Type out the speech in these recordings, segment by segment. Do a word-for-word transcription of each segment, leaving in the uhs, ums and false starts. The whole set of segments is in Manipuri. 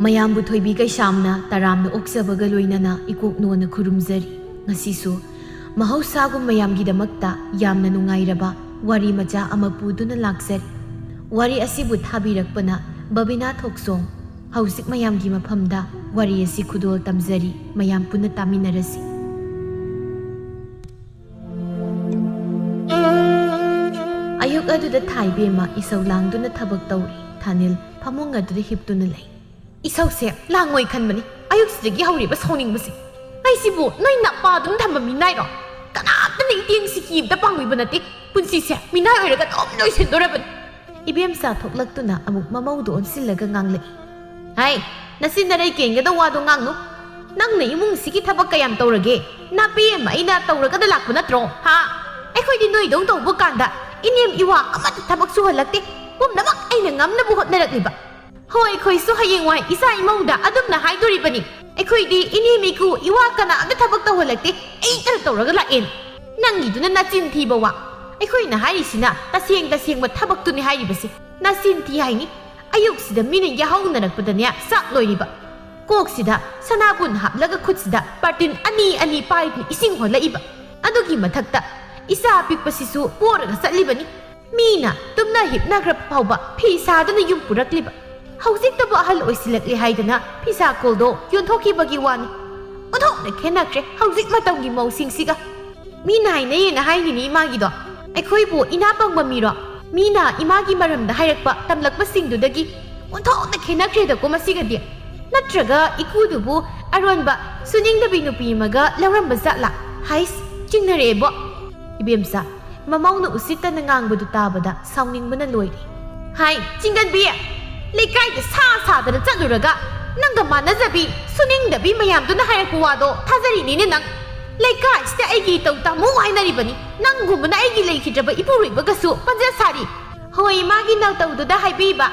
ꯃꯌꯥꯝꯕꯨ ꯊꯣꯏꯕꯤ ꯀꯩꯁꯥꯝꯅ ꯇꯔꯥꯝꯅ ꯑꯣꯛꯆꯕꯒ ꯂꯣꯏꯅꯅ ꯏꯀꯣꯛ ꯅꯣꯟꯅ ꯈꯨꯔꯨꯝꯖꯔꯤ꯫ ꯉꯁꯤꯁꯨ ꯃꯍꯧꯁꯥꯒꯨꯝ ꯃꯌꯥꯝꯒꯤꯗꯃꯛꯇ ꯌꯥꯝꯅ ꯅꯨꯡꯉꯥꯏꯔꯕ ꯋꯥꯔꯤ ꯃꯆꯥ ꯑꯃ ꯄꯨꯗꯨꯅ ꯂꯥꯛꯆꯔꯤ꯫ ꯋꯥꯔꯤ ꯑꯁꯤꯕꯨ ꯊꯥꯕꯤꯔꯛꯄꯅ ꯕꯕꯤꯅꯥ ꯊꯣꯛꯆꯣꯝ꯫ ꯍꯧꯖꯤꯛ ꯃꯌꯥꯝꯒꯤ ꯃꯐꯝꯗ ꯋꯥꯔꯤ ꯑꯁꯤ ꯈꯨꯗꯣꯜ ꯇꯝꯖꯔꯤ, ꯃꯌꯥꯝ ꯄꯨꯟꯅ ꯇꯥꯃꯤꯟꯅꯔꯁꯤ꯫ ꯑꯌꯨꯛ ꯑꯗꯨꯗ ꯊꯥꯏꯕꯦꯝꯃ ꯏꯁꯧ ꯂꯥꯡꯗꯨꯅ ꯊꯕꯛ ꯇꯧꯔꯤ꯫ ꯊꯥꯅꯤꯜ ꯐꯃꯨꯡ ꯑꯗꯨꯗ ꯍꯤꯞꯇꯨꯅ ꯂꯩ꯫ ꯏꯁꯧꯁꯦ ꯂꯥꯡꯉꯣꯏ ꯈꯟꯕꯅꯤ꯫ ꯑꯌꯨꯛꯁꯤꯗꯒꯤ ꯍꯧꯔꯤꯕ ꯁꯥꯎꯅꯤꯡꯕꯁꯦ꯫ ꯑꯩꯁꯤꯕꯨ ꯅꯣꯏ ꯅꯄꯥꯗꯨꯅ ꯊꯝꯕ ꯃꯤꯅꯥꯏꯔꯣ? ꯀꯅꯥꯝꯇꯅ ꯏꯇꯦꯡ ꯁꯤꯀꯤ ꯑꯝꯇ ꯄꯥꯡꯕꯤꯕ ꯅꯠꯇꯦ꯫ ꯄꯨꯟꯁꯤꯁꯦ ꯃꯤꯅꯥꯏ ꯑꯣꯏꯔꯒ ꯑꯗꯨꯝ ꯂꯣꯏꯁꯤꯟꯗꯣꯔꯕꯅꯤ꯫ ꯏꯕꯦꯝꯆꯥ ꯊꯣꯛꯂꯛꯇꯨꯅ ꯑꯃꯨꯛ ꯃꯃꯧꯗꯨ ꯑꯣꯟꯁꯤꯜꯂꯒ ꯉꯥꯡꯂꯛꯏ꯫ ꯍꯥꯏ, ꯅꯆꯤꯟ ꯅꯔꯩ ꯀꯦꯟꯒꯗꯧ ꯋꯥꯗꯣ ꯉꯥꯡꯅꯨ꯫ ꯅꯪꯅ ꯏꯃꯨꯡꯁꯤꯒꯤ ꯊꯕꯛ ꯀꯌꯥꯝ ꯇꯧꯔꯒꯦ? ꯅꯥꯄꯤ ꯑꯃ ꯑꯩꯅ ꯇꯧꯔꯒꯗ ꯂꯥꯛꯄ ꯅꯠꯇ꯭ꯔꯣ? ꯍꯥ? ꯑꯩꯈꯣꯏꯗꯤ ꯅꯣꯏꯗꯧ ꯇꯧꯕ ꯀꯥꯟꯗ ꯏꯅꯦꯝ ꯏꯋꯥ ꯑꯃꯠꯇ ꯊꯕꯛ ꯁꯨꯍꯜꯂꯛꯇꯦ꯫ ꯄꯨꯝꯅꯃꯛ ꯑꯩꯅ ꯉꯝꯅꯕ ꯍꯣꯠꯅꯔꯛꯂꯤꯕ꯫ ꯍꯣꯏ, ꯑꯩꯈꯣꯏꯁꯨ ꯍꯌꯦꯡꯋꯥꯏ ꯏꯆꯥ ꯏꯃꯧꯗ ꯑꯗꯨꯝꯅ ꯍꯥꯏꯗꯣꯔꯤꯕꯅꯤ꯫ ꯑꯩꯈꯣꯏꯗꯤ ꯏꯅꯦꯝ ꯏꯀꯨ ꯏꯋꯥ ꯀꯅꯥꯝꯇ ꯊꯕꯛ ꯇꯧꯍꯜꯂꯛꯇꯦ, ꯑꯩꯇ ꯇꯧꯔꯒ ꯂꯥꯛꯑꯦꯅ꯫ ꯅꯪꯒꯤꯗꯨꯅ ꯅꯆꯤꯟ ꯊꯤꯕ ꯋꯥ꯫ ꯑꯩꯈꯣꯏꯅ ꯍꯥꯏꯔꯤꯁꯤꯅ ꯇꯁꯦꯡ ꯇꯁꯦꯡꯕ ꯊꯕꯛꯇꯨꯅꯤ ꯍꯥꯏꯔꯤꯕꯁꯦ꯫ ꯅꯆꯤꯟ ꯊꯤ ꯍꯥꯏꯅꯤ꯫ ꯑꯌꯨꯛꯁꯤꯗ ꯃꯤꯅ ꯌꯥꯍꯧꯅꯔꯛꯄꯗꯅꯦ ꯆꯥꯛ ꯂꯣꯏꯔꯤꯕ꯫ ꯀꯣꯛꯁꯤꯗ ꯁꯅꯥꯕꯨꯟ ꯍꯥꯞꯂꯒ ꯈꯨꯠꯁꯤꯗ ꯕꯥꯔꯇꯤꯟ ꯑꯅꯤ ꯑꯅꯤ ꯄꯥꯏꯗꯨꯅ ꯏꯁꯤꯡ ꯍꯣꯜꯂꯛꯏꯕ꯫ ꯑꯗꯨꯒꯤ ꯃꯊꯛꯇ ꯏꯆꯥ ꯑꯄꯤꯛꯄꯁꯤꯁꯨ ꯄꯣꯔꯒ ꯆꯠꯂꯤꯕꯅꯤ꯫ ꯃꯤꯅ ꯇꯨꯝꯅ ꯍꯤꯞꯅꯈ꯭ꯔꯕ ꯐꯥꯎꯕ ꯐꯤ ꯁꯥꯗꯨꯅ ꯌꯨꯝ ꯄꯨꯔꯛꯂꯤꯕ꯫ ꯍꯧꯖꯤꯛꯇꯕꯨ ꯑꯍꯜ ꯑꯣꯏꯁꯤꯜꯂꯛꯂꯦ ꯍꯥꯏꯗꯅ ꯐꯤꯁꯥꯀꯣꯜꯗꯣ ꯌꯣꯟꯊꯣꯛꯈꯤꯕꯒꯤ ꯋꯥꯅꯤ꯫ ꯑꯣꯟꯊꯣꯛꯅ ꯈꯦꯠꯅꯈ꯭ꯔꯦ ꯍꯧꯖꯤꯛ ꯃꯇꯝꯒꯤ ꯃꯧꯁꯤꯡꯁꯤꯒ꯫ ꯃꯤꯅ ꯍꯥꯏꯅꯩꯌꯦꯅ ꯍꯥꯏꯔꯤꯅꯤ ꯏꯃꯥꯒꯤꯗꯣ꯫ ꯑꯩꯈꯣꯏꯕꯨ ꯏꯅꯥ ꯄꯪꯕ ꯃꯤꯔꯣ? ꯃꯤꯅ ꯏꯃꯥꯒꯤ ꯃꯔꯝꯗ ꯍꯥꯏꯔꯛꯄ ꯇꯝꯂꯛꯄꯁꯤꯡꯗꯨꯗꯒꯤ ꯑꯣꯟꯊꯣꯛꯅ ꯈꯦꯠꯅꯈ꯭ꯔꯦꯗꯀꯣ ꯃꯁꯤꯒꯗꯤ꯫ ꯅꯠꯇ꯭ꯔꯒ ꯏꯀꯨꯗꯨꯕꯨ ꯑꯔꯣꯟꯕ ꯁꯨꯅꯤꯡꯗꯕꯤ ꯅꯨꯄꯤ ꯑꯃꯒ ꯂꯧꯔꯝꯕ ꯖꯥꯠꯂꯥ? ꯍꯥꯏꯁ, ꯆꯤꯡꯅꯔꯛꯑꯦꯕꯣ꯫ ꯏꯕꯦꯝꯆꯥ, ꯃꯃꯧꯅ ꯎꯁꯤꯠꯇꯅ ꯉꯥꯡꯕꯗꯨ ꯇꯥꯕꯗ ꯁꯥꯎꯅꯤꯡꯕꯅ ꯂꯣꯏꯔꯦ꯫ ꯍꯥꯏ, ꯆꯤꯡꯒꯟꯕꯤ! ꯂꯩꯀꯥꯏꯗ ꯁꯥ ꯁꯥꯗꯅ ꯆꯠꯂꯨꯔꯒ ꯅꯪꯒ ꯃꯥꯟꯅꯖꯕꯤ, ꯁꯨꯅꯤꯡꯗꯕꯤ ꯃꯌꯥꯝꯗꯨꯅ ꯍꯥꯏꯔꯛꯄ ꯋꯥꯗꯣ ꯊꯥꯖꯔꯤꯅꯤꯅꯦ ꯅꯪ꯫ ꯂꯩꯀꯥꯏꯁꯤꯗ ꯑꯩꯒꯤ ꯏꯇꯧ ꯇꯥꯃꯨ ꯍꯥꯏꯅꯔꯤꯕꯅꯤ꯫ ꯅꯪꯒꯨꯝꯕꯅ ꯑꯩꯒꯤ ꯂꯩꯈꯤꯗ꯭ꯔꯕ ꯏꯄꯨꯔꯣꯏꯕꯒꯁꯨ ꯄꯟꯖ ꯁꯥꯔꯤ꯫ ꯍꯣꯏ, ꯃꯥꯒꯤ ꯅꯇꯧꯗꯨꯗ ꯍꯥꯏꯕꯤꯕ꯫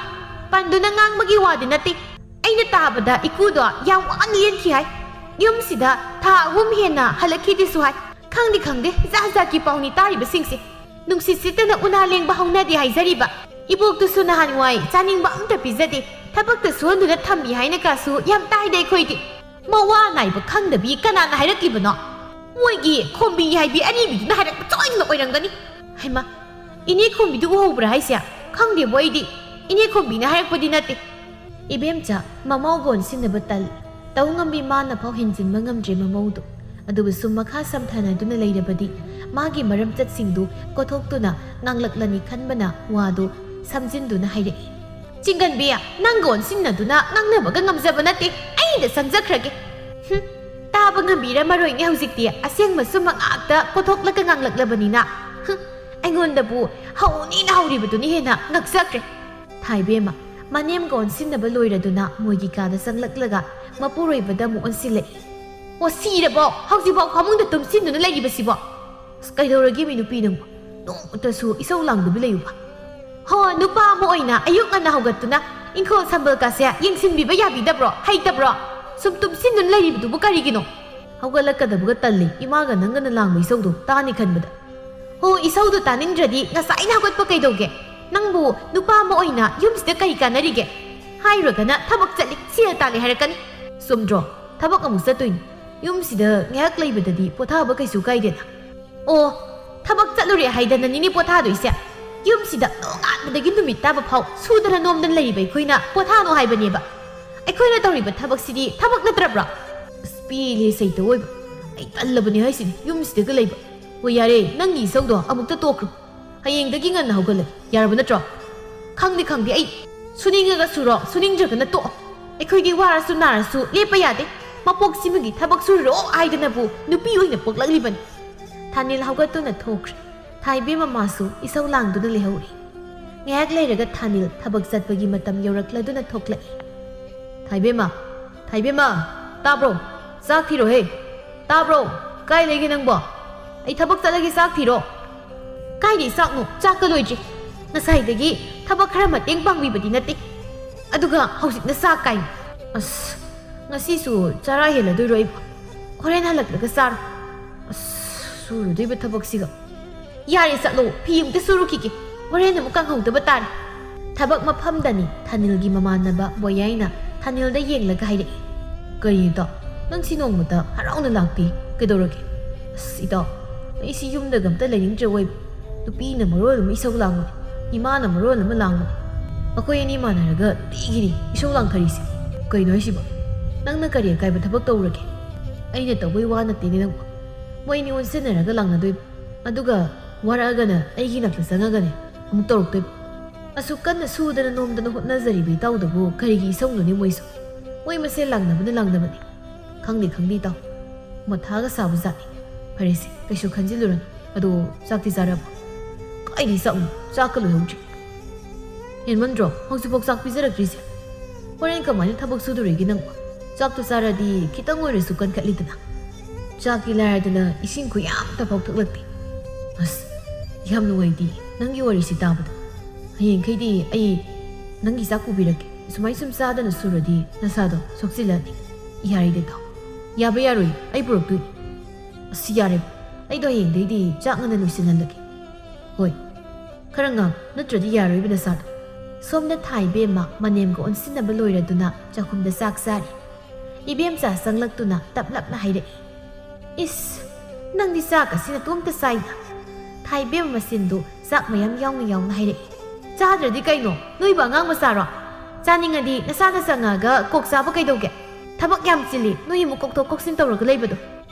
ꯄꯟꯗꯨꯅ ꯉꯥꯡꯕꯒꯤ ꯋꯥꯗꯤ ꯅꯠꯇꯦ꯫ ꯑꯩꯅ ꯇꯥꯕꯗ ꯏꯀꯨꯗꯣ ꯌꯥꯝ ꯋꯥꯅ ꯂꯦꯟꯈꯤ ꯍꯥꯏ꯫ ꯌꯨꯝꯁꯤꯗ ꯊꯥ ꯑꯍꯨꯝ ꯍꯦꯟꯅ ꯍꯜꯂꯛꯈꯤꯗꯦꯁꯨ ꯍꯥꯏ꯫ ꯈꯪꯗꯦ ꯈꯪꯗꯦ, ꯖꯥꯠ ꯖꯥꯠꯀꯤ ꯄꯥꯎꯅꯤ ꯇꯥꯔꯤꯕꯁꯤꯡꯁꯦ꯫ ꯅꯨꯡꯁꯤꯠ ꯁꯤꯠꯇꯅ ꯎꯅꯥ ꯂꯦꯡꯕ ꯍꯧꯅꯗꯦ ꯍꯥꯏꯖꯔꯤꯕ꯫ ꯏꯕꯣꯛꯇꯨꯁꯨ ꯅꯍꯥꯟꯋꯥꯏ ꯆꯥꯅꯤꯡꯕ ꯑꯝꯇ ꯄꯤꯖꯗꯦ, ꯊꯕꯛꯇ ꯁꯨꯍꯟꯗꯨꯅ ꯊꯝꯃꯤ ꯍꯥꯏꯅ ꯀꯥꯁꯨ ꯌꯥꯝ ꯇꯥꯏꯗ ꯑꯩꯈꯣꯏꯗꯤ꯫ ꯃꯋꯥ ꯅꯥꯏꯕ ꯈꯪꯗꯕꯤ ꯀꯅꯥꯅ ꯍꯥꯏꯔꯛꯂꯤꯕꯅꯣ? ꯃꯣꯏꯒꯤ ꯈꯣꯝꯕꯤ ꯍꯥꯏꯕꯤ ꯑꯅꯤꯕꯤꯗꯨꯅ ꯍꯥꯏꯔꯛꯄ ꯁꯣꯏꯗꯅ ꯑꯣꯏꯔꯝꯒꯅꯤ꯫ ꯍꯩꯃꯥ, ꯏꯅꯦ ꯈꯣꯝꯕꯤꯗꯨ ꯎꯍꯧꯕ꯭ꯔꯥ ꯍꯥꯏꯁꯦ? ꯈꯪꯗꯦꯕꯣ ꯑꯩꯗꯤ꯫ ꯏꯅꯦ ꯈꯣꯝꯕꯤꯅ ꯍꯥꯏꯔꯛꯄꯗꯤ ꯅꯠꯇꯦ꯫ ꯏꯕꯦꯝꯆꯥ, ꯃꯃꯧꯒ ꯑꯣꯟꯁꯤꯟꯅꯕ ꯇꯜ꯫ ꯇꯧ ꯉꯝꯕꯤ ꯃꯥꯅ ꯐꯥꯎ ꯍꯦꯟꯖꯤꯟꯕ ꯉꯝꯗ꯭ꯔꯦ ꯃꯃꯧꯗꯨ꯫ ꯑꯗꯨꯕꯨ ꯁꯨꯝ ꯃꯈꯥ ꯁꯝꯊꯅꯗꯨꯅ ꯂꯩꯔꯕꯗꯤ ꯃꯥꯒꯤ ꯃꯔꯝꯆꯠꯁꯤꯡꯗꯨ ꯀꯣꯊꯣꯛꯇꯨꯅ ꯉꯥꯡꯂꯛꯂꯅꯤ ꯈꯟꯕꯅ ꯋꯥꯗꯨ ꯁꯝꯖꯤꯟꯗꯨꯅ ꯍꯥꯏꯔꯛꯏ꯫ ꯆꯤꯡꯒꯟꯕꯤ, ꯅꯪꯒ ꯑꯣꯟꯁꯤꯟꯅꯗꯨꯅ ꯉꯥꯡꯅꯕꯒ ꯉꯝꯖꯕ ꯅꯠꯇꯦ꯫ ꯑꯩꯗ ꯆꯪꯖꯈ꯭ꯔꯒꯦ꯫ ꯍꯨꯝ, ꯇꯥꯕ ꯉꯝꯕꯤꯔꯝꯃꯔꯣꯏꯅꯦ ꯍꯧꯖꯤꯛꯇꯤ꯫ ꯑꯁꯦꯡꯕ ꯁꯨꯝ ꯉꯥꯛꯇ ꯀꯣꯊꯣꯛꯂꯒ ꯉꯥꯡꯂꯛꯂꯕꯅꯤꯅ꯫ ꯍꯨꯝ, ꯑꯩꯉꯣꯟꯗꯕꯨ ꯍꯧꯅꯤꯅ ꯍꯧꯔꯤꯕꯗꯨꯅ ꯍꯦꯟꯅ ꯉꯛꯆꯈ꯭ꯔꯦ꯫ ꯊꯥꯏꯕꯦꯝꯃ, ꯃꯅꯦꯝꯒ ꯑꯣꯟꯁꯤꯟꯅꯕ ꯂꯣꯏꯔꯗꯨꯅ ꯃꯣꯏꯒꯤ ꯀꯥꯗ ꯆꯪꯂꯛꯂꯒ ꯃꯄꯨꯔꯣꯏꯕꯗ ꯑꯃꯨꯛ ꯑꯣꯟꯁꯤꯜꯂꯛꯏ꯫ ꯑꯣ, ꯁꯤꯔꯕꯣ? ꯍꯧꯖꯤꯛꯐꯥꯎ ꯐꯃꯨꯡꯗ ꯇꯨꯝꯁꯤꯟꯗꯨꯅ ꯂꯩꯔꯤꯕꯁꯤꯕꯣ? ꯑꯁ, ꯀꯩꯗꯧꯔꯒꯦ ꯃꯤ ꯅꯨꯄꯤ ꯅꯪꯕꯨ? ꯅꯣꯡꯃꯇꯁꯨ ꯏꯁꯧ ꯂꯥꯡꯗꯕꯤ ꯂꯩꯌꯨꯕ꯫ ꯍꯣ, ꯅꯨꯄꯥ ꯑꯃ ꯑꯣꯏꯅ ꯑꯌꯨꯛ ꯉꯟꯅ ꯍꯧꯒꯠꯇꯨꯅ ꯏꯪꯈꯣꯜ ꯁꯝꯕꯜ ꯀꯥꯁꯦ ꯌꯦꯡꯁꯤꯟꯕꯤꯕ ꯌꯥꯕꯤꯗꯕ꯭ꯔꯣ? ꯍꯩꯇꯕ꯭ꯔꯣ? ꯁꯨꯝ ꯇꯨꯝꯁꯤꯟꯗꯨꯅ ꯂꯩꯔꯤꯕꯗꯨꯕꯨ ꯀꯔꯤꯒꯤꯅꯣ? ꯍꯧꯒꯠꯂꯛꯀꯗꯕꯒ ꯇꯜꯂꯤ, ꯏꯃꯥꯒ ꯅꯪꯒꯅ ꯂꯥꯡꯕ ꯏꯁꯧꯗꯣ ꯇꯥꯅꯤ ꯈꯟꯕꯗ꯫ ꯍꯣ, ꯏꯁꯧꯗꯣ ꯇꯥꯅꯤꯡꯗ꯭ꯔꯗꯤ ꯉꯁꯥꯏꯅ ꯍꯧꯒꯠꯄ ꯀꯩꯗꯧꯒꯦ? ꯅꯪꯕꯨ ꯅꯨꯄꯥ ꯑꯃ ꯑꯣꯏꯅ ꯌꯨꯝꯁꯤꯗ ꯀꯔꯤ ꯀꯥꯟꯅꯔꯤꯒꯦ? ꯍꯥꯏꯔꯨꯔꯒꯅ ꯊꯕꯛ ꯆꯠꯂꯤ, ꯁꯦꯜ ꯇꯥꯜꯂꯤ ꯍꯥꯏꯔꯛꯀꯅꯤ꯫ ꯆꯨꯝꯗ꯭ꯔꯣ? ꯊꯕꯛ ꯑꯃꯨꯛ ꯆꯠꯇꯣꯏꯅꯤ꯫ ꯌꯨꯝꯁꯤꯗ ꯉꯥꯏꯍꯥꯛ ꯂꯩꯕꯗꯗꯤ ꯄꯣꯊꯥꯕ ꯀꯩꯁꯨ ꯀꯥꯏꯗꯦꯅ꯫ ꯑꯣ, ꯊꯕꯛ ꯆꯠꯂꯨꯔꯦ ꯍꯥꯏꯗꯅꯅꯤꯅꯦ ꯄꯣꯊꯥꯗꯣꯏꯁꯦ? ꯌꯨꯝꯁꯤꯗ ꯅꯣꯡꯉꯥꯟꯕꯗꯒꯤ ꯅꯨꯃꯤꯠ ꯇꯥꯕ ꯐꯥꯎ ꯁꯨꯗꯅ ꯅꯣꯝꯗꯅ ꯂꯩꯔꯤꯕ ꯑꯩꯈꯣꯏꯅ ꯄꯣꯊꯥꯅꯣ ꯍꯥꯏꯕꯅꯦꯕ꯫ ꯑꯩꯈꯣꯏꯅ ꯇꯧꯔꯤꯕ ꯊꯕꯛꯁꯤꯗꯤ ꯊꯕꯛ ꯅꯠꯇ꯭ꯔꯕ꯭ꯔꯣ? ꯑꯁ, ꯄꯦꯜꯂꯦ ꯁꯩꯇ ꯑꯣꯏꯕ꯫ ꯑꯩ ꯇꯜꯂꯕꯅꯦ ꯍꯥꯏꯁꯤꯅꯤ ꯌꯨꯝꯁꯤꯗꯒ ꯂꯩꯕ꯫ ꯍꯣꯏ, ꯌꯥꯔꯦ, ꯅꯪꯒꯤ ꯏꯁꯧꯗꯣ ꯑꯃꯨꯛꯇ ꯇꯣꯛꯈ꯭ꯔꯣ꯫ ꯍꯌꯦꯡꯗꯒꯤ ꯉꯟꯅ ꯍꯧꯒꯠꯂꯒꯦ, ꯌꯥꯔꯕ ꯅꯠꯇ꯭ꯔꯣ? ꯈꯪꯗꯦ, ꯈꯪꯗꯦ, ꯑꯩ ꯁꯨꯅꯤꯡꯉꯒ ꯁꯨꯔꯣ, ꯁꯨꯅꯤꯡꯗ꯭ꯔꯒꯅ ꯇꯣꯛꯑꯣ꯫ ꯑꯩꯈꯣꯏꯗꯤ ꯋꯥꯔꯁꯨ ꯅꯥꯔꯁꯨ ꯂꯦꯞꯄ ꯌꯥꯗꯦ꯫ ꯃꯄꯣꯛꯁꯤꯃꯒꯤ ꯊꯕꯛ ꯁꯨꯔꯨꯔꯣ ꯍꯥꯏꯗꯅꯕꯨ ꯅꯨꯄꯤ ꯑꯣꯏꯅ ꯄꯣꯛꯂꯛꯂꯤꯕꯅꯤ꯫ ꯊꯥꯅꯤꯜ ꯍꯧꯒꯠꯇꯨꯅ ꯊꯣꯛꯈ꯭ꯔꯦ꯫ ꯊꯥꯏꯕꯦꯝꯃ ꯃꯥꯁꯨ ꯏꯁꯧ ꯂꯥꯡꯗꯨꯅ ꯂꯩꯍꯧꯔꯤ꯫ ꯉꯥꯏꯍꯥꯛ ꯂꯩꯔꯒ ꯊꯥꯅꯤꯜ ꯊꯕꯛ ꯆꯠꯄꯒꯤ ꯃꯇꯝ ꯌꯧꯔꯛꯂꯗꯨꯅ ꯊꯣꯛꯂꯛꯏ꯫ "ꯊꯥꯏꯕꯦꯝꯃ, ꯊꯥꯏꯕꯦꯝꯃ, ꯇꯥꯕ꯭ꯔꯣ? ꯆꯥꯛ ꯊꯤꯔꯣꯍꯦ꯫ ꯇꯥꯕ꯭ꯔꯣ? ꯀꯥꯏ ꯂꯩꯒꯦ ꯅꯪꯕꯣ? ꯑꯩ ꯊꯕꯛ ꯆꯠꯂꯒꯦ, ꯆꯥꯛ ꯊꯤꯔꯣ꯫" "ꯀꯥꯏꯗꯩ ꯆꯥꯛꯅꯣ? ꯆꯥꯛꯀ ꯂꯣꯏꯗ꯭ꯔꯤ꯫ ꯉꯁꯥꯏꯗꯒꯤ ꯊꯕꯛ ꯈꯔ ꯃꯇꯦꯡ ꯄꯥꯡꯕꯤꯕꯗꯤ ꯅꯠꯇꯦ꯫ ꯑꯗꯨꯒ ꯍꯧꯖꯤꯛꯅ ꯆꯥꯛ ꯀꯥꯏꯅ꯫ ꯑꯁ, ꯉꯁꯤꯁꯨ ꯆꯔꯥ ꯍꯦꯜꯂꯗꯣꯏꯔꯣ ꯑꯩꯕꯣ? ꯍꯣꯔꯦꯟ ꯍꯜꯂꯛꯂꯒ ꯆꯥꯔꯣ꯫" ꯑꯁ꯫ ꯁꯨꯔꯨꯗꯣꯏꯕ ꯊꯕꯛꯁꯤꯒ꯫ "ꯌꯥꯔꯦ, ꯆꯠꯂꯣ, ꯐꯤ ꯑꯃꯨꯛꯇ ꯁꯨꯔꯨꯈꯤꯒꯦ, ꯍꯣꯔꯦꯟ ꯑꯃꯨꯛ ꯀꯪꯍꯧꯗꯕ ꯇꯥꯔꯦ"꯫ ꯊꯕꯛ ꯃꯐꯝꯗꯅꯤ ꯊꯥꯅꯤꯜꯒꯤ ꯃꯃꯥꯟꯅꯕ ꯕꯣꯌꯥꯏꯅ ꯊꯥꯅꯤꯜꯗ ꯌꯦꯡꯂꯒ ꯍꯥꯏꯔꯛꯏ, "ꯀꯔꯤ ꯏꯇꯥꯎ, ꯅꯪꯁꯤ ꯅꯣꯡꯃꯇ ꯍꯔꯥꯎꯅ ꯂꯥꯛꯇꯦ, ꯀꯩꯗꯧꯔꯒꯦ?" "ꯑꯁ ꯏꯇꯥꯎ, ꯑꯩꯁꯤ ꯌꯨꯝꯗꯒ ꯑꯝꯇ ꯂꯩꯅꯤꯡꯗ꯭ꯔꯦ ꯑꯣꯏꯕ꯫ ꯅꯨꯄꯤꯅ ꯃꯔꯣꯜ ꯑꯃ ꯏꯁꯧ ꯂꯥꯡꯕꯅꯤ, ꯏꯃꯥꯅ ꯃꯔꯣꯜ ꯑꯃ ꯂꯥꯡꯕꯅꯤ꯫ ꯑꯩꯈꯣꯏ ꯑꯅꯤ ꯃꯥꯟꯅꯔꯒ ꯅꯨꯡꯇꯤꯒꯤꯅꯤ ꯏꯁꯧ ꯂꯥꯡꯊꯔꯤꯁꯦ꯫ ꯀꯩꯅꯣ ꯍꯥꯏꯁꯤꯕꯣ? ꯅꯪꯅ ꯀꯔꯤ ꯑꯀꯥꯏꯕ ꯊꯕꯛ ꯇꯧꯔꯒꯦ?" "ꯑꯩꯅ ꯇꯧꯕꯩ ꯋꯥ ꯅꯠꯇꯦꯅꯦ ꯅꯪꯕꯣ꯫ ꯃꯣꯏ ꯑꯅꯤ ꯑꯣꯟꯁꯤꯟꯅꯔꯒ ꯂꯥꯡꯅꯗꯣꯏꯕ꯫ ꯑꯗꯨꯒ ꯋꯥꯔꯛꯑꯒꯅ ꯑꯩꯒꯤ ꯅꯥꯛꯇ ꯆꯪꯉꯒꯅꯦ ꯑꯃꯨꯛ ꯇꯧꯔꯛꯇꯣꯏꯕ꯫ ꯑꯁꯨꯛ ꯀꯟꯅ ꯁꯨꯗꯅ ꯅꯣꯝꯗꯅ ꯍꯣꯠꯅꯖꯔꯤꯕ ꯏꯇꯥꯎꯗꯕꯨ ꯀꯔꯤꯒꯤ ꯏꯁꯧꯅꯣꯅꯦ ꯃꯣꯏꯁꯨ? ꯃꯣꯏ ꯃꯁꯦꯜ ꯂꯥꯡꯅꯕꯅ ꯂꯥꯡꯅꯕꯅꯤ꯫ ꯈꯪꯗꯦ, ꯈꯪꯗꯦ ꯏꯇꯥꯎ꯫ ꯃꯊꯥꯒ ꯁꯥꯕ ꯖꯥꯠꯅꯤ꯫ ꯐꯔꯦꯁꯦ, ꯀꯩꯁꯨ ꯈꯟꯖꯤꯜꯂꯨꯔꯅꯨ꯫ ꯑꯗꯣ ꯆꯥꯛꯇꯤ ꯆꯥꯔꯕꯣ?" "ꯀꯥꯏꯗꯩ ꯆꯥꯛꯅꯣ? ꯆꯥꯛꯀ ꯂꯣꯏꯍꯧꯗ꯭ꯔꯤ꯫ ꯍꯦꯟꯃꯟꯗ꯭ꯔꯣ ꯍꯧꯖꯤꯛꯐꯥꯎ ꯆꯥꯛ ꯄꯤꯖꯔꯛꯇ꯭ꯔꯤꯁꯦ? ꯍꯣꯔꯦꯟ ꯀꯃꯥꯏꯅ ꯊꯕꯛ ꯁꯨꯗꯣꯔꯤꯒꯦ ꯅꯪꯕꯣ? ꯆꯥꯛꯇꯣ ꯆꯥꯔꯗꯤ ꯈꯤꯇꯪ ꯑꯣꯏꯔꯁꯨ ꯀꯟꯈꯠꯂꯤꯗꯅ꯫ ꯆꯥꯛꯇꯤ ꯂꯥꯏꯔꯗꯅ ꯏꯁꯤꯡ ꯈꯨꯌꯥꯝ ꯑꯝꯇꯐꯥꯎ ꯊꯛꯂꯛꯇꯦ꯫ ꯑꯁ, ꯌꯥꯝ ꯅꯨꯡꯉꯥꯏꯇꯦ ꯅꯪꯒꯤ ꯋꯥꯔꯤꯁꯤ ꯇꯥꯕꯗ꯫ ꯍꯌꯦꯡꯈꯩꯗꯤ ꯑꯩ ꯅꯪꯒꯤ ꯆꯥꯛ ꯄꯨꯕꯤꯔꯛꯀꯦ꯫ ꯁꯨꯃꯥꯏ ꯁꯨꯝ ꯆꯥꯗꯅ ꯁꯨꯔꯗꯤ ꯅꯁꯥꯗꯣ ꯁꯣꯛꯆꯤꯜꯂꯅꯤ꯫ ꯌꯥꯔꯦꯗ ꯏꯇꯥꯎ꯫ ꯌꯥꯕ ꯌꯥꯔꯣꯏ, ꯑꯩ ꯄꯨꯔꯛꯇꯣꯏꯅꯤ꯫ ꯑꯁ ꯌꯥꯔꯦ, ꯑꯩꯗꯣ ꯍꯌꯦꯡꯗꯩꯗꯤ ꯆꯥꯛ ꯉꯟꯅ ꯂꯣꯏꯁꯤꯜꯍꯜꯂꯒꯦ꯫ ꯍꯣꯏ, ꯈꯔ ꯉꯥꯡ, ꯅꯠꯇ꯭ꯔꯗꯤ ꯌꯥꯔꯣꯏꯕ ꯅꯁꯥꯗꯣ꯫ ꯁꯣꯝꯗ ꯊꯥ ꯏꯕꯦꯝꯃ ꯃꯅꯦꯝꯒ ꯑꯣꯟꯁꯤꯟꯅꯕ ꯂꯣꯏꯔꯗꯨꯅ ꯆꯥꯛꯈꯨꯝꯗ ꯆꯥꯛ ꯆꯥꯔꯤ꯫ ꯏꯕꯦꯝꯆꯥ ꯆꯪꯂꯛꯇꯨꯅ ꯇꯞꯂꯞꯅ ꯍꯥꯏꯔꯛꯏ, "ꯏꯁ, ꯅꯪꯗꯤ ꯆꯥꯛ ꯑꯁꯤ ꯅꯇꯣꯝꯇ ꯆꯥꯏꯅ?" ꯊꯥ ꯏꯕꯦꯝꯃ ꯃꯆꯤꯟꯗꯨ ꯆꯥꯛ ꯃꯌꯥꯝ ꯌꯥꯎꯅ ꯌꯥꯎꯅ ꯍꯥꯏꯔꯛꯏ꯫ "ꯆꯥꯗ꯭ꯔꯗꯤ ꯀꯩꯅꯣ? ꯅꯣꯏꯕꯨ ꯑꯉꯥꯡ ꯃꯆꯥꯔꯣ? ꯆꯥꯅꯤꯡꯉꯗꯤ ꯅꯁꯥꯅ ꯆꯪꯉꯛꯑꯒ ꯀꯣꯛ ꯆꯥꯕ ꯀꯩꯗꯧꯒꯦ? ꯊꯕꯛ ꯌꯥꯝ ꯆꯤꯜꯂꯤ, ꯅꯣꯏ ꯑꯃꯨꯛ ꯀꯣꯛꯊꯣꯛ ꯀꯣꯛꯁꯤꯟ ꯇꯧꯔꯒ ꯂꯩꯕꯗꯣ꯫"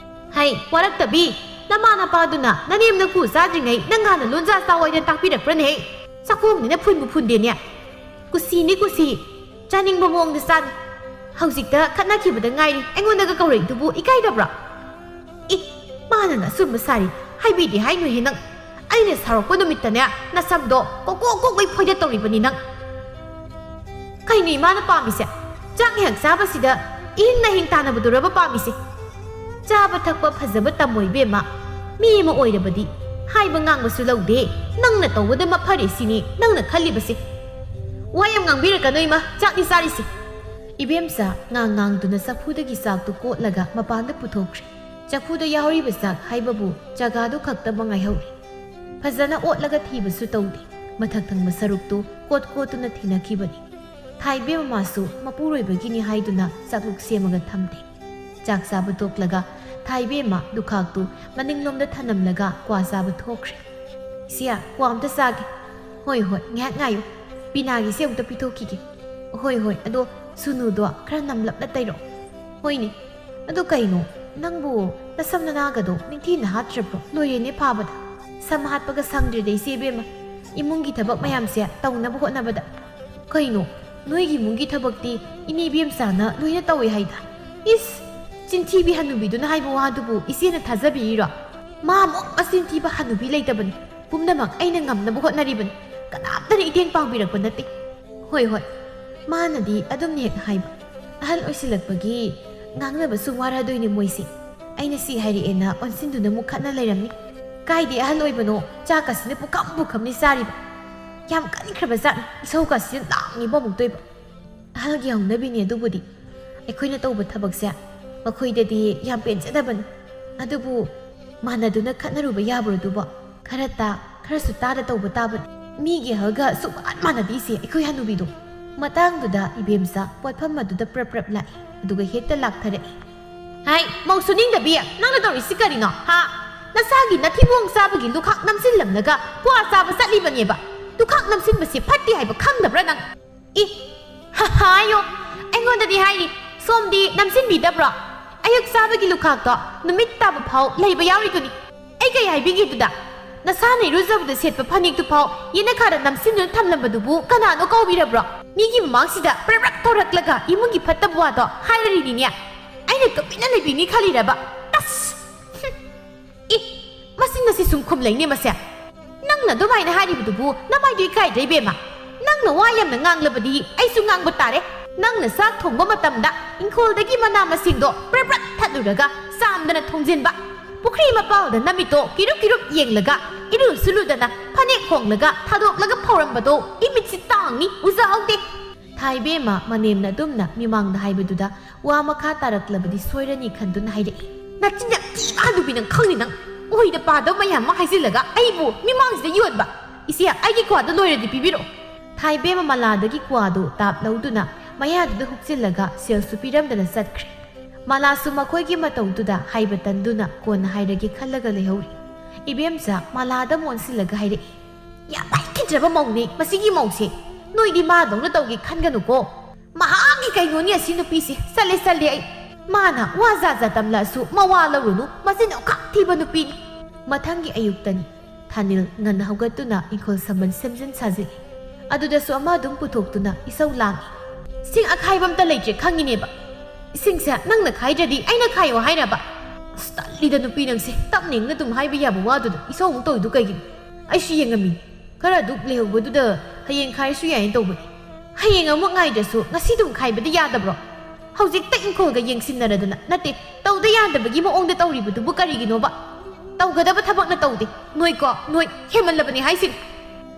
"ꯍꯩ, ꯋꯥꯔꯛꯇꯕꯤ, ꯅꯃꯥ ꯅꯄꯥꯗꯨꯅ ꯅꯅꯦꯝ ꯅꯀꯨ ꯆꯥꯗ꯭ꯔꯤꯉꯩ ꯅꯪ ꯍꯥꯟꯅ ꯂꯣꯟꯖꯥ ꯆꯥꯎ ꯍꯥꯏꯗꯅ ꯇꯥꯛꯄꯤꯔꯛꯄ꯭ꯔꯅꯦꯍꯦ? ꯆꯥꯛꯈꯣꯝꯅꯤꯅ ꯐꯨꯟꯕꯨ ꯐꯨꯟꯗꯦꯅꯦ꯫ ꯀꯨꯁꯤꯅꯤ ꯀꯨꯁꯤ, ꯆꯥꯅꯤꯡꯕ ꯃꯑꯣꯡꯗ ꯆꯥꯅꯤ꯫ ꯍꯧꯖꯤꯛꯇ ꯈꯠꯅꯈꯤꯕꯗ ꯉꯥꯏꯔꯤ, ꯑꯩꯉꯣꯟꯗꯒ ꯀꯧꯔꯛꯏꯗꯨꯕꯨ ꯏꯀꯥꯏꯗꯕ꯭ꯔꯣ?" "ꯏ, ꯃꯥꯅꯅ ꯑꯆꯨꯝꯕ ꯁꯥꯔꯤ, ꯍꯥꯏꯕꯤꯗꯦ ꯍꯥꯏꯅꯨꯍꯦ ꯅꯪ꯫ ꯑꯩꯅ ꯁꯥꯎꯔꯛꯄ ꯅꯨꯃꯤꯠꯇꯅꯦ ꯅꯁꯝꯗꯣ ꯀꯣꯛ ꯀꯣꯛ ꯀꯣꯛ ꯂꯣꯏ ꯐꯣꯏꯗꯠ ꯇꯧꯔꯤꯕꯅꯤ ꯅꯪ꯫ ꯀꯩꯅꯣ ꯏꯃꯥꯅ ꯄꯥꯝꯃꯤꯁꯦ? ꯆꯥꯛ ꯉꯥꯏꯍꯥꯛ ꯆꯥꯕꯁꯤꯗ ꯏꯍꯤꯡ ꯅꯥꯍꯤꯡ ꯇꯥꯟꯅꯕꯗꯨꯔꯕ ꯄꯥꯝꯃꯤꯁꯦ? ꯆꯥꯕ ꯊꯛꯄ ꯐꯖꯕ ꯇꯝꯃꯣ ꯏꯕꯦꯝꯃ꯫ ꯃꯤ ꯑꯃ ꯑꯣꯏꯔꯕꯗꯤ ꯍꯥꯏꯕ ꯉꯥꯡꯕꯁꯨ ꯂꯧꯗꯦ, ꯅꯪꯅ ꯇꯧꯕꯗ ꯃꯐꯔꯦ ꯁꯤꯅꯤ ꯅꯪꯅ ꯈꯜꯂꯤꯕꯁꯦ꯫ ꯋꯥ ꯌꯥꯝ ꯉꯥꯡꯕꯤꯔꯛꯀꯅꯨ ꯏꯃꯥ, ꯆꯥꯛꯅꯤ ꯆꯥꯔꯤꯁꯦ꯫" ꯏꯕꯦꯝꯆꯥ ꯉꯥꯡ ꯉꯥꯡꯗꯨꯅ ꯆꯐꯨꯗꯒꯤ ꯆꯥꯛꯇꯨ ꯀꯣꯠꯂꯒ ꯃꯄꯥꯟꯗ ꯄꯨꯊꯣꯛꯈ꯭ꯔꯦ꯫ ꯆꯐꯨꯗ ꯌꯥꯎꯔꯤꯕ ꯆꯥꯛ ꯍꯥꯏꯕꯕꯨ ꯆꯒꯥꯗꯨ ꯈꯛꯇꯃꯛ ꯉꯥꯏꯍꯧꯔꯦ꯫ ꯐꯖꯅ ꯑꯣꯠꯂꯒ ꯊꯤꯕꯁꯨ ꯇꯧꯗꯦ꯫ ꯃꯊꯛ ꯊꯪꯕ ꯁꯔꯨꯛꯇꯨ ꯀꯣꯠ ꯀꯣꯠꯇꯨꯅ ꯊꯤꯅꯈꯤꯕꯅꯤ꯫ ꯊꯥꯏꯕꯦꯝꯃ ꯃꯥꯁꯨ ꯃꯄꯨꯔꯣꯏꯕꯒꯤꯅꯤ ꯍꯥꯏꯗꯨꯅ ꯆꯥꯛꯂꯨꯛ ꯁꯦꯝꯃꯒ ꯊꯝꯗꯦ꯫ ꯆꯥꯛ ꯆꯥꯕ ꯇꯣꯛꯂꯒ ꯊꯥꯏꯕꯦꯝꯃ ꯂꯨꯈꯥꯛꯇꯨ ꯃꯅꯤꯡꯂꯣꯝꯗ ꯊꯅꯝꯂꯒ ꯀ꯭ꯋꯥ ꯆꯥꯕ ꯊꯣꯛꯈ꯭ꯔꯦ꯫ "ꯏꯆꯦ, ꯀ꯭ꯋꯥ ꯑꯝꯇ ꯆꯥꯒꯦ꯫" "ꯍꯣꯏ, ꯍꯣꯏ, ꯉꯥꯏꯍꯥꯛ ꯉꯥꯏꯌꯨ꯫ ꯄꯤꯅꯥꯒꯤꯁꯦ ꯑꯃꯨꯛꯇ ꯄꯤꯊꯣꯛꯈꯤꯒꯦ꯫" "ꯍꯣꯏ, ꯍꯣꯏ, ꯑꯗꯣ ꯁꯨꯅꯨꯗꯣ ꯈꯔ ꯅꯝꯂꯞꯅ ꯇꯩꯔꯣ꯫" "ꯍꯣꯏꯅꯦ꯫ ꯑꯗꯣ ꯀꯩꯅꯣ, ꯅꯪꯕꯨ ꯅꯁꯝ ꯅꯅꯥꯒꯗꯣ ꯅꯤꯡꯊꯤꯅ ꯍꯥꯠꯇ꯭ꯔꯕ꯭ꯔꯣ? ꯂꯣꯏꯔꯦꯅꯦ ꯐꯥꯕꯗ꯫ ꯁꯝ ꯍꯥꯠꯄꯒ ꯁꯪꯗ꯭ꯔꯦꯗ ꯏꯆꯦ ꯏꯕꯦꯝꯃ, ꯏꯃꯨꯡꯒꯤ ꯊꯕꯛ ꯃꯌꯥꯝꯁꯦ ꯇꯧꯅꯕ ꯍꯣꯠꯅꯕꯗ꯫" "ꯀꯩꯅꯣ, ꯅꯣꯏꯒꯤ ꯏꯃꯨꯡꯒꯤ ꯊꯕꯛꯇꯤ ꯏꯅꯦ ꯏꯕꯦꯝꯆꯥꯅ ꯂꯣꯏꯅ ꯇꯧꯏ ꯍꯥꯏꯗ?" "ꯏꯁ, ꯆꯤꯟꯊꯤꯕꯤ ꯍꯅꯨꯕꯤꯗꯨꯅ ꯍꯥꯏꯕ ꯋꯥꯗꯨꯕꯨ ꯏꯆꯦꯅ ꯊꯥꯖꯕꯤꯔꯤꯔꯣ? ꯃꯥꯃꯨꯛ ꯃꯆꯤꯟ ꯊꯤꯕ ꯍꯅꯨꯕꯤ ꯂꯩꯇꯕꯅꯤ꯫ ꯄꯨꯝꯅꯃꯛ ꯑꯩꯅ ꯉꯝꯅꯕ ꯍꯣꯠꯅꯔꯤꯕꯅꯤ꯫ ꯀꯅꯥꯝꯇꯅ ꯏꯇꯦꯡ ꯄꯥꯡꯕꯤꯔꯛꯄ ꯅꯠꯇꯦ꯫" "ꯍꯣꯏ, ꯍꯣꯏ, ꯃꯥꯅꯗꯤ ꯑꯗꯨꯝꯅ ꯍꯦꯛ ꯍꯥꯏꯕ꯫ ꯑꯍꯜ ꯑꯣꯏꯁꯤꯜꯂꯛꯄꯒꯤ ꯉꯥꯡꯅꯕꯁꯨ ꯋꯥꯔꯗꯣꯏꯅꯦ ꯃꯣꯏꯁꯦ꯫ ꯑꯩꯅ ꯁꯤ ꯍꯥꯏꯔꯛꯑꯦꯅ ꯑꯣꯟꯁꯤꯟꯗꯨꯅ ꯑꯃꯨꯛ ꯈꯠꯅ ꯂꯩꯔꯝꯅꯤ꯫ ꯀꯥꯏꯗꯩ ꯑꯍꯜ ꯑꯣꯏꯕꯅꯣ, ꯆꯥꯛꯀꯁꯤꯅ ꯄꯨꯈꯝ ꯄꯨꯈꯝꯅꯤ ꯆꯥꯔꯤꯕ꯫ ꯌꯥꯝ ꯀꯟꯈ꯭ꯔꯕ ꯖꯥꯠꯅꯤ, ꯏꯁꯧꯒꯁꯤꯅ ꯂꯥꯡꯉꯤꯕ ꯑꯃꯨꯛꯇꯣꯏꯕ꯫" ꯑꯍꯜꯒꯤ ꯍꯧꯅꯕꯤꯅꯤ ꯑꯗꯨꯕꯨꯗꯤ꯫ ꯑꯩꯈꯣꯏꯅ ꯇꯧꯕ ꯊꯕꯛꯁꯦ ꯃꯈꯣꯏꯗꯗꯤ ꯌꯥꯝ ꯄꯦꯟꯖꯗꯕꯅꯤ꯫ ꯑꯗꯨꯕꯨ ꯃꯥꯟꯅꯗꯨꯅ ꯈꯠꯅꯔꯨꯕ ꯌꯥꯕ꯭ꯔꯣ ꯑꯗꯨꯕꯣ? ꯈꯔ ꯇꯥ, ꯈꯔꯁꯨ ꯇꯥꯗ ꯇꯧꯕ ꯇꯥꯕꯅꯤ꯫ ꯃꯤꯒꯤ ꯑꯍꯜꯒ ꯁꯨꯛꯃꯥꯟ ꯃꯥꯟꯅꯗꯦ ꯏꯆꯦ, ꯑꯩꯈꯣꯏ ꯍꯅꯨꯕꯤꯗꯣ꯫ ꯃꯇꯥꯡꯗꯨꯗ ꯏꯕꯦꯝꯆꯥ ꯄꯣꯠꯐꯝ ꯑꯗꯨꯗ ꯄ꯭ꯔꯞ ꯄ꯭ꯔꯞ ꯂꯥꯛꯏ, ꯑꯗꯨꯒ ꯍꯦꯛꯇ ꯂꯥꯛꯊꯔꯛꯏ꯫ "ꯍꯥꯏ, ꯃꯧ ꯁꯨꯅꯤꯡꯗꯕꯤ, ꯅꯪꯅ ꯇꯧꯔꯤꯁꯤ ꯀꯔꯤꯅꯣ, ꯍꯥ? ꯅꯁꯥꯒꯤ ꯅꯊꯤꯕꯣꯡ ꯆꯥꯕꯒꯤ ꯂꯨꯈꯥꯛ ꯅꯝꯁꯤꯜꯂꯝꯂꯒ ꯀ꯭ꯋꯥ ꯆꯥꯕ ꯆꯠꯂꯤꯕꯅꯦꯕ꯫ ꯂꯨꯈꯥꯛ ꯅꯝꯁꯤꯟꯕꯁꯤ ꯐꯠꯇꯦ ꯍꯥꯏꯕ ꯈꯪꯗꯕ꯭ꯔꯥ ꯅꯪ?" "ꯏ, ꯍ, ꯍꯥꯏꯌꯣ, ꯑꯩꯉꯣꯟꯗꯗꯤ ꯍꯥꯏꯔꯤ, ꯁꯣꯝꯗꯤ ꯅꯝꯁꯤꯟꯕꯤꯗꯕ꯭ꯔꯣ? ꯑꯌꯨꯛ ꯆꯥꯕꯒꯤ ꯂꯨꯈꯥꯛꯇꯣ ꯅꯨꯃꯤꯠ ꯇꯥꯕ ꯐꯥꯎ ꯂꯩꯕ ꯌꯥꯎꯔꯤꯗꯨꯅꯤ꯫ ꯑꯩ ꯀꯩ ꯍꯥꯏꯕꯤꯒꯦ ꯑꯗꯨꯗ? ꯅꯁꯥꯅ ꯏꯔꯨꯖꯕꯗ ꯁꯦꯠꯄ ꯐꯅꯦꯛꯇꯨ ꯐꯥꯎ ꯌꯦꯅꯈꯥꯗ ꯅꯝꯁꯤꯟꯗꯨꯅ ꯊꯝꯂꯝꯕꯗꯨꯕꯨ ꯀꯅꯥꯅꯣ ꯀꯧꯕꯤꯔꯕ꯭ꯔꯣ? ꯃꯤꯒꯤ ꯃꯃꯥꯡꯁꯤꯗ ꯄ꯭ꯔꯞ ꯄ꯭ꯔꯞ ꯇꯧꯔꯛꯂꯒ ꯏꯃꯨꯡꯒꯤ ꯐꯠꯇꯕ ꯋꯥꯗꯣ ꯍꯥꯏꯔꯔꯤꯅꯤꯅꯦ꯫ ꯑꯩꯅ ꯇꯨꯃꯤꯟꯅ ꯂꯩꯕꯤꯅꯤ ꯈꯜꯂꯤꯔꯕ? ꯑꯁ! ꯍꯨꯝ꯫ ꯏ, ꯃꯁꯤ ꯉꯁꯤ ꯁꯨꯝ ꯈꯨꯝꯂꯩꯅꯦ ꯃꯁꯦ꯫ ꯅꯪꯅ ꯑꯗꯨꯃꯥꯏꯅ ꯍꯥꯏꯔꯤꯕꯗꯨꯕꯨ ꯅꯃꯥꯏꯗꯨ ꯏꯀꯥꯏꯗ꯭ꯔꯦ ꯏꯕꯦꯝꯃ? ꯅꯪꯅ ꯋꯥ ꯌꯥꯝꯅ ꯉꯥꯡꯂꯕꯗꯤ ꯑꯩꯁꯨ ꯉꯥꯡꯕ ꯇꯥꯔꯦ꯫ ꯅꯪꯅ ꯆꯥꯛ ꯊꯣꯡꯕ ꯃꯇꯝꯗ ꯏꯪꯈꯣꯜꯗꯒꯤ ꯃꯅꯥ ꯃꯁꯤꯡꯗꯣ ꯄ꯭ꯔꯞ ꯄ꯭ꯔꯞ ꯊꯠꯂꯨꯔꯒ ꯆꯥꯝꯗꯅ ꯊꯣꯡꯖꯤꯟꯕ, ꯄꯨꯈ꯭ꯔꯤ ꯃꯄꯥꯜꯗ ꯅꯃꯤꯠꯇꯣ ꯀꯤꯔꯨꯞ ꯀꯤꯔꯨꯞ ꯌꯦꯡꯂꯒ ꯏꯔꯨꯁꯨ ꯂꯨꯗꯅ ꯐꯅꯦꯛ ꯍꯣꯡꯂꯒ ꯊꯥꯗꯣꯛꯂꯒ ꯐꯧꯔꯝꯕꯗꯣ ꯏꯃꯤꯠꯁꯤ ꯇꯥꯡꯅꯤ, ꯎꯖꯍꯧꯗꯦ꯫ ꯊꯥꯏꯕꯦꯝꯃ ꯃꯅꯦꯝꯅ ꯑꯗꯨꯝꯅ ꯃꯤꯃꯥꯡꯗ ꯍꯥꯏꯕꯗꯨꯗ ꯋꯥ ꯃꯈꯥ ꯇꯥꯔꯛꯂꯕꯗꯤ ꯁꯣꯏꯔꯅꯤ ꯈꯟꯗꯨꯅ ꯍꯥꯏꯔꯛꯏ꯫ "ꯅꯆꯤꯟ ꯌꯥꯝ ꯏꯃꯥ ꯅꯨꯄꯤ, ꯅꯪ ꯈꯪꯅꯤ ꯅꯪ꯫ ꯑꯣꯏꯗ ꯄꯥꯗꯕ ꯃꯌꯥꯝ ꯑꯃ ꯍꯥꯏꯖꯤꯜꯂꯒ ꯑꯩꯕꯨ ꯃꯤꯃꯥꯡꯁꯤꯗ ꯌꯣꯟꯕ꯫ ꯏꯆꯦ, ꯑꯩꯒꯤ ꯀ꯭ꯋꯥꯗꯣ ꯂꯣꯏꯔꯗꯤ ꯄꯤꯕꯤꯔꯛꯑꯣ꯫ ꯊꯥꯏꯕꯦꯝꯃ ꯃꯂꯥꯗꯒꯤ ꯀ꯭ꯋꯥꯗꯨ ꯇꯥꯞ ꯂꯧꯗꯨꯅ ꯃꯌꯥꯗꯨꯗ ꯍꯨꯛꯆꯤꯜꯂꯒ ꯁꯦꯜꯁꯨ ꯄꯤꯔꯝꯗꯅ ꯆꯠꯈ꯭ꯔꯦ꯫ ꯃꯂꯥꯁꯨ ꯃꯈꯣꯏꯒꯤ ꯃꯇꯧꯗꯨꯗ ꯍꯥꯏꯕ ꯇꯟꯗꯨꯅ ꯀꯣꯟꯅ ꯍꯥꯏꯔꯒꯦ ꯈꯜꯂꯒ ꯂꯩꯍꯧꯔꯤ꯫ ꯏꯕꯦꯝꯆꯥ ꯃꯂꯥꯗ ꯑꯃꯨꯛ ꯑꯣꯟꯁꯤꯜꯂꯒ ꯍꯥꯏꯔꯛꯏ, "ꯌꯥꯝ ꯍꯩꯈꯤꯗ꯭ꯔꯕ ꯃꯧꯅꯦ ꯃꯁꯤꯒꯤ ꯃꯧꯁꯦ꯫ ꯅꯣꯏꯗꯤ ꯃꯥꯗꯧꯅ ꯇꯧꯒꯦ ꯈꯟꯒꯅꯨꯀꯣ꯫ ꯃꯍꯥꯛꯀꯤ ꯀꯩꯅꯣꯅꯤ ꯑꯁꯤ ꯅꯨꯄꯤꯁꯦ꯫ ꯆꯠꯂꯦ, ꯆꯠꯂꯦ ꯑꯩ꯫ ꯃꯥꯅ ꯋꯥ ꯖꯥꯠ ꯖꯥꯠ ꯇꯝꯂꯛꯑꯁꯨ ꯃꯋꯥ ꯂꯧꯔꯨꯅꯨ꯫ ꯃꯆꯤꯟ ꯑꯣꯈꯥꯛ ꯊꯤꯕ ꯅꯨꯄꯤꯅꯤ꯫" ꯃꯊꯪꯒꯤ ꯑꯌꯨꯛꯇꯅꯤ꯫ ꯊꯥꯅꯤꯜ ꯉꯟꯅ ꯍꯧꯒꯠꯇꯨꯅ ꯏꯪꯈꯣꯜ ꯁꯝꯕꯟ ꯁꯦꯝꯖꯤꯟ ꯁꯥꯖꯤꯜꯂꯤ꯫ ꯑꯗꯨꯗꯁꯨ ꯑꯃ ꯑꯗꯨꯝ ꯄꯨꯊꯣꯛꯇꯨꯅ ꯏꯁꯧ ꯂꯥꯡꯏ꯫ "ꯏꯁꯤꯡ ꯑꯈꯥꯏꯕ ꯑꯝꯇ ꯂꯩꯇ꯭ꯔꯦ ꯈꯪꯉꯤꯅꯦꯕ꯫ ꯏꯁꯤꯡꯁꯦ ꯅꯪꯅ ꯈꯥꯏꯗ꯭ꯔꯗꯤ ꯑꯩꯅ ꯈꯥꯏꯌꯣ ꯍꯥꯏꯔꯕ? ꯑꯁ, ꯇꯜꯂꯤꯗ ꯅꯨꯄꯤ ꯅꯪꯁꯦ꯫ ꯇꯞꯅ ꯏꯪꯅ ꯑꯗꯨꯝ ꯍꯥꯏꯕ ꯌꯥꯕ ꯋꯥꯗꯨꯗ ꯏꯁꯧ ꯑꯃꯨꯛ ꯇꯧꯏꯗꯨ ꯀꯩꯒꯤꯅꯣ? ꯑꯩꯁꯨ ꯌꯦꯡꯉꯝꯃꯤꯅꯤ꯫ ꯈꯔ ꯑꯗꯨꯛ ꯂꯩꯍꯧꯕꯗꯨꯗ ꯍꯌꯦꯡ ꯈꯥꯏꯔꯁꯨ ꯌꯥꯏꯅ ꯇꯧꯕꯅꯤ꯫ ꯍꯌꯦꯡ ꯑꯃꯨꯛ ꯉꯥꯏꯗ꯭ꯔꯁꯨ ꯉꯁꯤ ꯑꯗꯨꯝ ꯈꯥꯏꯕꯗꯤ ꯌꯥꯗꯕ꯭ꯔꯣ? ꯍꯧꯖꯤꯛꯇ ꯏꯪꯈꯣꯜꯒ ꯌꯦꯡꯁꯤꯟꯅꯔꯗꯅ, ꯅꯠꯇꯦ, ꯇꯧꯗ ꯌꯥꯗꯕꯒꯤ ꯃꯑꯣꯡꯗ ꯇꯧꯔꯤꯕꯗꯨꯕꯨ ꯀꯔꯤꯒꯤꯅꯣꯕ? ꯇꯧꯒꯗꯕ ꯊꯕꯛꯅ ꯇꯧꯗꯦ꯫ ꯅꯣꯏꯀꯣ, ꯅꯣꯏ ꯍꯦꯟꯃꯜꯂꯕꯅꯤ ꯍꯥꯏꯁꯤꯅꯤ꯫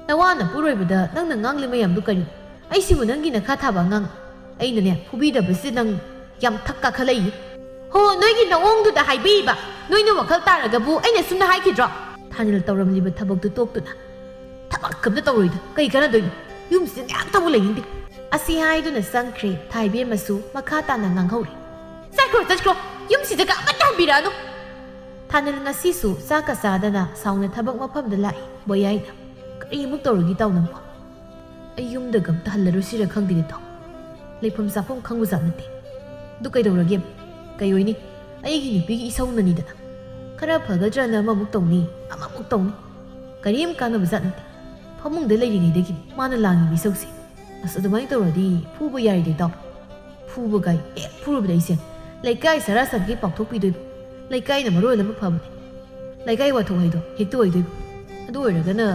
ꯅꯋꯥ ꯅꯄꯨꯔꯣꯏꯕꯗ ꯅꯪꯅ ꯉꯥꯡꯂꯤ ꯃꯌꯥꯝꯗꯨ ꯀꯔꯤ? ꯑꯩꯁꯤꯕꯨ ꯅꯪꯒꯤ ꯅꯈꯥ ꯊꯥꯕ ꯑꯉꯥꯡ? ꯑꯩꯅꯅꯦ, ꯐꯨꯕꯤꯗꯕꯁꯤ ꯅꯪ ꯌꯥꯝ ꯊꯛ ꯀꯥꯈꯠꯂꯛꯏ꯫ ꯍꯣ, ꯅꯣꯏꯒꯤ ꯅꯑꯣꯡꯗꯨꯗ ꯍꯥꯏꯕꯤꯕ꯫ ꯅꯣꯏꯅ ꯋꯥꯈꯜ ꯇꯥꯔꯒꯕꯨ ꯑꯩꯅ ꯁꯨꯝꯅ ꯍꯥꯏꯈꯤꯗ꯭ꯔꯣ?" ꯊꯥꯅꯤꯜ ꯇꯧꯔꯝꯂꯤꯕ ꯊꯕꯛꯇꯨ ꯇꯣꯛꯇꯨꯅ, "ꯊꯕꯛ ꯑꯝꯇ ꯇꯧꯔꯣꯏꯗ ꯀꯩ ꯀꯥꯟꯅꯗꯣꯏꯅꯣ? ꯌꯨꯝꯁꯤꯗ ꯉꯥꯏꯍꯥꯛꯇꯕꯨ ꯂꯩꯅꯤꯡꯗꯦ꯫" ꯑꯁꯤ ꯍꯥꯏꯗꯨꯅ ꯆꯪꯈ꯭ꯔꯦ꯫ ꯊꯥꯏꯕꯦꯝꯃꯁꯨ ꯃꯈꯥ ꯇꯥꯅ ꯉꯥꯡꯍꯧꯔꯤ, "ꯆꯠꯈ꯭ꯔꯣ, ꯆꯠꯈ꯭ꯔꯣ꯫ ꯌꯨꯝꯁꯤꯗꯒ ꯑꯃꯠꯇ ꯍꯟꯕꯤꯔꯛꯑꯅꯨ꯫" ꯊꯥꯅꯤꯜ ꯉꯁꯤꯁꯨ ꯆꯥꯛꯀ ꯆꯥꯗꯅ ꯁꯥꯎꯅ ꯊꯕꯛ ꯃꯐꯝꯗ ꯂꯥꯛꯏ꯫ ꯕꯣꯌꯥꯏꯅ, "ꯀꯔꯤꯃꯨꯛ ꯇꯧꯔꯒꯦ ꯏꯇꯥꯎ ꯅꯪꯕꯣ? ꯑꯩ ꯌꯨꯝꯗꯒ ꯑꯝꯇ ꯍꯜꯂꯔꯨꯁꯤꯔ ꯈꯪꯗꯦꯅꯦ ꯏꯇꯥꯎ꯫ ꯂꯩꯐꯝ ꯆꯥꯐꯝ ꯈꯪꯕꯖꯥꯠ ꯅꯠꯇꯦ꯫ ꯑꯗꯨ ꯀꯩꯗꯧꯔꯒꯦ? ꯀꯩ ꯑꯣꯏꯅꯤ? ꯑꯩꯒꯤ ꯅꯨꯄꯤꯒꯤ ꯏꯁꯧꯅꯅꯤꯗꯅ꯫ ꯈꯔ ꯐꯒꯗ꯭ꯔꯅ ꯑꯃꯃꯨꯛ ꯇꯧꯅꯤ, ꯑꯃꯃꯨꯛ ꯇꯧꯅꯤ꯫ ꯀꯔꯤꯝ ꯀꯥꯟꯅꯕꯖꯥꯠ ꯅꯠꯇꯦ꯫ ꯐꯃꯨꯡꯗ ꯂꯩꯔꯤꯉꯩꯗꯒꯤ ꯃꯥꯅ ꯂꯥꯡꯉꯤꯕ ꯏꯁꯧꯁꯦ꯫ ꯑꯁ, ꯑꯗꯨꯃꯥꯏꯅ ꯇꯧꯔꯗꯤ ꯐꯨꯕ ꯌꯥꯔꯤꯗ ꯏꯇꯥꯎ꯫ ꯐꯨꯕ ꯀꯥꯏ ꯍꯦꯛ ꯐꯨꯔꯨꯕꯗ ꯑꯩꯁꯦ ꯂꯩꯀꯥꯏ ꯁꯔꯥ ꯁꯟꯒꯩ ꯄꯥꯎꯊꯣꯛꯄꯤꯗꯣꯏꯕ꯫ ꯂꯩꯀꯥꯏꯅ ꯃꯔꯣꯜ ꯑꯃ ꯐꯕꯅꯦ꯫ ꯂꯩꯀꯥꯏ ꯋꯥꯊꯣꯛ ꯍꯥꯏꯗꯣ ꯍꯦꯛꯇ ꯑꯣꯏꯗꯣꯏꯕ꯫ ꯑꯗꯨ ꯑꯣꯏꯔꯒꯅ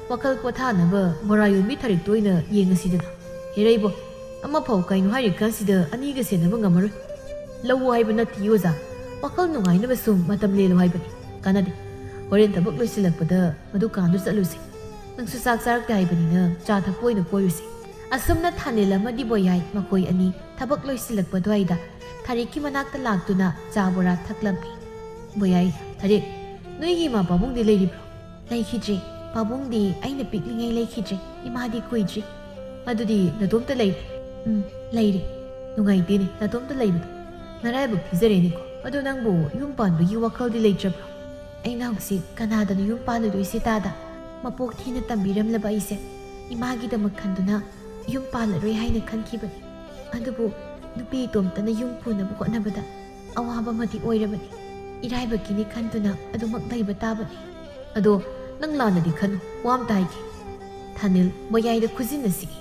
ꯋꯥꯈꯜ ꯄꯣꯊꯥꯅꯕ ꯕꯣꯔꯥ ꯌꯣꯟꯕꯤ ꯊꯥꯔꯤꯛꯇꯣ ꯑꯣꯏꯅ ꯌꯦꯡꯉꯁꯤꯗꯅ꯫ ꯍꯦꯔꯩꯕꯣ, ꯑꯃꯐꯥꯎ ꯀꯩꯅꯣ ꯍꯥꯏꯔꯤꯀꯥꯟꯁꯤꯗ ꯑꯅꯤꯒ ꯁꯦꯟꯅꯕ ꯉꯝꯃꯔꯣꯏ꯫ ꯂꯧꯑꯣ ꯍꯥꯏꯕ ꯅꯠꯇꯦ ꯑꯣꯖꯥ, ꯋꯥꯈꯜ ꯅꯨꯡꯉꯥꯏꯅꯕ ꯁꯨꯝ ꯃꯇꯝ ꯂꯦꯜꯂꯨ ꯍꯥꯏꯕꯅꯤ꯫ ꯀꯥꯟꯅꯗꯦ꯫ ꯍꯣꯔꯦꯟ ꯊꯕꯛ ꯂꯣꯏꯁꯤꯜꯂꯛꯄꯗ ꯃꯗꯨꯀꯥꯟꯗꯨ ꯆꯠꯂꯨꯁꯤ꯫ ꯅꯪꯁꯨ ꯆꯥꯛ ꯆꯥꯔꯛꯇꯦ ꯍꯥꯏꯕꯅꯤꯅ ꯆꯥ ꯊꯛꯄ ꯑꯣꯏꯅ ꯀꯣꯏꯔꯨꯁꯤ꯫ ꯑꯁꯨꯝꯅ ꯊꯥꯅꯤꯜ ꯑꯃꯗꯤ ꯕꯣꯌꯥꯏ ꯃꯈꯣꯏ ꯑꯅꯤ ꯊꯕꯛ ꯂꯣꯏꯁꯤꯜꯂꯛꯄ ꯑꯗꯨꯋꯥꯏꯗ ꯊꯥꯔꯤꯛꯀꯤ ꯃꯅꯥꯛꯇ ꯂꯥꯛꯇꯨꯅ ꯆꯥ ꯕꯣꯔꯥ ꯊꯛꯂꯝꯃꯤ꯫ ꯕꯣꯌꯥꯏ, ꯊꯥꯔꯤꯛ, ꯅꯣꯏꯒꯤ ꯏꯃꯥ ꯄꯥꯕꯨꯡꯗꯤ ꯂꯩꯔꯤꯕ꯭ꯔꯣ? ꯂꯩꯈꯤꯗ꯭ꯔꯦ꯫ ꯄꯥꯕꯨꯡꯗꯤ ꯑꯩꯅ ꯄꯤꯛꯂꯤꯉꯩ ꯂꯩꯈꯤꯗ꯭ꯔꯦ꯫ ꯏꯃꯥꯗꯤ ꯀꯨꯏꯗ꯭ꯔꯤ꯫ ꯑꯗꯨꯗꯤ ꯅꯇꯣꯝꯇ ꯂꯩꯔꯦ? ꯎꯝ, ꯂꯩꯔꯦ꯫ ꯅꯨꯡꯉꯥꯏꯇꯦꯅꯦ ꯅꯇꯣꯝꯇ ꯂꯩꯕꯗꯣ꯫ ꯅꯔꯥꯏꯕꯛ ꯊꯤꯖꯔꯦꯅꯦꯀꯣ꯫ ꯑꯗꯣ ꯅꯪꯕꯨ ꯌꯨꯝ ꯄꯥꯟꯕꯒꯤ ꯋꯥꯈꯜꯗꯤ ꯂꯩꯇ꯭ꯔꯕ꯭ꯔꯣ? ꯑꯩꯅ ꯍꯧꯖꯤꯛ ꯀꯅꯥꯗꯅꯣ ꯌꯨꯝ ꯄꯥꯜꯂꯨꯗꯣꯏꯁꯦ ꯇꯥꯗ? ꯃꯄꯣꯛ ꯊꯦꯡꯅ ꯇꯝꯕꯤꯔꯝꯂꯕ ꯑꯩꯁꯦ ꯏꯃꯥꯒꯤꯗꯃꯛ ꯈꯟꯗꯨꯅ ꯌꯨꯝ ꯄꯥꯜꯂꯔꯣꯏ ꯍꯥꯏꯅ ꯈꯟꯈꯤꯕꯅꯤ꯫ ꯑꯗꯨꯕꯨ ꯅꯨꯄꯤ ꯏꯇꯣꯝꯇꯅ ꯌꯨꯝ ꯄꯨꯅꯕ ꯍꯣꯠꯅꯕꯗ ꯑꯋꯥꯕ ꯑꯃꯗꯤ ꯑꯣꯏꯔꯕꯅꯤ꯫ ꯏꯔꯥꯏꯕꯛꯀꯤꯅꯤ ꯈꯟꯗꯨꯅ ꯑꯗꯨꯃꯛ ꯂꯩꯕ ꯇꯥꯕꯅꯤ꯫ ꯑꯗꯣ ꯅꯪ ꯂꯥꯟꯅꯗꯤ ꯈꯟꯅꯨ, ꯋꯥ ꯑꯝꯇ ꯍꯥꯏꯒꯦ꯫ ꯊꯥꯅꯤꯜ ꯕꯣꯌꯥꯏꯗ ꯈꯨꯖꯤꯟꯅ ꯁꯤꯛꯏ꯫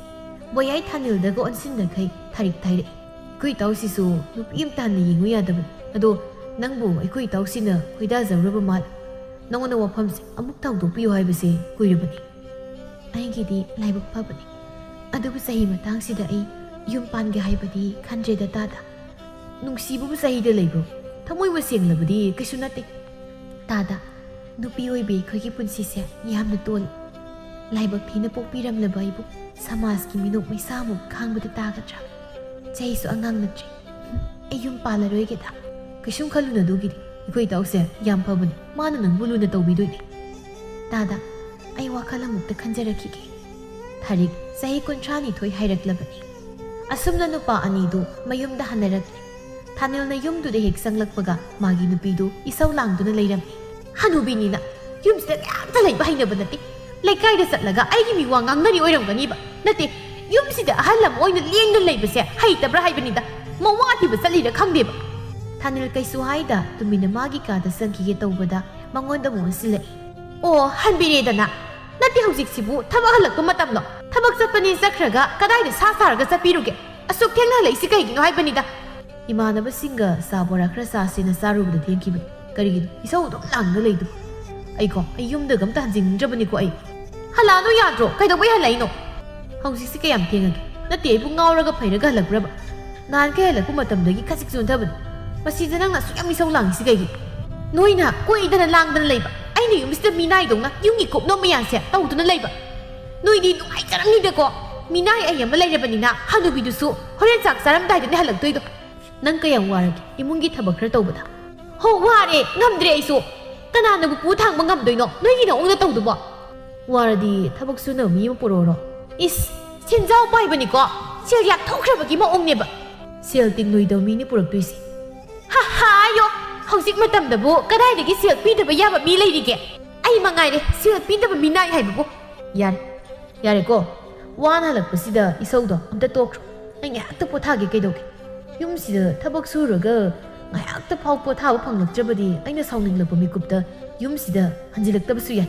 ꯕꯣꯌꯥꯏ ꯊꯥꯅꯤꯜꯗꯒ ꯑꯣꯟꯁꯤꯟꯅꯈꯩ ꯊꯥꯔꯤꯛ ꯊꯥꯏꯔꯛꯏ꯫ ꯑꯩꯈꯣꯏ ꯏꯇꯥꯎꯁꯤꯁꯨ ꯅꯨꯄꯤ ꯑꯝꯇ ꯍꯟꯅ ꯌꯦꯡꯉꯨ ꯌꯥꯗꯕꯅꯤ꯫ ꯑꯗꯣ ꯅꯪꯕꯨ ꯑꯩꯈꯣꯏ ꯏꯇꯥꯎꯁꯤꯅ ꯈꯣꯏꯗꯥꯖꯔꯨꯔꯕ ꯃꯥꯜꯂꯦ꯫ ꯅꯉꯣꯟꯗ ꯋꯥꯐꯝꯁꯦ ꯑꯃꯨꯛꯇ ꯍꯧꯗꯣꯛꯄꯤꯌꯨ ꯍꯥꯏꯕꯁꯦ ꯀꯨꯏꯔꯕꯅꯤ꯫ ꯑꯩꯒꯤꯗꯤ ꯂꯥꯏꯕꯛ ꯐꯕꯅꯤ꯫ ꯑꯗꯨꯕꯨ ꯆꯍꯤ ꯃꯇꯥꯡꯁꯤꯗ ꯑꯩ ꯌꯨꯝ ꯄꯥꯟꯒꯦ ꯍꯥꯏꯕꯗꯤ ꯈꯟꯗ꯭ꯔꯦꯗ ꯇꯥꯗ꯫ ꯅꯨꯡꯁꯤꯕꯕꯨ ꯆꯍꯤꯗ ꯂꯩꯕ꯭ꯔꯣ? ꯊꯃꯣꯏꯕꯨ ꯁꯦꯡꯂꯕꯗꯤ ꯀꯩꯁꯨ ꯅꯠꯇꯦ꯫ ꯇꯥꯗ, ꯅꯨꯄꯤ ꯑꯣꯏꯕꯤ ꯑꯩꯈꯣꯏꯒꯤ ꯄꯨꯟꯁꯤꯁꯦ ꯌꯥꯝꯅ ꯇꯣꯜꯂꯤ꯫ ꯂꯥꯏꯕꯛ ꯊꯤꯅ ꯄꯣꯛꯄꯤꯔꯝꯂꯕ ꯑꯩꯕꯨ ꯁꯃꯥꯖꯀꯤ ꯃꯤꯅꯣꯛ ꯃꯩꯁꯥꯃꯨꯛ ꯈꯥꯡꯕꯗ ꯇꯥꯒꯗ꯭ꯔꯥ? ꯆꯍꯤꯁꯨ ꯑꯉꯥꯡ ꯅꯠꯇ꯭ꯔꯦ꯫ ꯑꯩ ꯌꯨꯝ ꯄꯥꯜꯂꯔꯣꯏꯒꯦꯗ꯫ ꯀꯩꯁꯨꯝ ꯈꯜꯂꯨꯅꯨ ꯑꯗꯨꯒꯤꯗꯤ꯫ ꯑꯩꯈꯣꯏ ꯏꯇꯥꯎꯁꯦ ꯌꯥꯝ ꯐꯕꯅꯤ꯫ ꯃꯥꯅ ꯅꯪꯕꯨ ꯂꯨꯅ ꯇꯧꯕꯤꯗꯣꯏꯅꯤ꯫ ꯇꯥꯗ, ꯑꯩ ꯋꯥꯈꯜ ꯑꯃꯨꯛꯇ ꯈꯟꯖꯔꯛꯈꯤꯒꯦ꯫ ꯊꯥꯔꯤꯛ ꯆꯍꯤ ꯀꯨꯟꯊ꯭ꯔꯥ ꯅꯤꯊꯣꯏ ꯍꯥꯏꯔꯛꯂꯕꯅꯤ꯫ ꯑꯁꯨꯝꯅ ꯅꯨꯄꯥ ꯑꯅꯤꯗꯨ ꯃꯌꯨꯝꯗ ꯍꯟꯅꯔꯛꯂꯦ꯫ ꯊꯥꯅꯤꯜꯅ ꯌꯨꯝꯗꯨꯗ ꯍꯦꯛ ꯆꯪꯂꯛꯄꯒ ꯃꯥꯒꯤ ꯅꯨꯄꯤꯗꯨ ꯏꯁꯧ ꯂꯥꯡꯗꯨꯅ ꯂꯩꯔꯝꯃꯤ꯫ "ꯍꯅꯨꯕꯤꯅꯤꯅ ꯌꯨꯝꯁꯤꯗ ꯀꯌꯥꯝꯇ ꯂꯩꯕ ꯍꯩꯅꯕ ꯅꯠꯇꯦ꯫ ꯂꯩꯀꯥꯏꯗ ꯆꯠꯂꯒ ꯑꯩꯒꯤ ꯃꯤ ꯋꯥ ꯉꯥꯡꯅꯔꯤ ꯑꯣꯏꯔꯝꯒꯅꯤꯕ꯫ ꯅꯠꯇꯦ, ꯌꯨꯝꯁꯤꯗ ꯑꯍꯜ ꯑꯃ ꯑꯣꯏꯅ ꯂꯦꯡꯗꯨꯅ ꯂꯩꯕꯁꯦ ꯍꯩꯇꯕ꯭ꯔꯥ ꯍꯥꯏꯕꯅꯤꯗ꯫ ꯃꯋꯥ ꯊꯤꯕ ꯆꯠꯂꯤꯔ ꯈꯪꯗꯦꯕ꯫" ꯊꯥꯅꯤꯜ ꯀꯩꯁꯨ ꯍꯥꯏꯗ ꯇꯨꯃꯤꯟꯅ ꯃꯥꯒꯤ ꯀꯥꯗ ꯆꯪꯈꯤꯒꯦ ꯇꯧꯕꯗ ꯃꯉꯣꯟꯗ ꯑꯃꯨꯛ ꯑꯣꯟꯁꯤꯜꯂꯛꯏ꯫ "ꯑꯣ, ꯍꯟꯕꯤꯔꯦꯗꯅ꯫ ꯅꯠꯇꯦ, ꯍꯧꯖꯤꯛꯁꯤꯕꯨ ꯊꯕꯛ ꯍꯜꯂꯛꯄ ꯃꯇꯝꯂꯣ? ꯊꯕꯛ ꯆꯠꯄꯅꯦ ꯆꯠꯈ꯭ꯔꯒ ꯀꯗꯥꯏꯗ ꯁꯥ ꯁꯥꯔꯒ ꯆꯠꯄꯤꯔꯨꯒꯦ? ꯑꯁꯨꯛ ꯊꯦꯡꯅ ꯍꯜꯂꯛꯏꯁꯤ ꯀꯩꯒꯤꯅꯣ ꯍꯥꯏꯕꯅꯤꯗ?" ꯏꯃꯥꯟꯅꯕꯁꯤꯡꯒ ꯆꯥ ꯕꯣꯔꯥ ꯈꯔ ꯆꯥꯁꯦꯅ ꯆꯥꯔꯨꯕꯗ ꯊꯦꯡꯈꯤꯕꯅꯤ꯫ ꯀꯔꯤꯒꯤꯅꯣ ꯏꯁꯧ ꯑꯗꯨꯝ ꯂꯥꯡꯗꯨꯅ ꯂꯩꯗꯨꯕꯨ? ꯑꯩꯀꯣ, ꯑꯩ ꯌꯨꯝꯗꯒ ꯑꯝꯇ ꯍꯟꯖꯤꯟꯅꯤꯡꯗ꯭ꯔꯕꯅꯤꯀꯣ ꯑꯩ꯫ "ꯍꯜꯂꯛꯑꯅꯨ ꯌꯥꯗ꯭ꯔꯣ? ꯀꯩꯗꯧꯕꯩ ꯍꯜꯂꯛꯏꯅꯣ?" "ꯍꯧꯖꯤꯛꯁꯤ ꯀꯌꯥꯝ ꯊꯦꯡꯉꯒꯦ? ꯅꯠꯇꯦ, ꯑꯩꯕꯨ ꯉꯥꯎꯔꯒ ꯐꯩꯔꯒ ꯍꯜꯂꯛꯄ꯭ꯔꯕ? ꯅꯍꯥꯟꯈꯩ ꯍꯜꯂꯛꯄ ꯃꯇꯝꯗꯒꯤ ꯈꯖꯤꯛ ꯆꯣꯟꯊꯕꯅꯤ꯫ ꯃꯁꯤꯗ ꯅꯪꯅ ꯑꯁꯨꯛ ꯌꯥꯝ ꯏꯁꯧ ꯂꯥꯡꯉꯤꯁꯤ ꯀꯩꯒꯤ? ꯅꯣꯏꯅ ꯀꯣꯏꯗꯅ ꯂꯥꯡꯗꯅ ꯂꯩꯕ, ꯑꯩꯅ ꯌꯨꯝꯁꯤꯗ ꯃꯤꯅꯥꯏꯗꯧꯅ ꯌꯨꯝꯒꯤ ꯀꯨꯞꯅꯣꯝ ꯃꯌꯥꯝꯁꯦ ꯇꯧꯗꯨꯅ ꯂꯩꯕ꯫ ꯅꯣꯏꯗꯤ ꯅꯨꯡꯉꯥꯏꯖꯔꯝꯅꯤꯗꯀꯣ꯫ ꯃꯤꯅꯥꯏ ꯑꯩ ꯑꯃ ꯂꯩꯔꯕꯅꯤꯅ ꯍꯅꯨꯕꯤꯗꯨꯁꯨ ꯍꯣꯔꯦꯟ ꯆꯥꯛ ꯆꯥꯔꯝꯗꯥꯏꯗꯅꯦ ꯍꯜꯂꯛꯇꯣꯏꯗꯣ꯫ ꯅꯪ ꯀꯌꯥꯝ ꯋꯥꯔꯒꯦ ꯏꯃꯨꯡꯒꯤ ꯊꯕꯛ ꯈꯔ ꯇꯧꯕꯗ? ꯍꯣ, ꯋꯥꯔꯦ, ꯉꯝꯗ꯭ꯔꯦ ꯑꯩꯁꯨ꯫ ꯀꯅꯥꯅꯕꯨ ꯄꯨ ꯊꯥꯡꯕ ꯉꯝꯗꯣꯏꯅꯣ? ꯅꯣꯏꯒꯤ ꯅꯑꯣꯡꯗ ꯇꯧꯗꯨꯕꯣ꯫ ꯋꯥꯔꯗꯤ ꯊꯕꯛ ꯁꯨꯅꯕ ꯃꯤ ꯑꯃ ꯄꯨꯔꯛꯑꯣꯔꯣ? ꯏꯁ, ꯁꯦꯟꯖꯥꯎ ꯄꯥꯏꯕꯅꯤꯀꯣ꯫ ꯁꯦꯜ ꯌꯥꯛꯊꯣꯛꯈ꯭ꯔꯕꯒꯤ ꯃꯑꯣꯡꯅꯦꯕ꯫ ꯁꯦꯜ ꯇꯤꯡꯂꯣꯏꯗꯕ ꯃꯤꯅꯤ ꯄꯨꯔꯛꯇꯣꯏꯁꯦ꯫ ꯍꯥ ꯍꯥ, ꯑꯌꯣ! ꯍꯧꯖꯤꯛ ꯃꯇꯝꯗꯕꯨ ꯀꯗꯥꯏꯗꯒꯤ ꯁꯦꯜ ꯄꯤꯗꯕ ꯌꯥꯕ ꯃꯤ ꯂꯩꯔꯤꯒꯦ? ꯑꯩ ꯃꯉꯥꯏꯔꯦ ꯁꯦꯜ ꯄꯤꯗꯕ ꯃꯤꯅꯥꯏ ꯍꯥꯏꯕꯕꯨ꯫ ꯌꯥꯔꯦ, ꯌꯥꯔꯦꯀꯣ꯫ ꯋꯥꯅ ꯍꯜꯂꯛꯄꯁꯤꯗ ꯏꯁꯧꯗꯣ ꯑꯝꯇ ꯇꯣꯛꯈ꯭ꯔꯣ꯫ ꯑꯩ ꯉꯥꯏꯍꯥꯛꯇ ꯄꯣꯊꯥꯒꯦ ꯀꯩꯗꯧꯒꯦ? ꯌꯨꯝꯁꯤꯗ ꯊꯕꯛ ꯁꯨꯔꯒ ꯉꯥꯏꯍꯥꯛꯇ ꯐꯥꯎ ꯄꯣꯊꯥꯕ ꯐꯪꯂꯛꯇ꯭ꯔꯕꯗꯤ ꯑꯩꯅ ꯁꯥꯎꯅꯤꯡꯂꯛꯄ ꯃꯤꯀꯨꯞꯇ ꯌꯨꯝꯁꯤꯗ ꯍꯟꯖꯤꯜꯂꯛꯇꯕꯁꯨ ꯌꯥꯏ꯫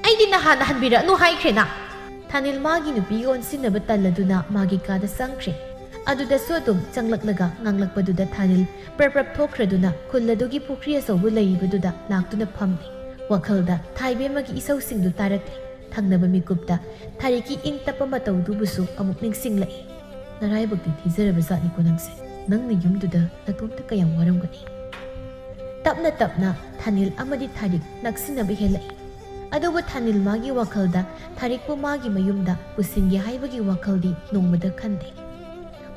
ꯑꯩꯗꯤ ꯅꯍꯥꯟꯅ ꯍꯟꯕꯤꯔꯛꯑꯅꯨ ꯍꯥꯏꯈ꯭ꯔꯦꯅ꯫ ꯊꯥꯅꯤꯜ ꯃꯥꯒꯤ ꯅꯨꯄꯤꯒ ꯑꯣꯟꯁꯤꯟꯅꯕ ꯇꯜꯂꯗꯨꯅ ꯃꯥꯒꯤ ꯀꯥꯗ ꯆꯪꯈ꯭ꯔꯦ꯫ ꯑꯗꯨꯗꯁꯨ ꯑꯗꯨꯝ ꯆꯪꯂꯛꯂꯒ ꯉꯥꯡꯂꯛꯄꯗꯨꯗ ꯊꯥꯅꯤꯜ ꯄ꯭ꯔꯞ ꯄ꯭ꯔꯞ ꯊꯣꯛꯈ꯭ꯔꯗꯨꯅ ꯈꯨꯜ ꯑꯗꯨꯒꯤ ꯄꯨꯈ꯭ꯔꯤ ꯑꯆꯧꯕ ꯂꯩꯔꯤꯕꯗꯨꯗ ꯂꯥꯛꯇꯨꯅ ꯐꯝꯂꯦ꯫ ꯋꯥꯈꯜꯗ ꯊꯥꯏꯕꯦꯝꯃꯒꯤ ꯏꯁꯧꯁꯤꯡꯗꯨ ꯇꯥꯔꯛꯂꯦ꯫ ꯊꯪꯅꯕ ꯃꯤꯀꯨꯞꯇ ꯊꯥꯔꯤꯛꯀꯤ ꯏꯪ ꯇꯞꯄ ꯃꯇꯧꯗꯨꯕꯨꯁꯨ ꯑꯃꯨꯛ ꯅꯤꯡꯁꯤꯡꯂꯛꯏ꯫ ꯅꯔꯥꯏꯕꯛꯇꯤ ꯊꯤꯖꯔꯕ ꯖꯥꯠꯅꯤꯀꯣ ꯅꯪꯁꯦ꯫ ꯅꯪꯅ ꯌꯨꯝꯗꯨꯗ ꯅꯇꯣꯝꯇ ꯀꯌꯥꯝ ꯋꯥꯔꯝꯒꯅꯤ꯫ ꯇꯞꯅ ꯇꯞꯅ ꯊꯥꯅꯤꯜ ꯑꯃꯗꯤ ꯊꯥꯔꯤꯛ ꯅꯛꯁꯤꯟꯅꯕ ꯍꯦꯜꯂꯛꯏ꯫ ꯑꯗꯨꯕꯨ ꯊꯥꯅꯤꯜ ꯃꯥꯒꯤ ꯋꯥꯈꯜꯗ ꯊꯥꯔꯤꯛꯄꯨ ꯃꯥꯒꯤ ꯃꯌꯨꯝꯗ ꯄꯨꯁꯤꯟꯒꯦ ꯍꯥꯏꯕꯒꯤ ꯋꯥꯈꯜꯗꯤ ꯅꯣꯡꯃꯗ ꯈꯟꯗꯦ꯫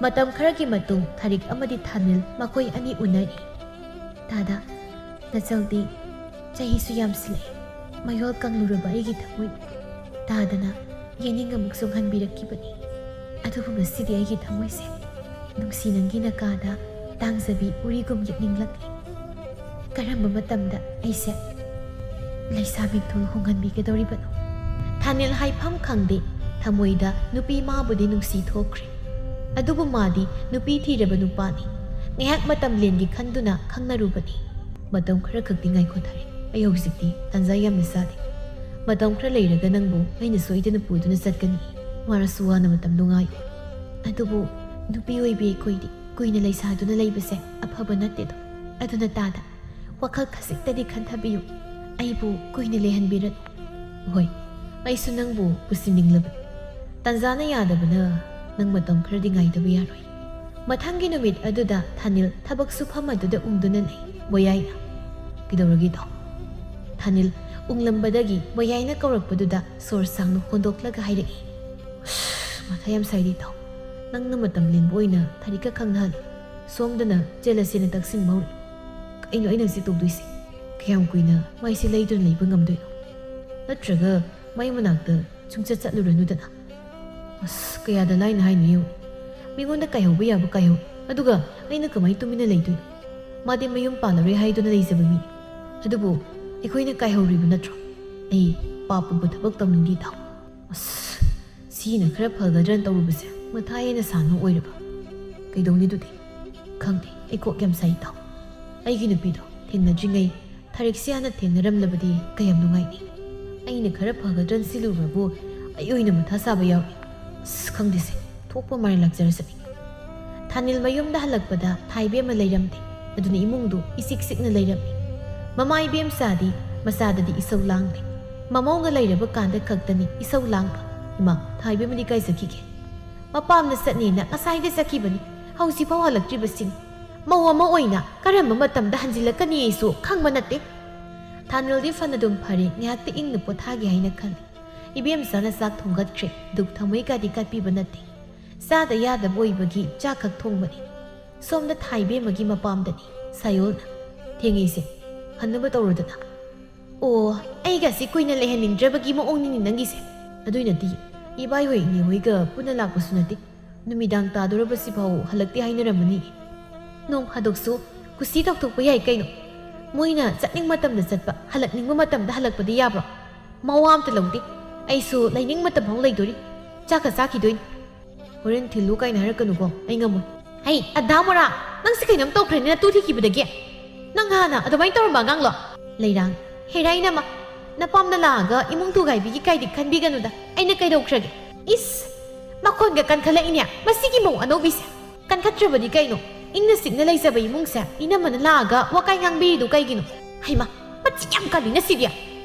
ꯃꯇꯝ ꯈꯔꯒꯤ ꯃꯇꯨꯡ ꯊꯥꯔꯤꯛ ꯑꯃꯗꯤ ꯊꯥꯅꯤꯜ ꯃꯈꯣꯏ ꯑꯅꯤ ꯎꯅꯔꯤ꯫ ꯗꯥꯗꯥ, ꯅꯆꯧꯗꯤ ꯆꯍꯤꯁꯨ ꯌꯥꯝꯁꯤꯜꯂꯛꯑꯦ꯫ ꯃꯌꯣꯜ ꯀꯪꯂꯨꯔꯕ ꯑꯩꯒꯤ ꯊꯃꯣꯏ ꯗꯥꯗꯥꯅ ꯌꯦꯅꯤꯡ ꯑꯃꯨꯛ ꯆꯣꯡꯍꯟꯕꯤꯔꯛꯈꯤꯕꯅꯤ꯫ ꯑꯗꯨꯕꯨ ꯉꯁꯤꯗꯤ ꯑꯩꯒꯤ ꯊꯃꯣꯏꯁꯦ ꯅꯨꯡꯁꯤ ꯅꯪꯒꯤ ꯅꯀꯥꯗ ꯇꯥꯡꯖꯕꯤ ꯎꯔꯤꯒꯨꯝ ꯌꯦꯠꯅꯤꯡꯂꯛꯂꯤ꯫ ꯀꯔꯝꯕ ꯃꯇꯝꯗ ꯑꯩꯁꯦ ꯂꯩꯁꯥ ꯃꯤꯡꯊꯣꯜ ꯍꯣꯡꯍꯟꯕꯤꯒꯗꯧꯔꯤꯕꯅꯣ? ꯊꯥꯅꯤꯜ ꯍꯥꯏꯐꯝ ꯈꯪꯗꯦ꯫ ꯊꯃꯣꯏꯗ ꯅꯨꯄꯤ ꯃꯥꯕꯨꯗꯤ ꯅꯨꯡꯁꯤ ꯊꯣꯛꯈ꯭ꯔꯦ꯫ ꯑꯗꯨꯕꯨ ꯃꯥꯗꯤ ꯅꯨꯄꯤ ꯊꯤꯔꯕ ꯅꯨꯄꯥꯅꯤ꯫ ꯉꯥꯏꯍꯥꯛ ꯃꯇꯝ ꯂꯦꯟꯒꯦ ꯈꯟꯗꯨꯅ ꯈꯪꯅꯔꯨꯕꯅꯤ꯫ ꯃꯇꯝ ꯈꯔ ꯈꯛꯇꯤ ꯉꯥꯏꯈꯣ ꯊꯥꯔꯤꯛ꯫ ꯑꯩ ꯍꯧꯖꯤꯛꯇꯤ ꯇꯥꯟꯖꯥ ꯌꯥꯝꯅ ꯆꯥꯗꯦ꯫ ꯃꯇꯝ ꯈꯔ ꯂꯩꯔꯒ ꯅꯪꯕꯨ ꯑꯩꯅ ꯁꯣꯏꯗꯅ ꯄꯨꯗꯨꯅ ꯆꯠꯀꯅꯤ꯫ ꯋꯥꯔꯁꯨ ꯋꯥꯅ ꯃꯇꯝꯗꯨ ꯉꯥꯏꯌꯨ꯫ ꯑꯗꯨꯕꯨ ꯅꯨꯄꯤ ꯑꯣꯏꯕꯤ ꯑꯩꯈꯣꯏꯗꯤ ꯀꯨꯏꯅ ꯂꯩꯁꯥꯗꯨꯅ ꯂꯩꯕꯁꯦ ꯑꯐꯕ ꯅꯠꯇꯦꯗꯣ꯫ ꯑꯗꯨꯅ ꯇꯥꯗ, ꯋꯥꯈꯜ ꯈꯖꯤꯛꯇꯗꯤ ꯈꯟꯊꯕꯤꯌꯨ꯫ ꯑꯩꯕꯨ ꯀꯨꯏꯅ ꯂꯩꯍꯟꯕꯤꯔꯅꯨ꯫ ꯍꯣꯏ, ꯑꯩꯁꯨ ꯅꯪꯕꯨ ꯄꯨꯁꯤꯟꯅꯤꯡꯂꯕꯅꯤ꯫ ꯇꯥꯟꯖꯥꯅ ꯌꯥꯗꯕꯅ ꯅꯪ ꯃꯇꯝ ꯈꯔꯗꯤ ꯉꯥꯏꯗꯕ ꯌꯥꯔꯣꯏ꯫ ꯃꯊꯪꯒꯤ ꯅꯨꯃꯤꯠ ꯑꯗꯨꯗ ꯊꯥꯅꯤꯜ ꯊꯕꯛ ꯁꯨꯐꯝ ꯑꯗꯨꯗ ꯎꯪꯗꯨꯅ ꯂꯩ꯫ ꯕꯣꯌꯥꯏꯅ, "ꯀꯩꯗꯧꯔꯒꯦ ꯏꯇꯥꯎ?" ꯊꯥꯅꯤꯜ ꯎꯪꯂꯝꯕꯗꯒꯤ ꯕꯣꯌꯥꯏꯅ ꯀꯧꯔꯛꯄꯗꯨꯗ ꯁꯣꯔ ꯁꯥꯡꯅ ꯍꯣꯟꯗꯣꯛꯂꯒ ꯍꯥꯏꯔꯛꯏ, "ꯑꯁ, ꯃꯊꯥ ꯌꯥꯝ ꯁꯥꯏꯗ ꯏꯇꯥꯎ꯫ ꯅꯪꯅ ꯃꯇꯝ ꯂꯦꯟꯕ ꯑꯣꯏꯅ ꯊꯥꯔꯤꯛꯀ ꯈꯪꯅꯍꯜꯂꯨ꯫ ꯁꯣꯝꯗꯅ ꯆꯦꯜꯂꯁꯦꯅ ꯇꯛꯁꯤꯟꯕ ꯍꯧꯔꯛꯏ꯫ ꯀꯩꯅꯣ ꯑꯩꯅ ꯍꯧꯖꯤꯛ ꯇꯧꯗꯣꯏꯁꯦ? ꯀꯌꯥꯝ ꯀꯨꯏꯅ ꯃꯥꯏꯁꯦ ꯂꯩꯗꯨꯅ ꯂꯩꯕ ꯉꯝꯗꯣꯏꯅꯣ? ꯅꯠꯇ꯭ꯔꯒ ꯃꯥꯏ ꯃꯅꯥꯛꯇ ꯁꯨꯡꯆꯠ ꯆꯠꯂꯨꯔꯅꯨꯗꯅ? ꯑꯁ, ꯀꯌꯥꯗ ꯂꯥꯏꯅ ꯍꯥꯏꯅꯣ ꯌꯦꯡꯉꯨ꯫ ꯃꯤꯉꯣꯟꯗ ꯀꯥꯏꯍꯧꯕ ꯌꯥꯕ ꯀꯥꯏꯍꯧ, ꯑꯗꯨꯒ ꯑꯩꯅ ꯀꯃꯥꯏꯅ ꯇꯨꯃꯤꯟꯅ ꯂꯩꯗꯣꯏꯅꯣ? ꯃꯥꯗꯤ ꯃꯌꯨꯝ ꯄꯥꯜꯂꯔꯣꯏ ꯍꯥꯏꯗꯨꯅ ꯂꯩꯖꯕ ꯃꯤꯅꯤ꯫ ꯑꯗꯨꯕꯨ ꯑꯩꯈꯣꯏꯅ ꯀꯥꯏꯍꯧꯔꯤꯕ ꯅꯠꯇ꯭ꯔꯣ? ꯑꯩ ꯄꯥꯞ ꯄꯨꯕ ꯊꯕꯛ ꯇꯧꯅꯤꯡꯗꯦ ꯇꯥꯎ꯫ ꯑꯁ, ꯁꯤꯅ ꯈꯔ ꯐꯒꯗ꯭ꯔꯅ ꯇꯧꯔꯨꯕꯁꯦ ꯃꯊꯥ ꯍꯦꯟꯅ ꯁꯥꯅ ꯑꯣꯏꯔꯕ꯫ ꯀꯩꯗꯧꯅꯤ ꯑꯗꯨꯗꯤ? ꯈꯪꯗꯦ, ꯑꯩ ꯀꯣꯛ ꯌꯥꯝ ꯁꯥꯏ ꯇꯥꯎ꯫ ꯑꯩꯒꯤ ꯅꯨꯄꯤꯗꯣ ꯊꯦꯡꯅꯗ꯭ꯔꯤꯉꯩ ꯊꯥꯔꯤꯛꯁꯦ ꯍꯥꯟꯅ ꯊꯦꯡꯅꯔꯝꯂꯕꯗꯤ ꯀꯌꯥꯝ ꯅꯨꯡꯉꯥꯏꯅꯤ꯫ ꯑꯩꯅ ꯈꯔ ꯐꯒꯗ꯭ꯔꯅ ꯁꯤꯜꯂꯨꯔꯕꯨ ꯑꯩ ꯑꯣꯏꯅ ꯃꯊꯥ ꯁꯥꯕ ꯌꯥꯎꯔꯦ꯫ ꯑꯁ, ꯈꯪꯗꯦꯁꯦ, ꯊꯣꯛꯄ ꯃꯔꯥꯏ ꯂꯥꯛꯆꯔꯁꯅꯤ꯫ ꯊꯥꯅꯤꯜ ꯃꯌꯨꯝꯗ ꯍꯜꯂꯛꯄꯗ ꯊꯥꯏꯕꯦꯝꯃ ꯂꯩꯔꯝꯗꯦ꯫ ꯑꯗꯨꯅ ꯏꯃꯨꯡꯗꯨ ꯏꯆꯤꯛ ꯆꯤꯛꯅ ꯂꯩꯔꯝꯃꯤ꯫ ꯃꯃꯥ ꯏꯕꯦꯝꯆꯥꯗꯤ ꯃꯆꯥꯗꯗꯤ ꯏꯁꯧ ꯂꯥꯡꯗꯦ꯫ ꯃꯃꯧꯒ ꯂꯩꯔꯕ ꯀꯥꯟꯗ ꯈꯛꯇꯅꯤ ꯏꯁꯧ ꯂꯥꯡꯕ꯫ ꯏꯃꯥ, ꯊꯥꯏꯕꯦꯝꯃꯗꯤ ꯀꯥꯏ ꯆꯠꯈꯤꯒꯦ? ꯃꯄꯥꯝꯗ ꯆꯠꯅꯦꯅ ꯉꯁꯥꯏꯗ ꯆꯠꯈꯤꯕꯅꯤ꯫ ꯍꯧꯖꯤꯛꯐꯥꯎ ꯍꯜꯂꯛꯇ꯭ꯔꯤꯕꯁꯤꯅꯤ꯫ ꯃꯧ ꯑꯃ ꯑꯣꯏꯅ ꯀꯔꯝꯕ ꯃꯇꯝꯗ ꯍꯟꯖꯤꯜꯂꯛꯀꯅꯤ ꯑꯩꯁꯨ ꯈꯪꯕ ꯅꯠꯇꯦ꯫ ꯊꯥꯅꯤꯜꯗꯤ ꯐꯅꯗꯨꯝ ꯐꯔꯦ, ꯉꯥꯏꯍꯥꯛꯇꯤ ꯏꯪꯅ ꯄꯣꯊꯥꯒꯦ ꯍꯥꯏꯅ ꯈꯜꯂꯤ꯫ ꯏꯕꯦꯝꯆꯥꯅ ꯆꯥꯛ ꯊꯣꯡꯒꯠꯈ꯭ꯔꯦ꯫ ꯗꯨꯛ ꯊꯃꯣꯏ ꯀꯥꯗꯤ ꯀꯠꯄꯤꯕ ꯅꯠꯇꯦ꯫ ꯆꯥꯗ ꯌꯥꯗꯕ ꯑꯣꯏꯕꯒꯤ ꯆꯥꯛ ꯈꯛ ꯊꯣꯡꯕꯅꯤ꯫ ꯁꯣꯝꯗ ꯊꯥꯏꯕꯦꯝꯃꯒꯤ ꯃꯄꯥꯝꯗꯅꯤ꯫ ꯁꯥꯌꯣꯜꯅ, "ꯊꯦꯡꯉꯤꯁꯦ, ꯍꯟꯅꯕ ꯇꯧꯔꯨꯗꯅ"꯫ ꯑꯣ, ꯑꯩꯒꯁꯤ ꯀꯨꯏꯅ ꯂꯩꯍꯟꯅꯤꯡꯗ꯭ꯔꯕꯒꯤ ꯃꯑꯣꯡꯅꯤꯅꯦ ꯅꯪꯒꯤꯁꯦ꯫ ꯑꯗꯨꯏ ꯅꯠꯇꯦ, ꯏꯕꯥꯏ ꯍꯣꯏ ꯏꯅꯦ ꯍꯣꯏꯒ ꯄꯨꯟꯅ ꯂꯥꯛꯄꯁꯨ ꯅꯠꯇꯦ꯫ ꯅꯨꯃꯤꯗꯥꯡ ꯇꯥꯗꯣꯔꯕꯁꯤꯐꯥꯎ ꯍꯜꯂꯛꯇꯦ ꯍꯥꯏꯅꯔꯝꯃꯅꯤ꯫ ꯅꯣꯡ ꯐꯥꯗꯣꯛꯁꯨ ꯀꯨꯁꯤ ꯇꯧꯊꯣꯛꯄ ꯌꯥꯏ ꯀꯩꯅꯣ꯫ ꯃꯣꯏꯅ ꯆꯠꯅꯤꯡ ꯃꯇꯝꯗ ꯆꯠꯄ, ꯍꯜꯂꯛꯅꯤꯡꯕ ꯃꯇꯝꯗ ꯍꯜꯂꯛꯄꯗꯤ ꯌꯥꯕ꯭ꯔꯣ? ꯃꯋꯥ ꯑꯝꯇ ꯂꯧꯗꯦ꯫ ꯑꯩꯁꯨ ꯂꯩꯅꯤꯡ ꯃꯇꯝꯐꯥꯎ ꯂꯩꯗꯣꯔꯤ꯫ ꯆꯥꯛꯀ ꯆꯥꯈꯤꯗꯣꯏꯅꯤ꯫ ꯍꯣꯔꯦꯟ ꯊꯤꯜꯂꯨ ꯀꯥꯏꯅ ꯍꯥꯏꯔꯛꯀꯅꯨꯀꯣ, ꯑꯩ ꯉꯝꯃꯣꯏ꯫ ꯍꯩ, ꯑꯗꯥ ꯃꯣꯔꯥ, ꯅꯪꯁꯦ ꯀꯩꯅꯣꯝ ꯇꯧꯈ꯭ꯔꯦꯅꯦ ꯅꯇꯨ ꯊꯤꯈꯤꯕꯗꯒꯤ꯫ ꯅꯪ ꯍꯥꯟꯅ ꯑꯗꯨꯃꯥꯏꯅ ꯇꯧꯔꯝꯕ ꯑꯉꯥꯡꯂꯣ? ꯂꯩꯔꯥꯡ, ꯍꯦꯔꯥ ꯏꯅꯝꯃ, ꯅꯄꯥꯝꯗ ꯂꯥꯛꯑꯒ ꯏꯃꯨꯡ ꯊꯨꯒꯥꯏꯕꯤꯒꯦ ꯀꯥꯏꯗꯤ ꯈꯟꯕꯤꯒꯅꯨꯗ꯫ ꯑꯩꯅ ꯀꯩꯗꯧꯈ꯭ꯔꯒꯦ? ꯏꯁ! ꯃꯈꯣꯟꯒ ꯀꯟꯈꯠꯂꯛꯏꯅꯦ ꯃꯁꯤꯒꯤ ꯃꯧ ꯑꯅꯧꯕꯤꯁꯦ꯫ ꯀꯟꯈꯠꯇ꯭ꯔꯕꯗꯤ ꯀꯩꯅꯣ? ꯏꯪꯅ ꯆꯤꯛꯅ ꯂꯩꯖꯕ ꯏꯃꯨꯡꯁꯦ ꯏꯅꯝꯃꯅ ꯂꯥꯛꯑꯒ ꯋꯥꯀꯥꯏ ꯉꯥꯡꯕꯤꯔꯤꯗꯣ ꯀꯩꯒꯤꯅꯣ? ꯍꯩꯃꯥ, ꯃꯆꯤꯟ ꯌꯥꯝ ꯀꯜꯂꯤꯅ ꯁꯤꯗꯤ꯫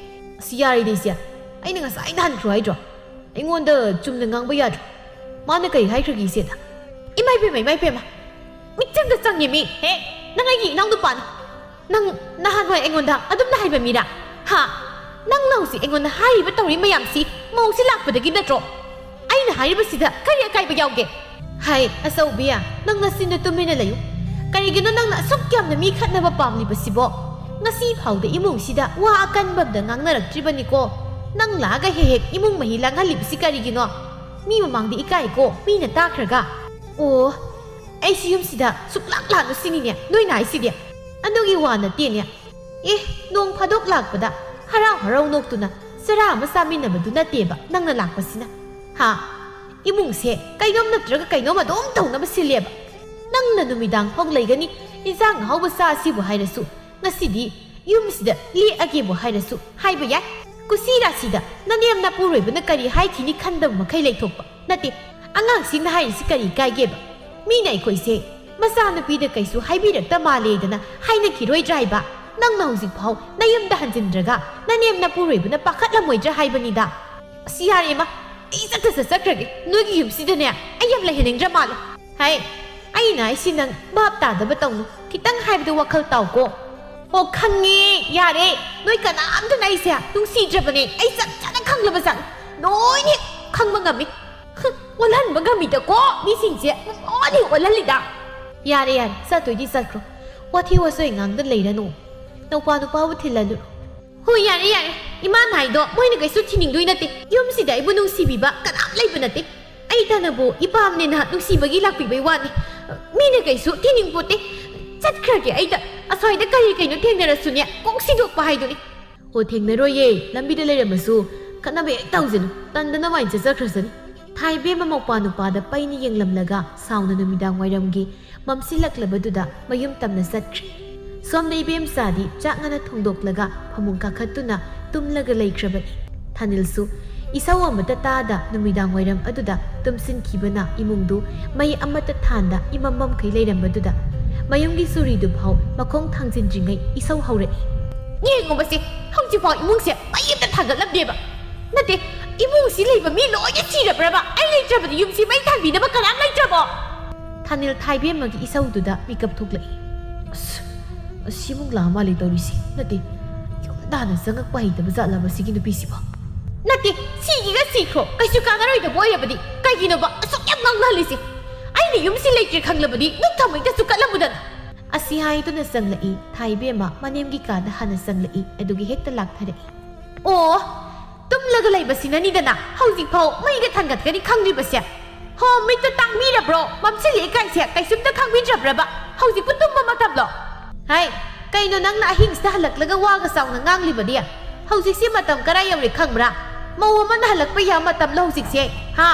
ꯑꯁ, ꯌꯥꯔꯦꯗ ꯏꯆꯦ, ꯑꯩꯅ ꯉꯁꯥꯏꯅ ꯍꯟꯈ꯭ꯔꯣ ꯍꯥꯏꯗ꯭ꯔꯣ? ꯑꯩꯉꯣꯟꯗ ꯆꯨꯝꯅ ꯉꯥꯡꯕ ꯌꯥꯗ꯭ꯔꯣ? ꯃꯥꯅ ꯀꯔꯤ ꯍꯥꯏꯈ꯭ꯔꯒꯦ ꯏꯆꯦꯗ? ꯏꯃꯥꯏ ꯄꯦꯝꯃ, ꯏꯃꯥꯏ ꯄꯦꯝꯃ, ꯃꯤꯆꯪꯗ ꯆꯪꯉꯦ ꯃꯤ꯫ ꯍꯦ, ꯅꯪ ꯑꯩꯒꯤ ꯏꯅꯥꯎ ꯅꯨꯄꯥꯅꯤ꯫ ꯅꯪ ꯅꯍꯥꯟꯋꯥꯏ ꯑꯩꯉꯣꯟꯗ ꯑꯗꯨꯝꯅ ꯍꯥꯏꯕ ꯃꯤꯔꯥ? ꯍꯥ? ꯅꯪꯅ ꯍꯧꯖꯤꯛ ꯑꯩꯉꯣꯟꯗ ꯍꯥꯏꯔꯤꯕ ꯇꯧꯔꯤ ꯃꯌꯥꯝꯁꯤ ꯃꯧꯁꯤ ꯂꯥꯛꯄꯗꯒꯤ ꯅꯠꯇ꯭ꯔꯣ? ꯑꯩꯅ ꯍꯥꯏꯔꯤꯕꯁꯤꯗ ꯀꯔꯤ ꯑꯀꯥꯏꯕ ꯌꯥꯎꯒꯦ? ꯍꯥꯏ, ꯑꯆꯧꯕꯤ, ꯅꯪ ꯅꯆꯤꯟꯗ ꯇꯨꯃꯤꯟꯅ ꯂꯩꯌꯨ꯫ ꯀꯔꯤꯒꯤꯅꯣ ꯅꯪꯅ ꯑꯁꯨꯛ ꯌꯥꯝꯅ ꯃꯤ ꯈꯠꯅꯕ ꯄꯥꯝꯂꯤꯕꯁꯤꯕꯣ? ꯉꯁꯤ ꯐꯥꯎꯗ ꯏꯃꯨꯡꯁꯤꯗ ꯋꯥ ꯑꯀꯟꯕ ꯑꯝꯗ ꯉꯥꯡꯅꯔꯛꯇ꯭ꯔꯤꯕꯅꯤꯀꯣ꯫ ꯅꯪ ꯂꯥꯛꯑꯒ ꯍꯦꯛ ꯍꯦꯛ ꯏꯃꯨꯡ ꯃꯍꯤ ꯂꯥꯡꯍꯜꯂꯤꯕꯁꯤ ꯀꯔꯤꯒꯤꯅꯣ? ꯃꯤ ꯃꯃꯥꯡꯗ ꯏꯀꯥꯏꯀꯣ, ꯃꯤꯅ ꯇꯥꯈ꯭ꯔꯒ꯫ ꯑꯣ, ꯑꯩꯁꯤ ꯌꯨꯝꯁꯤꯗ ꯁꯨꯛꯂꯥꯛ ꯂꯥꯛꯅꯨ ꯁꯤꯅꯤꯅꯦ ꯅꯣꯏꯅ ꯍꯥꯏꯁꯤꯗꯤ? ꯑꯗꯨꯒꯤ ꯋꯥ ꯅꯠꯇꯦꯅꯦ꯫ ꯑꯦ, ꯅꯣꯡ ꯐꯥꯗꯣꯛ ꯂꯥꯛꯄꯗ ꯍꯔꯥꯎ ꯍꯔꯥꯎ ꯅꯣꯛꯇꯨꯅ ꯆꯔꯥ ꯑꯃ ꯆꯥꯃꯤꯟꯅꯕꯗꯨ ꯅꯠꯇꯦꯕ ꯅꯪꯅ ꯂꯥꯛꯄꯁꯤꯅ꯫ ꯍꯥ? ꯏꯃꯨꯡꯁꯦ ꯀꯩꯅꯣꯝ ꯅꯠꯇ꯭ꯔꯒ ꯀꯩꯅꯣꯝ ꯑꯗꯨꯝ ꯇꯧꯅꯕ ꯁꯤꯜꯂꯦꯕ꯫ ꯅꯪꯅ ꯅꯨꯃꯤꯗꯥꯡ ꯐꯥꯎ ꯂꯩꯒꯅꯤ, ꯏꯟꯁꯥꯡ ꯑꯍꯥꯎꯕ ꯆꯥꯁꯤꯕꯨ ꯍꯥꯏꯔꯁꯨ, ꯉꯁꯤꯗꯤ ꯌꯨꯝꯁꯤꯗ ꯂꯦꯛꯑꯒꯦꯕꯨ ꯍꯥꯏꯔꯁꯨ ꯍꯥꯏꯕ ꯌꯥꯏ꯫ ꯀꯨꯁꯤ ꯔꯥꯁꯤꯗ ꯅꯅꯦꯝ ꯅꯄꯨꯔꯣꯏꯕꯅ ꯀꯔꯤ ꯍꯥꯏꯈꯤꯅꯤ ꯈꯟꯗꯕ ꯃꯈꯩ ꯂꯩꯊꯣꯛꯄ ꯅꯠꯇꯦ꯫ ꯑꯉꯥꯡꯁꯤꯡꯅ ꯍꯥꯏꯔꯤꯁꯤ ꯀꯔꯤ ꯀꯥꯏꯒꯦꯕ? ꯃꯤꯅ ꯑꯩꯈꯣꯏꯁꯦ ꯃꯆꯥꯅꯨꯄꯤꯗ ꯀꯩꯁꯨ ꯍꯥꯏꯕꯤꯔꯛꯇ ꯃꯥꯜꯂꯦꯗꯅ ꯍꯥꯏꯅꯈꯤꯔꯣꯏꯗ꯭ꯔꯥ ꯍꯥꯏꯕ? ꯅꯪꯅ ꯍꯧꯖꯤꯛꯐꯥꯎ ꯅꯌꯨꯝꯗ ꯍꯟꯖꯤꯟꯗ꯭ꯔꯒ ꯅꯅꯦꯝ ꯅꯄꯨꯔꯣꯏꯕꯅ ꯄꯥꯈꯠꯂꯝꯃꯣꯏꯗ꯭ꯔꯥ ꯍꯥꯏꯕꯅꯤꯗ꯫ ꯑꯁ, ꯌꯥꯔꯦ ꯏꯃꯥ, ꯑꯩ ꯆꯠꯇ ꯆꯠꯆꯈ꯭ꯔꯒꯦ꯫ ꯅꯣꯏꯒꯤ ꯌꯨꯝꯁꯤꯗꯅꯦ ꯑꯩ ꯌꯥꯝ ꯂꯩꯍꯟꯅꯤꯡꯗ꯭ꯔ ꯃꯥꯜꯂꯦ꯫ ꯍꯥꯏ, ꯑꯩꯅ ꯍꯥꯏꯁꯤ ꯅꯪ ꯚꯥꯞ ꯇꯥꯗꯕ ꯇꯧꯅꯨ꯫ ꯈꯤꯇꯪ ꯍꯥꯏꯕꯗ ꯋꯥꯈꯜ ꯇꯥꯎꯀꯣ꯫ ꯑꯣ, ꯈꯪꯉꯦ, ꯌꯥꯔꯦ꯫ ꯅꯣꯏ ꯀꯅꯥꯝꯇꯅ ꯑꯩꯁꯦ ꯅꯨꯡꯁꯤꯗ꯭ꯔꯕꯅꯦ꯫ ꯑꯩ ꯆꯞ ꯆꯥꯅ ꯈꯪꯂꯕ ꯖꯥꯠꯅꯤ꯫ ꯂꯣꯏꯅ ꯈꯪꯕ ꯉꯝꯃꯤ꯫ ꯍ, ꯑꯣꯜꯍꯟꯕ ꯉꯝꯃꯤꯗꯀꯣ ꯃꯤꯁꯤꯡꯁꯦ꯫ ꯂꯣꯏꯅ ꯑꯣꯜꯍꯜꯂꯤꯗ꯫ ꯌꯥꯔꯦ, ꯌꯥꯔꯦ, ꯆꯠꯇꯣꯏꯗꯤ ꯆꯠꯈ꯭ꯔꯣ꯫ ꯋꯥꯊꯤ ꯋꯥꯆꯣꯏ ꯉꯥꯡꯗ ꯂꯩꯔꯅꯨ꯫ ꯅꯧꯄꯥ ꯅꯨꯄꯥꯕꯨ ꯊꯤꯜꯍꯜꯂꯨꯔꯣ꯫ ꯍꯣꯏ, ꯌꯥꯔꯦ, ꯌꯥꯔꯦ꯫ ꯏꯃꯥꯅ ꯍꯥꯏꯗꯣ ꯃꯣꯏꯅ ꯀꯩꯁꯨ ꯊꯤꯅꯤꯡꯗꯣꯏ ꯅꯠꯇꯦ꯫ ꯌꯨꯝꯁꯤꯗ ꯑꯩꯕꯨ ꯅꯨꯡꯁꯤꯕꯤꯕ ꯀꯅꯥꯝ ꯂꯩꯕ ꯅꯠꯇꯦ꯫ ꯑꯩ ꯇꯅꯕꯨ ꯏꯄꯥꯝꯅꯦꯅ ꯅꯨꯡꯁꯤꯕꯒꯤ ꯂꯥꯛꯄꯤꯕꯩ ꯋꯥꯅꯤ꯫ ꯃꯤꯅ ꯀꯩꯁꯨ ꯊꯤꯅꯤꯡꯄꯣꯠꯇꯦ꯫ ꯆꯠꯈ꯭ꯔꯒꯦ ꯑꯩꯗ꯫ ꯑꯁ꯭ꯋꯥꯏꯗ ꯀꯔꯤ ꯀꯩꯅꯣ ꯊꯦꯡꯅꯔꯁꯨꯅꯦ, ꯀꯣꯛ ꯁꯤꯗꯣꯛꯄ ꯍꯥꯏꯗꯨꯅꯤ꯫ ꯑꯣ, ꯊꯦꯡꯅꯔꯣꯏꯌꯦ꯫ ꯂꯝꯕꯤꯗ ꯂꯩꯔꯝꯃꯁꯨ ꯈꯠꯅꯕ ꯍꯦꯛ ꯇꯧꯖꯅꯨ꯫ ꯇꯟꯗꯅ ꯃꯥꯏ ꯆꯠꯆꯈ꯭ꯔꯁꯅꯤ꯫ ꯊꯥꯏꯕꯦꯝꯃ ꯃꯧꯄ꯭ꯋꯥ ꯅꯨꯄꯥꯗ ꯄꯩꯅ ꯌꯦꯡꯂꯝꯂꯒ ꯁꯥꯎꯅ ꯅꯨꯃꯤꯗꯥꯡ ꯋꯥꯏꯔꯝꯒꯤ ꯃꯝꯁꯤꯜꯂꯛꯂꯕꯗꯨꯗ ꯃꯌꯨꯝ ꯇꯝꯅ ꯆꯠꯈ꯭ꯔꯦ꯫ ꯁꯣꯝꯗ ꯏꯕꯦꯝꯆꯥꯗꯤ ꯆꯥꯛ ꯉꯟꯅ ꯊꯣꯡꯗꯣꯛꯂꯒ ꯐꯃꯨꯡ ꯀꯥꯈꯠꯇꯨꯅ ꯇꯨꯝꯂꯒ ꯂꯩꯈ꯭ꯔꯕꯅꯤ꯫ ꯊꯥꯅꯤꯜꯁꯨ ꯏꯁꯧ ꯑꯃꯠꯇ ꯇꯥꯗ ꯅꯨꯃꯤꯗꯥꯡ ꯋꯥꯏꯔꯝ ꯑꯗꯨꯗ ꯇꯨꯝꯁꯤꯟꯈꯤꯕꯅ ꯏꯃꯨꯡꯗꯨ ꯃꯩ ꯑꯃꯠꯇ ꯊꯥꯟꯗ ꯏꯃꯝ ꯃꯝꯈꯩ ꯂꯩꯔꯝꯕꯗꯨꯗ ꯃꯌꯨꯝꯒꯤ ꯆꯨꯔꯤꯗꯨ ꯐꯥꯎ ꯃꯈꯣꯡ ꯊꯥꯡꯖꯤꯟꯗ꯭ꯔꯤꯉꯩ ꯏꯁꯧ ꯍꯧꯔꯛꯏ꯫ ꯌꯦꯡꯉꯨꯕꯁꯦ, ꯍꯧꯖꯤꯛꯐꯥꯎ ꯏꯃꯨꯡꯁꯦ ꯃꯩ ꯑꯝꯇ ꯊꯥꯡꯒꯠꯂꯝꯗꯦꯕ꯫ ꯅꯠꯇꯦ, ꯏꯃꯨꯡꯁꯤ ꯂꯩꯕ ꯃꯤ ꯂꯣꯏꯅ ꯁꯤꯔꯕ꯭ꯔꯕ? ꯑꯩ ꯂꯩꯇ꯭ꯔꯕꯗꯤ ꯌꯨꯝꯁꯤ ꯃꯩ ꯊꯥꯟꯕꯤꯅꯕ ꯀꯅꯥꯝ ꯂꯩꯇ꯭ꯔꯕꯣ? ꯊꯥꯅꯤꯜ ꯊꯥꯏꯕꯦꯝꯃꯒꯤ ꯏꯁꯧꯗꯨꯗ ꯃꯤꯀꯞ ꯊꯣꯛꯂꯛꯏ꯫ ꯑꯁ, ꯑꯁꯤꯃꯨꯛ ꯂꯥꯛꯑ ꯃꯥꯜꯂꯦ ꯇꯧꯔꯤꯁꯤ꯫ ꯅꯠꯇꯦ, ꯌꯨꯝ ꯇꯥꯅ ꯆꯪꯉꯛꯄ ꯍꯩꯇꯕ ꯖꯥꯠꯂꯕ ꯁꯤꯒꯤ ꯅꯨꯄꯤꯁꯤꯕꯣ? ꯅꯠꯇꯦ, ꯁꯤꯒꯤꯒ ꯁꯤꯈ꯭ꯔꯣ, ꯀꯩꯁꯨ ꯀꯥꯟꯅꯔꯣꯏꯗꯕ ꯑꯣꯏꯔꯕꯗꯤ ꯀꯩꯒꯤꯅꯣꯕ ꯑꯁꯨꯛ ꯌꯥꯝ ꯉꯥꯡꯅꯍꯜꯂꯤꯁꯦ? ꯑꯩ ꯌꯨꯝꯁꯤ ꯂꯩꯇ꯭ꯔꯦ ꯈꯪꯂꯕꯗꯤ ꯅꯨꯡ ꯊꯝꯃꯩꯗꯁꯨ ꯀꯠꯂꯝꯃꯨꯗꯅ꯫ ꯑꯁꯤ ꯍꯥꯏꯗꯨꯅ ꯆꯪꯂꯛꯏ꯫ ꯊꯥꯏꯕꯦꯝꯃ ꯃꯅꯦꯝꯒꯤ ꯀꯥꯗ ꯍꯥꯟꯅ ꯆꯪꯂꯛꯏ, ꯑꯗꯨꯒꯤ ꯍꯦꯛꯇ ꯂꯥꯛꯊꯔꯛꯏ꯫ ꯑꯣ, ꯇꯨꯝꯂꯒ ꯂꯩꯕꯁꯤꯅꯅꯤꯗꯅ ꯍꯧꯖꯤꯛꯐꯥꯎ ꯃꯩꯒ ꯊꯥꯡꯒꯠꯀꯅꯤ ꯈꯪꯗ꯭ꯔꯤꯕꯁꯦ꯫ ꯍꯣ, ꯃꯤꯠꯇꯣ ꯇꯥꯡꯕꯤꯔꯕ꯭ꯔꯣ? ꯃꯝꯁꯤꯜꯂꯛꯑꯦ ꯀꯥꯏꯁꯦ ꯀꯩꯁꯨꯝꯇ ꯈꯪꯕꯤꯗ꯭ꯔꯕ꯭ꯔꯕ? ꯍꯧꯖꯤꯛꯄꯨ ꯇꯨꯝꯕ ꯃꯇꯝꯂꯣ? ꯍꯥꯏ, ꯀꯩꯅꯣ ꯅꯪꯅ ꯑꯍꯤꯡꯁꯤꯗ ꯍꯜꯂꯛꯂꯒ ꯋꯥꯒ ꯆꯥꯎꯅ ꯉꯥꯡꯂꯤꯕꯗꯤ? ꯍꯧꯖꯤꯛꯁꯤ ꯃꯇꯝ ꯀꯔꯥꯏ ꯌꯧꯔꯦ ꯈꯪꯕ꯭ꯔꯥ? ꯃꯧ ꯑꯃꯅ ꯍꯜꯂꯛꯄ ꯌꯥꯕ ꯃꯇꯝꯂꯣ ꯍꯧꯖꯤꯛꯁꯦ? ꯍꯥ?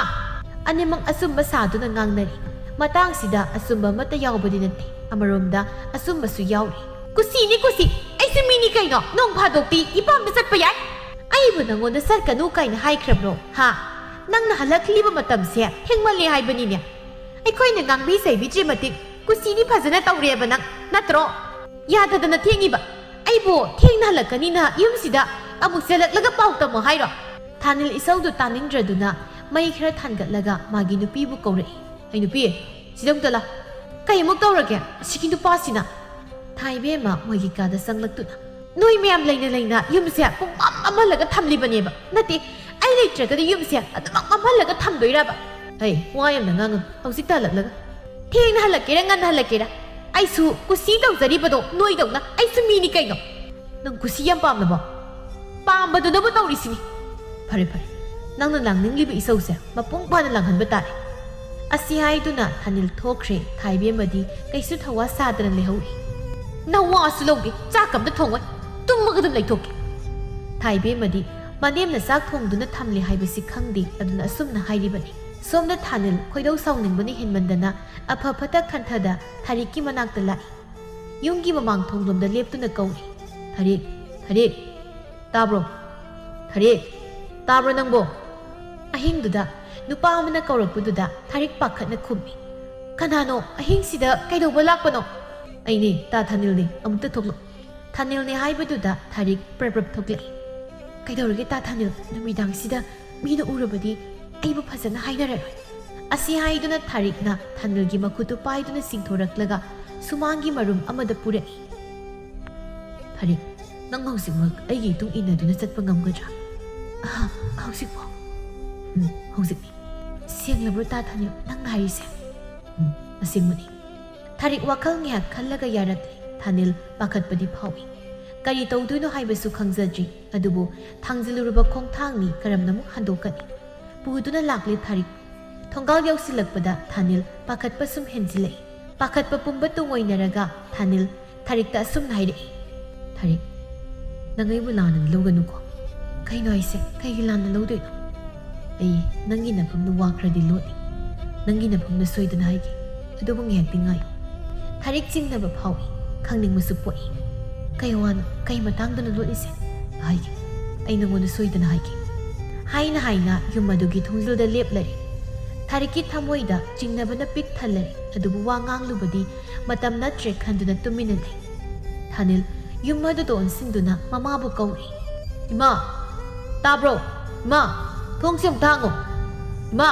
ꯑꯅꯤꯃꯛ ꯑꯆꯨꯝꯕ ꯁꯥꯗꯨꯅ ꯉꯥꯡꯅꯔꯤ꯫ ꯃꯇꯥꯡꯁꯤꯗ ꯑꯆꯨꯝꯕ ꯑꯃꯠꯇ ꯌꯥꯎꯕꯗꯤ ꯅꯠꯇꯦ, ꯑꯃꯔꯣꯝꯗ ꯑꯆꯨꯝꯕꯁꯨ ꯌꯥꯎꯔꯤ꯫ ꯀꯨꯁꯤꯅꯤ ꯀꯨꯁꯤ, ꯑꯩꯁꯨ ꯃꯤꯅꯤ ꯀꯩꯅꯣ, ꯅꯣꯡ ꯐꯥꯗꯣꯛꯇꯤ ꯏꯄꯥꯝꯗ ꯆꯠꯄ ꯌꯥꯏ꯫ ꯑꯩꯕꯨ ꯅꯪꯉꯣꯟꯗ ꯆꯠꯀꯅꯨ ꯀꯥꯏꯅ ꯍꯥꯏꯈ꯭ꯔꯕ꯭ꯔꯣ? ꯍꯥ? ꯅꯪꯅ ꯍꯜꯂꯛꯂꯤꯕ ꯃꯇꯝꯁꯦ ꯊꯦꯡꯃꯜꯂꯦ ꯍꯥꯏꯕꯅꯤꯅꯦ꯫ ꯑꯩꯈꯣꯏꯅ ꯉꯥꯡꯕꯤ ꯆꯩꯕꯤꯗ꯭ꯔꯤ ꯃꯇꯤꯛ ꯀꯨꯁꯤꯗꯤ ꯐꯖꯅ ꯇꯧꯔꯦꯕ ꯅꯪ, ꯅꯠꯇ꯭ꯔꯣ? ꯌꯥꯗꯗꯅ ꯊꯦꯡꯉꯤꯕ꯫ ꯑꯩꯕꯨ ꯊꯦꯡꯅ ꯍꯜꯂꯛꯀꯅꯤꯅ ꯌꯨꯝꯁꯤꯗ ꯑꯃꯨꯛ ꯆꯦꯜꯂꯛꯂꯒ ꯄꯥꯎ ꯇꯝꯃꯣ ꯍꯥꯏꯔꯣ? ꯊꯥꯅꯤꯜ ꯏꯁꯧꯗꯨ ꯇꯥꯅꯤꯡꯗ꯭ꯔꯗꯨꯅ ꯃꯩ ꯈꯔ ꯊꯥꯟꯒꯠꯂꯒ ꯃꯥꯒꯤ ꯅꯨꯄꯤꯕꯨ ꯀꯧꯔꯛꯏ꯫ "ꯑꯩ ꯅꯨꯄꯤ, ꯁꯤꯗ ꯑꯃꯨꯛꯇ ꯂꯥ꯫ ꯀꯩ ꯑꯃꯨꯛ ꯇꯧꯔꯒꯦ ꯑꯁꯤꯒꯤ ꯅꯨꯄꯥꯁꯤꯅ?" ꯊꯥꯏꯕꯦꯝꯃ ꯃꯣꯏꯒꯤ ꯀꯥꯗ ꯆꯪꯂꯛꯇꯨꯅ, "ꯅꯣꯏ ꯃꯌꯥꯝ ꯂꯩꯅ ꯂꯩꯅ ꯌꯨꯝꯁꯦ ꯄꯨꯡꯃꯝ ꯃꯝꯍꯜꯂꯒ ꯊꯝꯂꯤꯕꯅꯦꯕ꯫ ꯅꯠꯇꯦ, ꯑꯩ ꯂꯩꯇ꯭ꯔꯒꯗꯤ ꯌꯨꯝꯁꯦ ꯑꯗꯨꯃꯛ ꯃꯝꯍꯜꯂꯒ ꯊꯝꯗꯣꯏꯔꯕ?" "ꯍꯩ, ꯋꯥ ꯌꯥꯝꯅ ꯉꯥꯡꯒꯅꯨ꯫ ꯍꯧꯖꯤꯛꯇ ꯍꯜꯂꯛꯂꯒ ꯊꯦꯡꯅ ꯍꯜꯂꯛꯀꯦꯔꯥ ꯉꯟꯅ ꯍꯜꯂꯛꯀꯦꯔꯥ, ꯑꯩꯁꯨ ꯀꯨꯁꯤ ꯇꯧꯖꯔꯤꯕꯗꯣ ꯅꯣꯏꯗꯧꯅ ꯑꯩꯁꯨ ꯃꯤꯅꯤ ꯀꯩꯅꯣ꯫ ꯅꯪ ꯀꯨꯁꯤ ꯌꯥꯝ ꯄꯥꯝꯂꯕꯣ? ꯄꯥꯝꯕꯗꯨꯅꯕꯨ ꯇꯧꯔꯤꯁꯤꯅꯤ꯫ ꯐꯔꯦ, ꯐꯔꯦ, ꯅꯪꯅ ꯂꯥꯡꯅꯤꯡꯂꯤꯕ ꯏꯁꯧꯁꯦ ꯃꯄꯨꯡ ꯐꯥꯅ ꯂꯥꯡꯍꯟꯕ ꯇꯥꯔꯦ꯫" ꯑꯁꯤ ꯍꯥꯏꯗꯨꯅ ꯊꯥꯅꯤꯜ ꯊꯣꯛꯈ꯭ꯔꯦ꯫ ꯊꯥꯏꯕꯦꯝꯃꯗꯤ ꯀꯩꯁꯨ ꯊꯋꯥ ꯁꯥꯗꯅ ꯂꯩꯍꯧꯔꯤ꯫ "ꯅꯋꯥꯁꯨ ꯂꯧꯗꯦ, ꯆꯥꯛ ꯑꯝꯇ ꯊꯣꯡꯉꯣꯏ, ꯇꯨꯝꯃꯒ ꯑꯗꯨꯝ ꯂꯩꯊꯣꯛꯀꯦ꯫" ꯊꯥꯏꯕꯦꯝꯃꯗꯤ ꯃꯅꯦꯝꯅ ꯆꯥꯛ ꯊꯣꯡꯗꯨꯅ ꯊꯝꯂꯦ ꯍꯥꯏꯕꯁꯤ ꯈꯪꯗꯦ, ꯑꯗꯨꯅ ꯑꯁꯨꯝꯅ ꯍꯥꯏꯔꯤꯕꯅꯤ꯫ ꯁꯣꯝꯗ ꯊꯥꯅꯤꯜ ꯈꯣꯏꯗꯧ ꯁꯥꯎꯅꯤꯡꯕꯅ ꯍꯦꯟꯃꯟꯗꯅ ꯑꯐ ꯐꯠꯇ ꯈꯟꯊꯗ ꯊꯥꯔꯤꯛꯀꯤ ꯃꯅꯥꯛꯇ ꯂꯥꯛꯏ꯫ ꯌꯨꯝꯒꯤ ꯃꯃꯥꯡ ꯊꯣꯡꯂꯣꯝꯗ ꯂꯦꯞꯇꯨꯅ ꯀꯧꯔꯤ꯫ "ꯊꯥꯔꯤꯛ, ꯊꯥꯔꯤꯛ, ꯇꯥꯕ꯭ꯔꯣ? ꯊꯥꯔꯤꯛ, ꯇꯥꯕ꯭ꯔꯣ ꯅꯪꯕꯣ?" ꯑꯍꯤꯡꯗꯨꯗ ꯅꯨꯄꯥ ꯑꯃꯅ ꯀꯧꯔꯛꯄꯗꯨꯗ ꯊꯥꯔꯤꯛ ꯄꯥꯈꯠꯅ ꯈꯨꯝꯃꯤ꯫ "ꯀꯅꯥꯅꯣ? ꯑꯍꯤꯡꯁꯤꯗ ꯀꯩꯗꯧꯕ ꯂꯥꯛꯄꯅꯣ?" "ꯑꯩꯅꯦ, ꯇꯥ ꯊꯥꯅꯤꯜꯅꯦ, ꯑꯃꯨꯛꯇ ꯊꯣꯛꯂꯛꯑꯣ꯫" ꯊꯥꯅꯤꯜꯅꯦ ꯍꯥꯏꯕꯗꯨꯗ ꯊꯥꯔꯤꯛ ꯄ꯭ꯔꯞ ꯄ꯭ꯔꯞ ꯊꯣꯛꯂꯛꯏ꯫ "ꯀꯩꯗꯧꯔꯒꯦ ꯇꯥ ꯊꯥꯅꯤꯜ? ꯅꯨꯃꯤꯗꯥꯡꯁꯤꯗ ꯃꯤꯅ ꯎꯔꯕꯗꯤ ꯑꯩꯕꯨ ꯐꯖꯅ ꯍꯥꯏꯅꯔꯔꯣꯏ꯫" ꯑꯁꯤ ꯍꯥꯏꯗꯨꯅ ꯊꯥꯔꯤꯛꯅ ꯊꯥꯅꯤꯜꯒꯤ ꯃꯈꯨꯠꯇꯨ ꯄꯥꯏꯗꯨꯅ ꯆꯤꯡꯊꯣꯔꯛꯂꯒ ꯁꯨꯃꯥꯡꯒꯤ ꯃꯔꯨꯝ ꯑꯃꯗ ꯄꯨꯔꯛꯏ꯫ "ꯊꯥꯔꯤꯛ, ꯅꯪ ꯍꯧꯖꯤꯛꯃꯛ ꯑꯩꯒꯤ ꯏꯇꯨꯡ ꯏꯟꯅꯗꯨꯅ ꯆꯠꯄ ꯉꯝꯒꯗ꯭ꯔꯥ?" "ꯑꯍ, ꯍꯧꯖꯤꯛꯄꯣ?" "ꯎꯝ, ꯍꯧꯖꯤꯛꯅꯤ꯫" "ꯁꯦꯡꯂꯕ꯭ꯔꯣ ꯇꯥ ꯊꯥꯅꯤꯜ ꯅꯪꯅ ꯍꯥꯏꯔꯤꯁꯦ?" "ꯎꯝ, ꯑꯁꯦꯡꯕꯅꯤ꯫" ꯊꯥꯔꯤꯛ ꯋꯥꯈꯜ ꯉꯥꯏꯍꯥꯛ ꯈꯜꯂꯒ ꯌꯥꯔꯛꯂꯦ꯫ ꯊꯥꯅꯤꯜ ꯄꯥꯈꯠꯄꯗꯤ ꯐꯥꯎꯏ꯫ ꯀꯔꯤ ꯇꯧꯗꯣꯏꯅꯣ ꯍꯥꯏꯕꯁꯨ ꯈꯪꯖꯗ꯭ꯔꯤ꯫ ꯑꯗꯨꯕꯨ ꯊꯥꯡꯖꯤꯜꯂꯨꯔꯕ ꯈꯣꯡꯊꯥꯡꯅꯤ, ꯀꯔꯝꯅ ꯑꯃꯨꯛ ꯍꯟꯗꯣꯛꯀꯅꯤ? ꯄꯨꯗꯨꯅ ꯂꯥꯛꯂꯦ ꯊꯥꯔꯤꯛ꯫ ꯊꯣꯡꯒꯥꯜ ꯌꯧꯁꯤꯜꯂꯛꯄꯗ ꯊꯥꯅꯤꯜ ꯄꯥꯈꯠꯄ ꯁꯨꯝ ꯍꯦꯟꯖꯤꯜꯂꯛꯏ꯫ ꯄꯥꯈꯠꯄ ꯄꯨꯝꯕ ꯇꯨꯡꯑꯣꯏꯅꯔꯒ ꯊꯥꯅꯤꯜ ꯊꯥꯔꯤꯛꯇ ꯑꯁꯨꯝꯅ ꯍꯥꯏꯔꯛꯏ, "ꯊꯥꯔꯤꯛ, ꯅꯪ ꯑꯩꯕꯨ ꯂꯥꯟꯅ ꯂꯧꯒꯅꯨꯀꯣ꯫" "ꯀꯩꯅꯣ ꯍꯥꯏꯁꯦ? ꯀꯩꯒꯤ ꯂꯥꯟꯅ ꯂꯧꯗꯣꯏꯅꯣ?" "ꯑꯩ ꯅꯪꯒꯤ ꯅꯐꯝꯗ ꯋꯥ ꯈꯔꯗꯤ ꯂꯣꯠꯂꯤ꯫ ꯅꯪꯒꯤ ꯅꯐꯝꯗ ꯁꯣꯏꯗꯅ ꯍꯥꯏꯒꯦ꯫ ꯑꯗꯨꯕꯨ ꯉꯥꯏꯍꯥꯛꯇꯤ ꯉꯥꯏꯌꯨ꯫" ꯊꯥꯔꯤꯛ ꯆꯤꯡꯅꯕ ꯐꯥꯎꯏ, ꯈꯪꯅꯤꯡꯕꯁꯨ ꯄꯣꯛꯏ꯫ "ꯀꯩ ꯋꯥꯅꯣ? ꯀꯩ ꯃꯇꯥꯡꯗꯅꯣ ꯂꯣꯠꯂꯤꯁꯦ?" "ꯍꯥꯏꯒꯦ, ꯑꯩ ꯅꯉꯣꯟꯗ ꯁꯣꯏꯗꯅ ꯍꯥꯏꯒꯦ꯫" ꯍꯥꯏꯅ ꯍꯥꯏꯅ ꯌꯨꯝ ꯑꯗꯨꯒꯤ ꯊꯣꯡꯖꯤꯜꯗ ꯂꯦꯞꯂꯔꯦ꯫ ꯊꯥꯔꯤꯛꯀꯤ ꯊꯃꯣꯏꯗ ꯆꯤꯡꯅꯕꯅ ꯄꯤꯛ ꯊꯜꯂꯔꯦ, ꯑꯗꯨꯕꯨ ꯋꯥ ꯉꯥꯡꯂꯨꯕꯗꯤ ꯃꯇꯝ ꯅꯠꯇ꯭ꯔꯦ ꯈꯟꯗꯨꯅ ꯇꯨꯃꯤꯟꯅ ꯂꯩ꯫ ꯊꯥꯅꯤꯜ ꯌꯨꯝ ꯑꯗꯨꯗ ꯑꯣꯟꯁꯤꯟꯗꯨꯅ ꯃꯃꯥꯕꯨ ꯀꯧꯔꯤ꯫ "ꯏꯃꯥ! ꯇꯥꯕ꯭ꯔꯣ? ꯏꯃꯥ! ꯊꯣꯡꯁꯦ ꯑꯃꯨꯛꯇ ꯍꯥꯡꯉꯣ꯫ ꯏꯃꯥ!"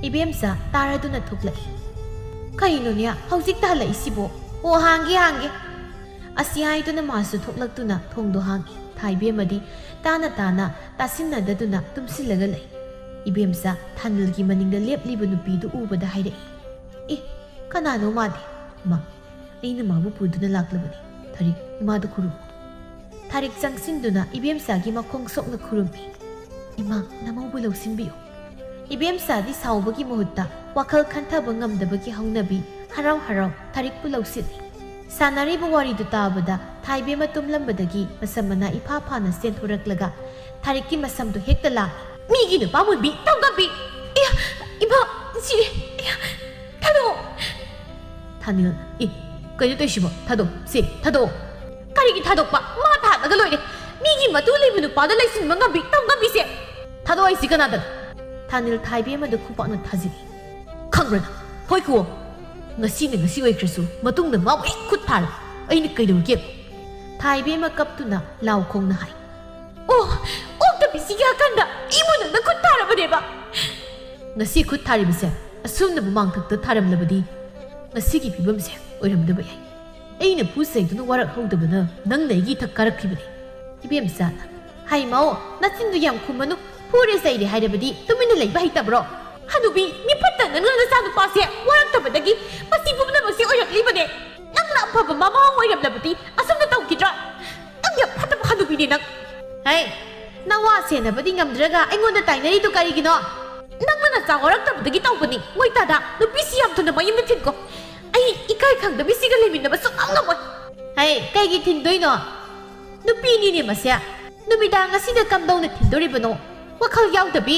ꯏꯕꯦꯝꯆꯥ ꯇꯥꯔꯗꯨꯅ ꯊꯣꯛꯂꯛꯏ꯫ "ꯀꯩꯅꯣꯅꯦ, ꯍꯧꯖꯤꯛꯇ ꯍꯜꯂꯛꯏꯁꯤꯕꯣ? ꯑꯣ, ꯍꯥꯡꯒꯦ, ꯍꯥꯡꯒꯦ꯫" ꯑꯁꯤ ꯍꯥꯏꯗꯨꯅ ꯃꯥꯁꯨ ꯊꯣꯛꯂꯛꯇꯨꯅ ꯊꯣꯡꯗꯣ ꯍꯥꯡꯏ꯫ ꯊꯥꯏꯕꯦꯝꯃꯗꯤ ꯇꯥꯅ ꯇꯥꯅ ꯇꯥꯁꯤꯟꯅꯗꯗꯨꯅ ꯇꯨꯝꯁꯤꯜꯂꯒ ꯂꯩ꯫ ꯏꯕꯦꯝꯆꯥ ꯊꯥꯅꯤꯜꯒꯤ ꯃꯅꯤꯡꯗ ꯂꯦꯞꯂꯤꯕ ꯅꯨꯄꯤꯗꯨ ꯎꯕꯗ ꯍꯥꯏꯔꯛꯏ, "ꯑꯦ, ꯀꯅꯥꯅꯣ ꯃꯥꯗꯤ? ꯃꯥ, ꯑꯩꯅ ꯃꯥꯕꯨ ꯄꯨꯗꯨꯅ ꯂꯥꯛꯂꯕꯅꯤ꯫ ꯊꯥꯔꯤꯛ, ꯏꯃꯥꯗ ꯈꯨꯔꯨꯝꯃꯨ꯫" ꯊꯥꯔꯤꯛ ꯆꯪꯁꯤꯟꯗꯨꯅ ꯏꯕꯦꯝꯆꯥꯒꯤ ꯃꯈꯣꯡ ꯁꯣꯛꯅ ꯈꯨꯔꯨꯝꯃꯤ꯫ "ꯏꯃꯥ, ꯅꯃꯧꯕꯨ ꯂꯧꯁꯤꯟꯕꯤꯌꯨ꯫" ꯏꯕꯦꯝꯆꯥꯗꯤ ꯁꯥꯎꯕꯒꯤ ꯃꯍꯨꯠꯇ ꯋꯥꯈꯜ ꯈꯟꯊꯕ ꯉꯝꯗꯕꯒꯤ ꯍꯧꯅꯕꯤ ꯍꯔꯥꯎ ꯍꯔꯥꯎ ꯊꯥꯔꯤꯛꯄꯨ ꯂꯧꯁꯤꯜꯂꯤ꯫ ꯁꯥꯟꯅꯔꯤꯕ ꯋꯥꯔꯤꯗꯨ ꯇꯥꯕꯗ ꯊꯥꯏꯕꯦꯝꯃ ꯇꯨꯝꯂꯝꯕꯗꯒꯤ ꯃꯁꯝ ꯃꯅꯥ ꯏꯐꯥ ꯐꯥꯅ ꯆꯦꯟꯊꯣꯔꯛꯂꯒ ꯊꯥꯔꯤꯛꯀꯤ ꯃꯁꯝꯗꯨ ꯍꯦꯛꯇ ꯂꯥꯛꯏ꯫ "ꯃꯤꯒꯤ ꯅꯨꯄꯥ ꯃꯨꯟꯕꯤ ꯇꯧꯗꯕꯤ! ꯏꯌꯥ, ꯏꯃꯥ, ꯁꯤꯔꯦ! ꯏꯌꯥ, ꯊꯥꯗꯣꯛꯑꯣ!" ꯊꯥꯅꯤꯜ, "ꯑꯦ, ꯀꯩꯅꯣ ꯇꯧꯏꯁꯤꯕꯣ? ꯊꯥꯗꯣꯛ, ꯁꯦ, ꯊꯥꯗꯣꯛꯑꯣ!" "ꯀꯔꯤꯒꯤ ꯊꯥꯗꯣꯛꯄ? ꯃꯥ ꯊꯥꯗꯣꯛꯑꯒ ꯂꯣꯏꯔꯦ꯫ ꯃꯤꯒꯤ ꯃꯇꯨ ꯂꯩꯕ ꯅꯨꯄꯥꯗ ꯂꯩꯁꯤꯟꯕ ꯉꯝꯕꯤ ꯇꯧ ꯉꯝꯕꯤꯁꯦ!" "ꯊꯥꯗꯣꯛꯑꯣ ꯍꯥꯏꯁꯤ ꯀꯅꯥꯗꯅꯣ?" ꯊꯥꯅꯤꯜ ꯊꯥꯏꯕꯦꯝꯃꯗ ꯈꯨꯄꯥꯛꯅ ꯊꯥꯖꯤꯜꯂꯤ꯫ "ꯈꯪꯕ꯭ꯔꯥ ꯅꯪ? ꯍꯣꯏ ꯈꯨꯑꯣ꯫ ꯉꯁꯤꯅ ꯉꯁꯤ ꯑꯣꯏꯈ꯭ꯔꯁꯨ ꯃꯇꯨꯡꯗ ꯃꯥꯕꯨ ꯍꯦꯛ ꯈꯨꯠ ꯊꯥꯔꯣ꯫ ꯑꯩꯅ ꯀꯩꯗꯧꯔꯒꯦ?" ꯊꯥꯏꯕꯦꯝꯃ ꯀꯞꯇꯨꯅ ꯂꯥꯎ ꯈꯣꯡꯅ ꯍꯥꯏ꯫ "ꯑꯣ, ꯑꯣꯛꯇꯕꯤꯁꯤꯒꯤ ꯑꯀꯟꯗ ꯑꯩꯕꯨ ꯅꯪꯅ ꯈꯨꯠ ꯊꯥꯔꯕꯅꯦꯕ?" "ꯉꯁꯤ ꯈꯨꯠ ꯊꯥꯔꯤꯕꯁꯦ ꯑꯁꯨꯝꯅ ꯃꯃꯥꯡꯊꯛꯇ ꯊꯥꯔꯝꯂꯕꯗꯤ ꯉꯁꯤꯒꯤ ꯐꯤꯕꯝꯁꯦ ꯑꯣꯏꯔꯝꯗꯕ ꯌꯥꯏ꯫ ꯑꯩꯅ ꯐꯨ ꯆꯩꯗꯨꯅ ꯋꯥꯔꯛꯍꯧꯗꯕꯅ ꯅꯪꯅ ꯑꯩꯒꯤ ꯏꯊꯛ ꯀꯥꯔꯛꯈꯤꯕꯅꯤ꯫" ꯏꯕꯦꯝꯆꯥꯅ, "ꯍꯩ ꯃꯧ, ꯅꯆꯤꯟꯗꯨ ꯌꯥꯝ ꯈꯨꯝꯃꯅꯨ꯫ ꯐꯨꯔꯦ ꯆꯩꯔꯦ ꯍꯥꯏꯔꯕꯗꯤ ꯇꯨꯃꯤꯟꯅ ꯂꯩꯕ ꯍꯩꯇꯕ꯭ꯔꯣ?" ꯍꯅꯨꯕꯤ, ꯃꯤ ꯐꯠꯇ ꯅꯪꯅ ꯅꯆꯥꯅꯨꯄꯥꯁꯦ ꯋꯥꯔꯛꯇꯕꯗꯒꯤ ꯃꯁꯤ ꯄꯨꯝꯅꯃꯛꯁꯦ ꯑꯣꯏꯔꯛꯂꯤꯕꯅꯦ꯫ ꯅꯪꯅ ꯑꯐꯕ ꯃꯃꯥ ꯑꯃ ꯑꯣꯏꯔꯝꯂꯕꯗꯤ ꯑꯁꯨꯝꯅ ꯇꯧꯈꯤꯗ꯭ꯔꯥ? ꯅꯪ ꯌꯥꯝ ꯐꯠꯇꯕ ꯍꯅꯨꯕꯤꯅꯦ ꯅꯪ꯫ ꯍꯦ, ꯅꯋꯥ ꯁꯦꯟꯅꯕꯗꯤ ꯉꯝꯗ꯭ꯔꯒ ꯑꯩꯉꯣꯟꯗ ꯇꯥꯏꯅꯔꯤꯗꯨ ꯀꯔꯤꯒꯤꯅꯣ? ꯅꯪꯅ ꯅꯆꯥ ꯋꯥꯔꯛꯇꯕꯗꯒꯤ ꯇꯧꯕꯅꯤ꯫ ꯃꯣꯏ ꯇꯥꯗ, ꯅꯨꯄꯤꯁꯤ ꯌꯥꯝ ꯊꯨꯅ ꯃꯌꯨꯝꯗ ꯊꯤꯟꯈꯣ꯫ ꯑꯩ ꯏꯀꯥꯏ ꯈꯪꯗꯕꯤꯁꯤꯒ ꯂꯩꯃꯤꯟꯅꯕ ꯁꯨꯡꯉꯝ ꯉꯝꯃꯣꯏ꯫ ꯍꯦ, ꯀꯩꯒꯤ ꯊꯤꯟꯗꯣꯏꯅꯣ? ꯅꯨꯄꯤꯅꯤꯅꯦ ꯃꯁꯦ꯫ ꯅꯨꯃꯤꯗꯥꯡ ꯑꯁꯤꯗ ꯀꯝꯗꯧꯅ ꯊꯤꯟꯗꯣꯔꯤꯕꯅꯣ? ꯋꯥꯈꯜ ꯌꯥꯎꯗꯕꯤ꯫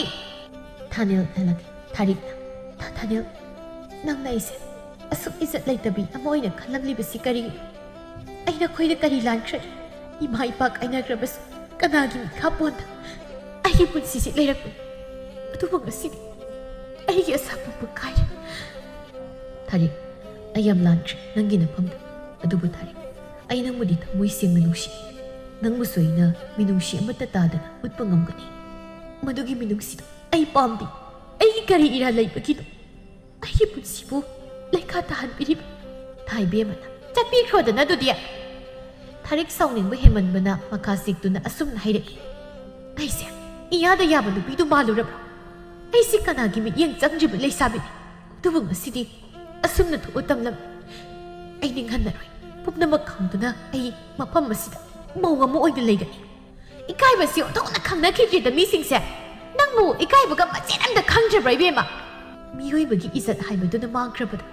ꯊꯥꯅꯤꯜ ꯍꯜꯂꯛꯈꯤ꯫ ꯊꯥꯔꯤꯛꯅ, "ꯊꯥ-, ꯊꯥꯅꯤꯜ, ꯅꯪꯅ ꯑꯩꯁꯦ ꯑꯁꯨꯛ ꯏꯖꯠ ꯂꯩꯇꯕꯤ ꯑꯃ ꯑꯣꯏꯅ ꯈꯜꯂꯝꯂꯤꯕꯁꯤ ꯀꯔꯤꯒꯤꯅꯣ? ꯑꯩ ꯅꯈꯣꯏꯗ ꯀꯔꯤ ꯂꯥꯟꯈ꯭ꯔꯒꯦ? ꯏꯃꯥ ꯏꯄꯥ ꯀꯥꯏꯅꯈ꯭ꯔꯕꯁꯨ ꯀꯅꯥꯒꯤ ꯃꯤꯈꯥ ꯄꯣꯟꯗ ꯑꯩꯒꯤ ꯄꯨꯟꯁꯤꯁꯤ ꯂꯩꯔꯛꯄꯅꯤ꯫ ꯑꯗꯨꯕꯨ ꯉꯁꯤꯗꯤ ꯑꯩꯒꯤ ꯑꯁꯥ ꯄꯨꯝꯕ ꯀꯥꯏꯔꯦ꯫" ꯊꯥꯔꯤꯛ, ꯑꯩ ꯌꯥꯝ ꯂꯥꯟꯈ꯭ꯔꯦ ꯅꯪꯒꯤ ꯅꯐꯝꯗ꯫ ꯑꯗꯨꯕꯨ ꯊꯥꯔꯤꯛ, ꯑꯩ ꯅꯪꯕꯨꯗꯤ ꯊꯃꯣꯏ ꯁꯦꯡꯅ ꯅꯨꯡꯁꯤ꯫ ꯅꯪꯕꯨꯁꯨ ꯑꯩꯅ ꯃꯤꯅꯨꯡꯁꯤ ꯑꯃꯠꯇ ꯇꯥꯗꯅ ꯎꯠꯄ ꯉꯝꯒꯅꯤ꯫ ꯃꯗꯨꯒꯤ ꯃꯤꯅꯨꯡꯁꯤꯗꯣ ꯑꯩ ꯄꯥꯝꯗꯦ꯫ ꯑꯩꯒꯤ ꯀꯔꯤ ꯏꯔꯥ ꯂꯩꯕꯒꯤꯅꯣ ꯑꯩꯒꯤ ꯄꯨꯟꯁꯤꯕꯨ ꯂꯩꯈꯥ ꯇꯥꯍꯟꯕꯤꯔꯤꯕ? ꯊꯥꯏꯕꯦꯝꯃꯅ, "ꯆꯠꯄꯤꯈ꯭ꯔꯣꯗꯅ ꯑꯗꯨꯗꯤ꯫" ꯊꯥꯔꯤꯛ ꯁꯥꯎꯅꯤꯡꯕ ꯍꯦꯟꯃꯟꯕꯅ ꯃꯈꯥ ꯁꯤꯛꯇꯨꯅ ꯑꯁꯨꯝꯅ ꯍꯥꯏꯔꯛꯏ, "ꯑꯩꯁꯦ ꯏꯌꯥꯗ ꯌꯥꯕ ꯅꯨꯄꯤꯗꯨ ꯃꯥꯜꯂꯨꯔꯕ꯭ꯔꯥ? ꯑꯩꯁꯦ ꯀꯅꯥꯒꯤ ꯃꯤꯠꯌꯦꯡ ꯆꯪꯗ꯭ꯔꯤꯕ ꯂꯩꯁꯥꯕꯤꯅꯤ? ꯑꯗꯨꯕꯨ ꯉꯁꯤꯗꯤ ꯑꯁꯨꯝꯅ ꯊꯣꯛꯑ ꯇꯝꯂꯝꯃꯤ꯫ ꯑꯩ ꯅꯤꯡꯍꯟꯅꯔꯣꯏ꯫ ꯄꯨꯝꯅꯃꯛ ꯈꯪꯗꯨꯅ ꯑꯩ ꯃꯐꯝ ꯑꯁꯤꯗ ꯃꯧ ꯑꯃ ꯑꯣꯏꯅ ꯂꯩꯒꯅꯤ꯫" ꯏꯀꯥꯏꯕꯁꯤ ꯑꯣꯟꯊꯣꯛꯅ ꯈꯪꯅꯈꯤꯗ꯭ꯔꯦꯗ ꯃꯤꯁꯤꯡꯁꯦ꯫ ꯅꯪꯕꯨ ꯏꯀꯥꯏꯕꯒ ꯃꯆꯦꯠ ꯑꯝꯇ ꯈꯪꯗ꯭ꯔꯕ꯭ꯔꯥ, ꯏꯕꯦꯝꯃ? ꯃꯤꯑꯣꯏꯕꯒꯤ ꯏꯖꯠ ꯍꯥꯏꯕꯗꯨꯅ ꯃꯥꯡꯈ꯭ꯔꯕꯗ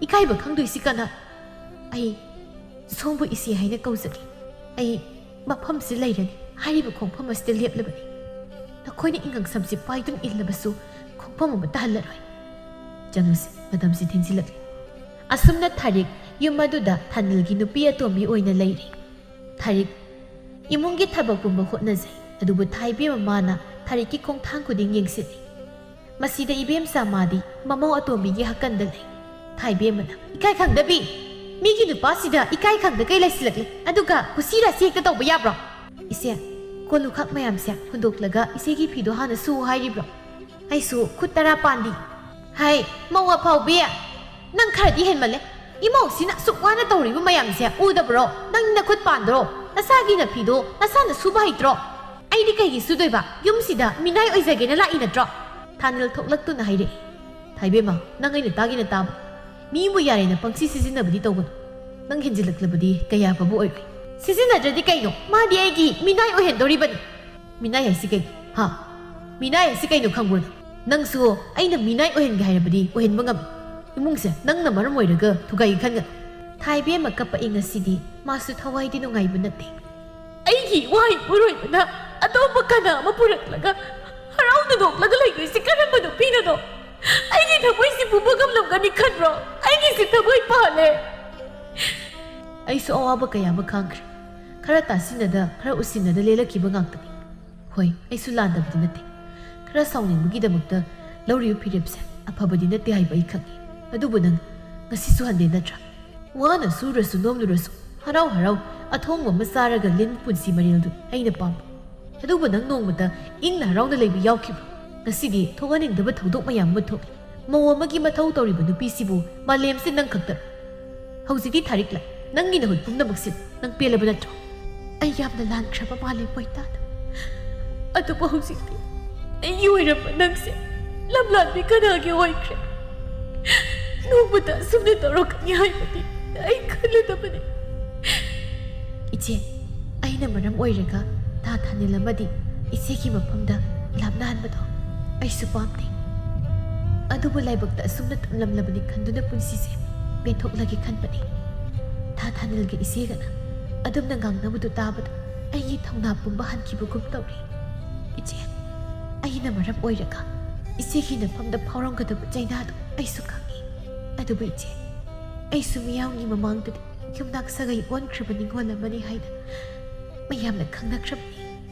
ꯏꯀꯥꯏꯕ ꯈꯪꯗꯣꯏꯁꯤ ꯀꯅꯥ? ꯑꯩ ꯁꯣꯝꯕꯨ ꯏꯆꯦ ꯍꯥꯏꯅ ꯀꯧꯖꯒꯦ꯫ ꯑꯩ ꯃꯐꯝꯁꯤ ꯂꯩꯔꯅꯤ꯫ ꯍꯥꯏꯔꯤꯕ ꯈꯣꯡꯐꯝ ꯑꯁꯤꯗ ꯂꯦꯞꯂꯕꯅꯤ꯫ ꯅꯈꯣꯏꯅ ꯏꯪꯉꯪ ꯁꯝꯁꯤ ꯄꯥꯏꯗꯨꯅ ꯏꯜꯂꯕꯁꯨ ꯈꯣꯡꯐꯝ ꯑꯃ ꯇꯥꯍꯜꯂꯔꯣꯏ꯫ ꯆꯪꯉꯁꯤ, ꯃꯇꯝꯁꯤ ꯊꯦꯡꯖꯤꯜꯂꯛꯂꯦ꯫ ꯑꯁꯨꯝꯅ ꯊꯥꯔꯤꯛ ꯌꯨꯝ ꯑꯗꯨꯗ ꯊꯥꯅꯤꯜꯒꯤ ꯅꯨꯄꯤ ꯑꯇꯣꯝꯕꯤ ꯑꯣꯏꯅ ꯂꯩꯔꯤ꯫ ꯊꯥꯔꯤꯛ ꯏꯃꯨꯡꯒꯤ ꯊꯕꯛ ꯄꯨꯝꯕ ꯍꯣꯠꯅꯖꯩ, ꯑꯗꯨꯕꯨ ꯊꯥꯏꯕꯦꯝꯃ ꯃꯥꯅ ꯊꯥꯔꯤꯛꯀꯤ ꯈꯣꯡꯊꯥꯡ ꯈꯨꯗꯤꯡ ꯌꯦꯡꯁꯤꯜꯂꯤ꯫ ꯃꯁꯤꯗ ꯏꯕꯦꯝꯆꯥ ꯃꯥꯗꯤ ꯃꯃꯧ ꯑꯇꯣꯝꯕꯤꯒꯤ ꯍꯛꯀꯟꯗ ꯂꯩ꯫ ꯊꯥꯏꯕꯦꯝꯃꯅ, "ꯏꯀꯥꯏ ꯈꯪꯗꯕꯤ! ꯃꯤꯒꯤ ꯅꯨꯄꯥꯁꯤꯗ ꯏꯀꯥꯏ ꯈꯪꯗ ꯀꯩ ꯂꯩꯁꯤꯜꯂꯛꯂꯦ? ꯑꯗꯨꯒ ꯀꯨꯁꯤ ꯔꯥꯁꯤ ꯍꯦꯛꯇ ꯇꯧꯕ ꯌꯥꯕ꯭ꯔꯣ?" "ꯏꯆꯦ, ꯀꯣꯜ ꯂꯨꯈꯥꯛ ꯃꯌꯥꯝꯁꯦ ꯍꯨꯟꯗꯣꯛꯂꯒ ꯏꯆꯦꯒꯤ ꯐꯤꯗꯣ ꯍꯥꯟꯅ ꯁꯨ ꯍꯥꯏꯔꯤꯕ꯭ꯔꯣ? ꯑꯩꯁꯨ ꯈꯨꯠ ꯇꯔꯥ ꯄꯥꯟꯗꯤ꯫" "ꯍꯥꯏ, ꯃꯧ ꯑꯐꯥꯎꯕꯤ! ꯅꯪ ꯈꯔꯗꯤ ꯍꯦꯟꯃꯜꯂꯦ꯫ ꯏꯃꯧꯁꯤꯅ ꯑꯁꯨꯛ ꯋꯥꯅ ꯇꯧꯔꯤꯕ ꯃꯌꯥꯝꯁꯦ ꯎꯗꯕ꯭ꯔꯣ? ꯅꯪ ꯅꯈꯨꯠ ꯄꯥꯟꯗ꯭ꯔꯣ? ꯅꯁꯥꯒꯤ ꯅꯐꯤꯗꯣ ꯅꯁꯥꯅ ꯁꯨꯕ ꯍꯩꯇ꯭ꯔꯣ? ꯑꯩꯗꯤ ꯀꯩꯒꯤ ꯁꯨꯗꯣꯏꯕ? ꯌꯨꯝꯁꯤꯗ ꯃꯤꯅꯥꯏ ꯑꯣꯏꯖꯒꯦꯅ ꯂꯥꯛꯏ ꯅꯠꯇ꯭ꯔꯣ?" ꯊꯥꯅꯤꯜ ꯊꯣꯛꯂꯛꯇꯨꯅ ꯍꯥꯏꯔꯛꯏ, "ꯊꯥꯏꯕꯦꯝꯃ, ꯅꯪ ꯑꯩꯅ ꯇꯥꯒꯦꯅ ꯇꯥꯕ꯫ ꯃꯤꯕꯨ ꯌꯥꯔꯦꯅ ꯄꯪꯁꯤ ꯁꯤꯖꯤꯟꯅꯕꯗꯤ ꯇꯧꯒꯅꯨ꯫ ꯅꯪ ꯍꯦꯟꯖꯤꯜꯂꯛꯂꯕꯗꯤ ꯀꯌꯥ ꯐꯕ ꯑꯣꯏꯔꯣꯏ꯫ ꯁꯤꯖꯤꯟꯅꯗ꯭ꯔꯗꯤ ꯀꯩꯅꯣ? ꯃꯥꯗꯤ ꯑꯩꯒꯤ ꯃꯤꯅꯥꯏ ꯑꯣꯏꯍꯟꯗꯧꯔꯤꯕꯅꯤ꯫" "ꯃꯤꯅꯥꯏ ꯍꯥꯏꯁꯤ ꯀꯩꯅꯣ? ꯍꯥ? ꯃꯤꯅꯥꯏ ꯍꯥꯏꯁꯤ ꯀꯩꯅꯣ ꯈꯪꯕ꯭ꯔꯣ ꯅꯪ? ꯅꯪꯁꯨ ꯑꯩꯅ ꯃꯤꯅꯥꯏ ꯑꯣꯏꯍꯟꯒꯦ ꯍꯥꯏꯔꯕꯗꯤ ꯑꯣꯏꯍꯟꯕ ꯉꯝꯃꯤ꯫ ꯏꯃꯨꯡꯁꯦ ꯅꯪꯅ ꯃꯔꯝ ꯑꯣꯏꯔꯒ ꯊꯨꯒꯥꯏꯒꯦ ꯈꯟꯒꯅꯨ꯫" ꯊꯥꯏꯕꯦꯝꯃ ꯀꯞꯄꯛꯏ ꯉꯁꯤꯗꯤ꯫ ꯃꯥꯁꯨ ꯊꯋꯥꯏꯗꯤ ꯅꯨꯡꯉꯥꯏꯕ ꯅꯠꯇꯦ꯫ "ꯑꯩꯒꯤ ꯏꯋꯥ ꯏꯄꯨꯔꯣꯏꯕꯅ ꯑꯇꯣꯞꯄ ꯀꯅꯥ ꯑꯃ ꯄꯨꯔꯛꯂꯒ ꯍꯔꯥꯎꯅ ꯅꯣꯛꯂꯒ ꯂꯩꯗꯣꯏꯁꯤ ꯀꯔꯝꯕ ꯅꯨꯄꯤꯅꯅꯣ? ꯑꯩꯒꯤ ꯊꯃꯣꯏꯁꯤ ꯄꯨꯕ ꯉꯝꯂꯝꯒꯅꯤ ꯈꯟꯕ꯭ꯔꯣ? ꯑꯩꯒꯤꯁꯤ ꯊꯃꯣꯏ ꯄꯥꯜꯂꯦ꯫" ꯑꯩꯁꯨ ꯑꯋꯥꯕ ꯀꯌꯥ ꯑꯃ ꯈꯥꯡꯈ꯭ꯔꯦ꯫ ꯈꯔ ꯇꯥꯁꯤꯟꯅꯗ, ꯈꯔ ꯎꯁꯤꯟꯅꯗ ꯂꯦꯜꯂꯛꯈꯤꯕ ꯉꯥꯛꯇꯅꯤ꯫ ꯍꯣꯏ, ꯑꯩꯁꯨ ꯂꯥꯟꯗꯕꯗꯤ ꯅꯠꯇꯦ꯫ ꯈꯔ ꯁꯥꯎꯅꯤꯡꯕꯒꯤꯗꯃꯛꯇ ꯂꯧꯔꯤꯕ ꯐꯤꯔꯦꯞꯁꯦ ꯑꯐꯕꯗꯤ ꯅꯠꯇꯦ ꯍꯥꯏꯕ ꯑꯩ ꯈꯪꯏ꯫ ꯑꯗꯨꯕꯨ ꯅꯪ ꯉꯁꯤꯁꯨ ꯍꯟꯗꯦ ꯅꯠꯇ꯭ꯔꯥ? ꯋꯥꯅ ꯁꯨꯔꯁꯨ ꯅꯣꯝꯂꯨꯔꯁꯨ ꯍꯔꯥꯎ ꯍꯔꯥꯎ ꯑꯊꯣꯡꯕ ꯑꯃ ꯆꯥꯔꯒ ꯂꯦꯟꯕ ꯄꯨꯟꯁꯤ ꯃꯔꯦꯜꯗꯨ ꯑꯩꯅ ꯄꯥꯝꯕ꯫ ꯑꯗꯨꯕꯨ ꯅꯪ ꯅꯣꯡꯃꯇ ꯏꯪꯅ ꯍꯔꯥꯎꯅ ꯂꯩꯕ ꯌꯥꯎꯈꯤꯕ꯭ꯔꯣ? ꯉꯁꯤꯗꯤ ꯊꯣꯛꯍꯟꯅꯤꯡꯗꯕ ꯊꯧꯗꯣꯛ ꯃꯌꯥꯝ ꯑꯃ ꯊꯣꯛꯂꯤ꯫ ꯃꯧ ꯑꯃꯒꯤ ꯃꯊꯧ ꯇꯧꯔꯤꯕ ꯅꯨꯄꯤꯁꯤꯕꯨ ꯃꯥꯂꯦꯝꯁꯦ ꯅꯪ ꯈꯛꯇꯔꯣ? ꯍꯧꯖꯤꯛꯇꯤ ꯊꯥꯔꯤꯛꯂꯥ, ꯅꯪꯒꯤ ꯅꯍꯨꯠ ꯄꯨꯝꯅꯃꯛꯁꯤ ꯅꯪ ꯄꯦꯜꯂꯕ ꯅꯠꯇ꯭ꯔꯣ? ꯑꯩ ꯌꯥꯝꯅ ꯂꯥꯟꯈ꯭ꯔꯕ ꯃꯥꯜꯂꯦ ꯃꯣꯏꯇꯥꯗ꯫ ꯑꯗꯨꯕꯨ ꯍꯧꯖꯤꯛꯇꯤ ꯑꯩꯒꯤ ꯑꯣꯏꯔꯝꯕ ꯅꯪꯁꯦ ꯂꯝꯂꯥꯟꯕꯤ ꯀꯅꯥꯒꯤ ꯑꯣꯏꯈ꯭ꯔꯦ? ꯅꯣꯡꯃꯇ ꯑꯁꯨꯝꯅ ꯇꯧꯔꯛꯀꯅꯤ ꯍꯥꯏꯕꯗꯤ ꯑꯩ ꯈꯜꯂꯨꯗꯕꯅꯤ꯫ ꯏꯆꯦ, ꯑꯩꯅ ꯃꯔꯝ ꯑꯣꯏꯔꯒ ꯇꯥ ꯊꯥꯅꯤꯜ ꯑꯃꯗꯤ ꯏꯆꯦꯒꯤ ꯃꯐꯝꯗ ꯂꯥꯞꯅꯍꯟꯕꯗꯣ ꯑꯩꯁꯨ ꯄꯥꯝꯗꯦ꯫ ꯑꯗꯨꯕꯨ ꯂꯥꯏꯕꯛꯇ ꯑꯁꯨꯝꯅ ꯇꯝꯂꯝꯂꯕꯅꯤ ꯈꯟꯗꯨꯅ ꯄꯨꯟꯁꯤꯁꯦ ꯄꯦꯟꯊꯣꯛꯂꯒꯦ ꯈꯟꯕꯅꯤ꯫ ꯊꯥ ꯊꯥꯅꯤꯜꯒ ꯏꯆꯦꯒꯅ ꯑꯗꯨꯝꯅ ꯉꯥꯡꯅꯕꯗꯨ ꯇꯥꯕꯗ ꯑꯩꯒꯤ ꯊꯧꯅꯥ ꯄꯨꯝꯕ ꯍꯟꯈꯤꯕꯒꯨꯝ ꯇꯧꯔꯦ꯫ ꯏꯆꯦ, ꯑꯩꯅ ꯃꯔꯝ ꯑꯣꯏꯔꯒ ꯏꯆꯦꯒꯤ ꯅꯐꯝꯗ ꯐꯥꯎꯔꯝꯒꯗꯕ ꯆꯩꯅꯥꯗꯨ ꯑꯩꯁꯨ ꯈꯪꯏ꯫ ꯑꯗꯨꯕꯨ ꯏꯆꯦ, ꯑꯩꯁꯨ ꯃꯤꯌꯥꯝꯒꯤ ꯃꯃꯥꯡꯗꯗꯤ ꯌꯨꯝꯅꯥꯛ ꯁꯥꯒꯩ ꯑꯣꯟꯈ꯭ꯔꯕ ꯅꯤꯉꯣꯜ ꯑꯃꯅꯤ ꯍꯥꯏꯅ ꯃꯌꯥꯝꯅ ꯈꯪꯅꯈ꯭ꯔꯕꯅꯤ꯫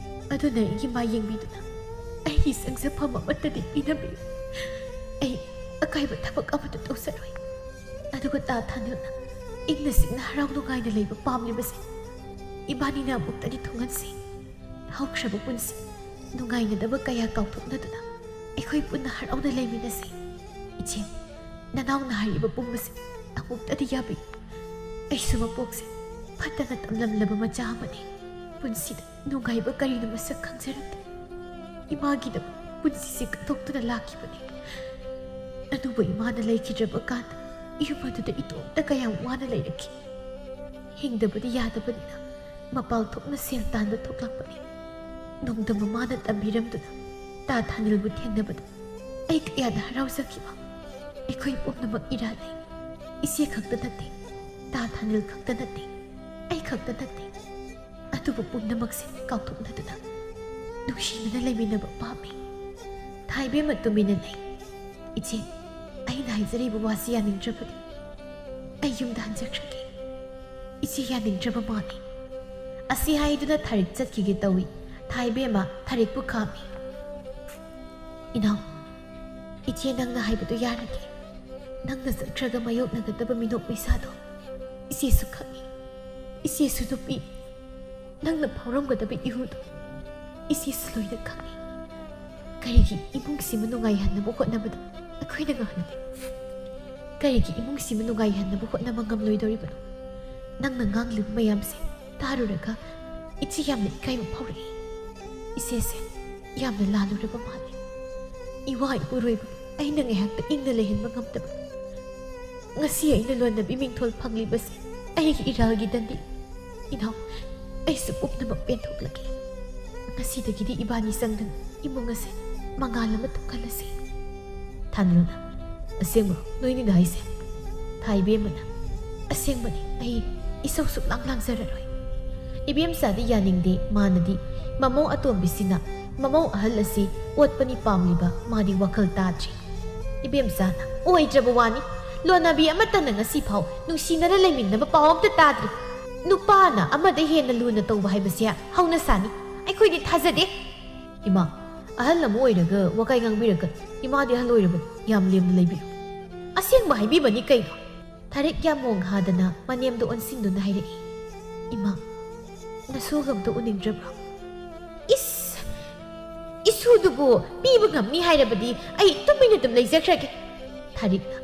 ꯑꯗꯨꯅ ꯑꯩꯒꯤ ꯃꯥ ꯌꯦꯡꯕꯤꯗꯨꯅ ꯑꯩꯒꯤ ꯆꯪꯖꯐꯝ ꯑꯃꯠꯇꯗꯤ ꯄꯤꯅꯕꯤꯌꯨ꯫ ꯑꯩ ꯑꯀꯥꯏꯕ ꯊꯕꯛ ꯑꯃꯠꯇ ꯇꯧꯖꯔꯣꯏ꯫ ꯑꯗꯨꯒ ꯇꯥ ꯊꯥꯅꯤꯜꯅ ꯏꯪꯅ ꯆꯤꯛꯅ ꯍꯔꯥꯎ ꯅꯨꯡꯉꯥꯏꯅ ꯂꯩꯕ ꯄꯥꯝꯂꯤꯕꯁꯦ ꯏꯕꯥꯅꯤꯅ ꯑꯃꯨꯛꯇꯗꯤ ꯊꯨꯡꯍꯟꯁꯤ꯫ ꯍꯧꯈ꯭ꯔꯕ ꯄꯨꯟꯁꯤ ꯅꯨꯡꯉꯥꯏꯅꯗꯕ ꯀꯌꯥ ꯀꯥꯎꯊꯣꯛꯅꯗꯨꯅ ꯑꯩꯈꯣꯏ ꯄꯨꯟꯅ ꯍꯔꯥꯎꯅ ꯂꯩꯃꯤꯟꯅꯁꯤ꯫ ꯏꯆꯦ, ꯅꯅꯥꯎꯅ ꯍꯥꯏꯔꯤꯕ ꯄꯨꯝꯕꯁꯦ ꯑꯃꯨꯛꯇꯗꯤ ꯌꯥꯕꯤꯌꯨ꯫ ꯑꯩꯁꯨ ꯃꯄꯣꯛꯁꯦ ꯐꯠꯇꯅ ꯇꯝꯂꯝꯂꯕ ꯃꯆꯥ ꯑꯃꯅꯤ꯫ ꯄꯨꯟꯁꯤꯗ ꯅꯨꯡꯉꯥꯏꯕ ꯀꯔꯤꯅꯣ ꯃꯁꯛ ꯈꯪꯖꯔꯛꯇꯦ꯫ ꯏꯃꯥꯒꯤꯗꯃꯛ ꯄꯨꯟꯁꯤꯁꯦ ꯀꯠꯊꯣꯛꯇꯨꯅ ꯂꯥꯛꯈꯤꯕꯅꯤ꯫ ꯑꯗꯨꯕꯨ ꯏꯃꯥꯅ ꯂꯩꯈꯤꯗ꯭ꯔꯕ ꯀꯥꯟꯗ ꯌꯨꯝ ꯑꯗꯨꯗ ꯏꯇꯣꯝꯇ ꯀꯌꯥꯝ ꯋꯥꯅ ꯂꯩꯔꯛꯈꯤ꯫ ꯍꯤꯡꯗꯕꯗꯤ ꯌꯥꯗꯕꯅꯤꯅ ꯃꯄꯥꯜ ꯊꯣꯛꯅ ꯁꯦꯜ ꯇꯥꯟꯕ ꯊꯣꯛꯂꯛꯄꯅꯤ꯫ ꯅꯣꯡꯗꯝ ꯃꯃꯥꯅ ꯇꯝꯕꯤꯔꯝꯗꯨꯅ ꯇꯥ ꯊꯥꯅꯤꯜꯕꯨ ꯊꯦꯡꯅꯕꯗ ꯑꯩ ꯀꯌꯥꯗ ꯍꯔꯥꯎꯖꯈꯤꯕ꯫ ꯑꯩꯈꯣꯏ ꯄꯨꯝꯅꯃꯛ ꯏꯔꯥꯟꯅꯩ꯫ ꯏꯆꯦ ꯈꯛꯇ ꯅꯠꯇꯦ, ꯇꯥ ꯊꯥꯅꯤꯜ ꯈꯛꯇ ꯅꯠꯇꯦ, ꯑꯩ ꯈꯛꯇ ꯅꯠꯇꯦ꯫ ꯑꯗꯨꯕꯨ ꯄꯨꯝꯅꯃꯛꯁꯦ ꯀꯥꯎꯊꯣꯛꯅꯗꯨꯅ ꯅꯨꯡꯁꯤꯅꯅ ꯂꯩꯃꯤꯟꯅꯕ ꯄꯥꯝꯃꯤ꯫ ꯊꯥꯏꯕꯦꯝꯃ ꯇꯨꯃꯤꯟꯅ ꯂꯩ꯫ "ꯏꯆꯦ, ꯑꯩꯅ ꯍꯥꯏꯖꯔꯤꯕ ꯋꯥꯁꯤ ꯌꯥꯅꯤꯡꯗ꯭ꯔꯕꯗꯤ ꯑꯩ ꯌꯨꯝꯗ ꯍꯟꯖꯈ꯭ꯔꯒꯦ꯫ ꯏꯆꯦ ꯌꯥꯅꯤꯡꯗ꯭ꯔꯕ ꯃꯥꯜꯂꯤ꯫ ꯑꯁꯤ ꯍꯥꯏꯗꯨꯅ ꯊꯥꯔꯤꯛ ꯆꯠꯈꯤꯒꯦ ꯇꯧꯏ꯫ ꯊꯥꯏꯕꯦꯝꯃ ꯊꯥꯔꯤꯛꯄꯨ ꯈꯥꯝꯃꯤ꯫ "ꯏꯅꯥꯎ, ꯏꯆꯦ ꯅꯪꯅ ꯍꯥꯏꯕꯗꯨ ꯌꯥꯔꯒꯦ꯫ ꯅꯪꯅ ꯆꯠꯈ꯭ꯔꯒ ꯃꯥꯌꯣꯛꯅꯒꯗꯕ ꯃꯤꯅꯣꯛ ꯃꯩꯁꯥꯗꯣ ꯏꯆꯦꯁꯨ ꯈꯪꯏ꯫ ꯏꯆꯦꯁꯨ ꯅꯨꯄꯤ꯫ ꯅꯪꯅ ꯐꯥꯎꯔꯝꯒꯗꯕ ꯏꯍꯨꯗꯣ ꯏꯆꯦꯁꯨ ꯂꯣꯏꯅ ꯈꯪꯏ꯫ ꯀꯔꯤꯒꯤ ꯏꯃꯨꯡꯁꯤꯃ ꯅꯨꯡꯉꯥꯏꯍꯟꯅꯕ ꯍꯣꯠꯅꯕꯗ ꯑꯩꯈꯣꯏꯅ ꯉꯝꯂꯦ? ꯀꯔꯤꯒꯤ ꯏꯃꯨꯡꯁꯤꯃ ꯅꯨꯡꯉꯥꯏꯍꯟꯅꯕ ꯍꯣꯠꯅꯕ ꯉꯝꯂꯣꯏꯗꯧꯔꯤꯕꯅꯣ? ꯅꯪꯅ ꯉꯥꯡꯂꯤꯕ ꯃꯌꯥꯝꯁꯦ ꯇꯥꯔꯨꯔꯒ ꯏꯆꯦ ꯌꯥꯝꯅ ꯏꯀꯥꯏꯕ ꯐꯥꯎꯔꯛꯏ꯫ ꯏꯆꯦꯁꯦ ꯌꯥꯝꯅ ꯂꯥꯜꯂꯨꯔꯕ ꯃꯥꯜꯂꯦ꯫ ꯏꯋꯥ ꯏꯄꯨꯔꯣꯏꯕ ꯑꯩꯅ ꯉꯥꯏꯍꯥꯛꯇ ꯏꯪꯅ ꯂꯩꯍꯟꯕ ꯉꯝꯗꯕ꯫ ꯉꯁꯤ ꯑꯩꯅ ꯂꯣꯟꯅꯕꯤ ꯃꯤꯡꯊꯣꯜ ꯐꯪꯂꯤꯕꯁꯦ ꯑꯩꯒꯤ ꯏꯔꯥꯜꯒꯤ ꯗꯟꯗꯤ꯫ ꯏꯅꯥꯎ, ꯑꯩꯁꯨ ꯄꯨꯝꯅꯃꯛ ꯄꯦꯟꯊꯣꯛꯂꯒꯦ꯫ ꯉꯁꯤꯗꯒꯤꯗꯤ ꯏꯕꯥꯅꯤ ꯆꯪꯗꯅ ꯏꯃꯨꯡ ꯑꯁꯦ ꯃꯉꯥꯜ ꯑꯃ ꯊꯣꯛꯍꯜꯂꯁꯤ꯫" ꯊꯥꯅꯤꯜꯅ, "ꯑꯁꯦꯡꯕ ꯅꯣꯏꯅꯤꯅ ꯍꯥꯏꯁꯦ?" ꯊꯥꯏꯕꯦꯝꯃꯅ, "ꯑꯁꯦꯡꯕꯅꯤ, ꯑꯩ ꯏꯁꯧ ꯁꯨꯛꯂꯥꯡ ꯂꯥꯡꯖꯔꯔꯣꯏ꯫" ꯏꯕꯦꯝꯆꯥꯗꯤ ꯌꯥꯅꯤꯡꯗꯦ꯫ ꯃꯥꯅꯗꯤ ꯃꯃꯧ ꯑꯇꯣꯝꯕꯤꯁꯤꯅ ꯃꯃꯧ ꯑꯍꯜ ꯑꯁꯤ ꯑꯣꯠꯄꯅꯤ ꯄꯥꯝꯂꯤꯕ꯫ ꯃꯥꯗꯤ ꯋꯥꯈꯜ ꯇꯥꯗ꯭ꯔꯤ꯫ ꯏꯕꯦꯝꯆꯥꯅ, "ꯑꯣꯏꯗ꯭ꯔꯕ ꯋꯥꯅꯤ꯫ ꯂꯣꯟꯅꯕꯤ ꯑꯃꯠꯇꯅ ꯉꯁꯤ ꯐꯥꯎ ꯅꯨꯡꯁꯤꯅꯅ ꯂꯩꯃꯤꯟꯅꯕ ꯄꯥꯎ ꯑꯝꯇ ꯇꯥꯗ꯭ꯔꯤ꯫ ꯅꯨꯄꯥꯅ ꯑꯃꯗ ꯍꯦꯟꯅ ꯂꯨꯅ ꯇꯧꯕ ꯍꯥꯏꯕꯁꯦ ꯍꯧꯅꯁꯥꯅꯤ꯫ ꯑꯩꯈꯣꯏꯗꯤ ꯊꯥꯖꯗꯦ꯫" "ꯏꯃꯥ, ꯑꯍꯜ ꯑꯃ ꯑꯣꯏꯔꯒ ꯋꯥꯀꯥꯏ ꯉꯥꯡꯕꯤꯔꯛꯀꯅꯨ꯫ ꯏꯃꯥꯗꯤ ꯑꯍꯜ ꯑꯣꯏꯔꯕꯅꯤ꯫ ꯌꯥꯝ ꯂꯦꯝꯅ ꯂꯩꯕꯤꯌꯨ꯫" "ꯑꯁꯦꯡꯕ ꯍꯥꯏꯕꯤꯕꯅꯤ ꯀꯩꯅꯣ?" ꯊꯥꯔꯤꯛ ꯌꯥꯝ ꯃꯣꯡ ꯍꯥꯗꯅ ꯃꯅꯦꯝꯗ ꯑꯣꯟꯁꯤꯟꯗꯨꯅ ꯍꯥꯏꯔꯛꯏ꯫ "ꯏꯃꯥ, ꯅꯁꯨꯒ ꯑꯝꯇ ꯎꯅꯤꯡꯗ꯭ꯔꯕ꯭ꯔꯣ?" "ꯏꯁ! ꯏꯁꯨꯗꯨꯕꯨ ꯄꯤꯕ ꯉꯝꯅꯤ ꯍꯥꯏꯔꯕꯗꯤ ꯑꯩ ꯇꯨꯃꯤꯟꯅ ꯑꯗꯨꯝ ꯂꯩꯖꯈ꯭ꯔꯒꯦ꯫" ꯊꯥꯔꯤꯛꯅ,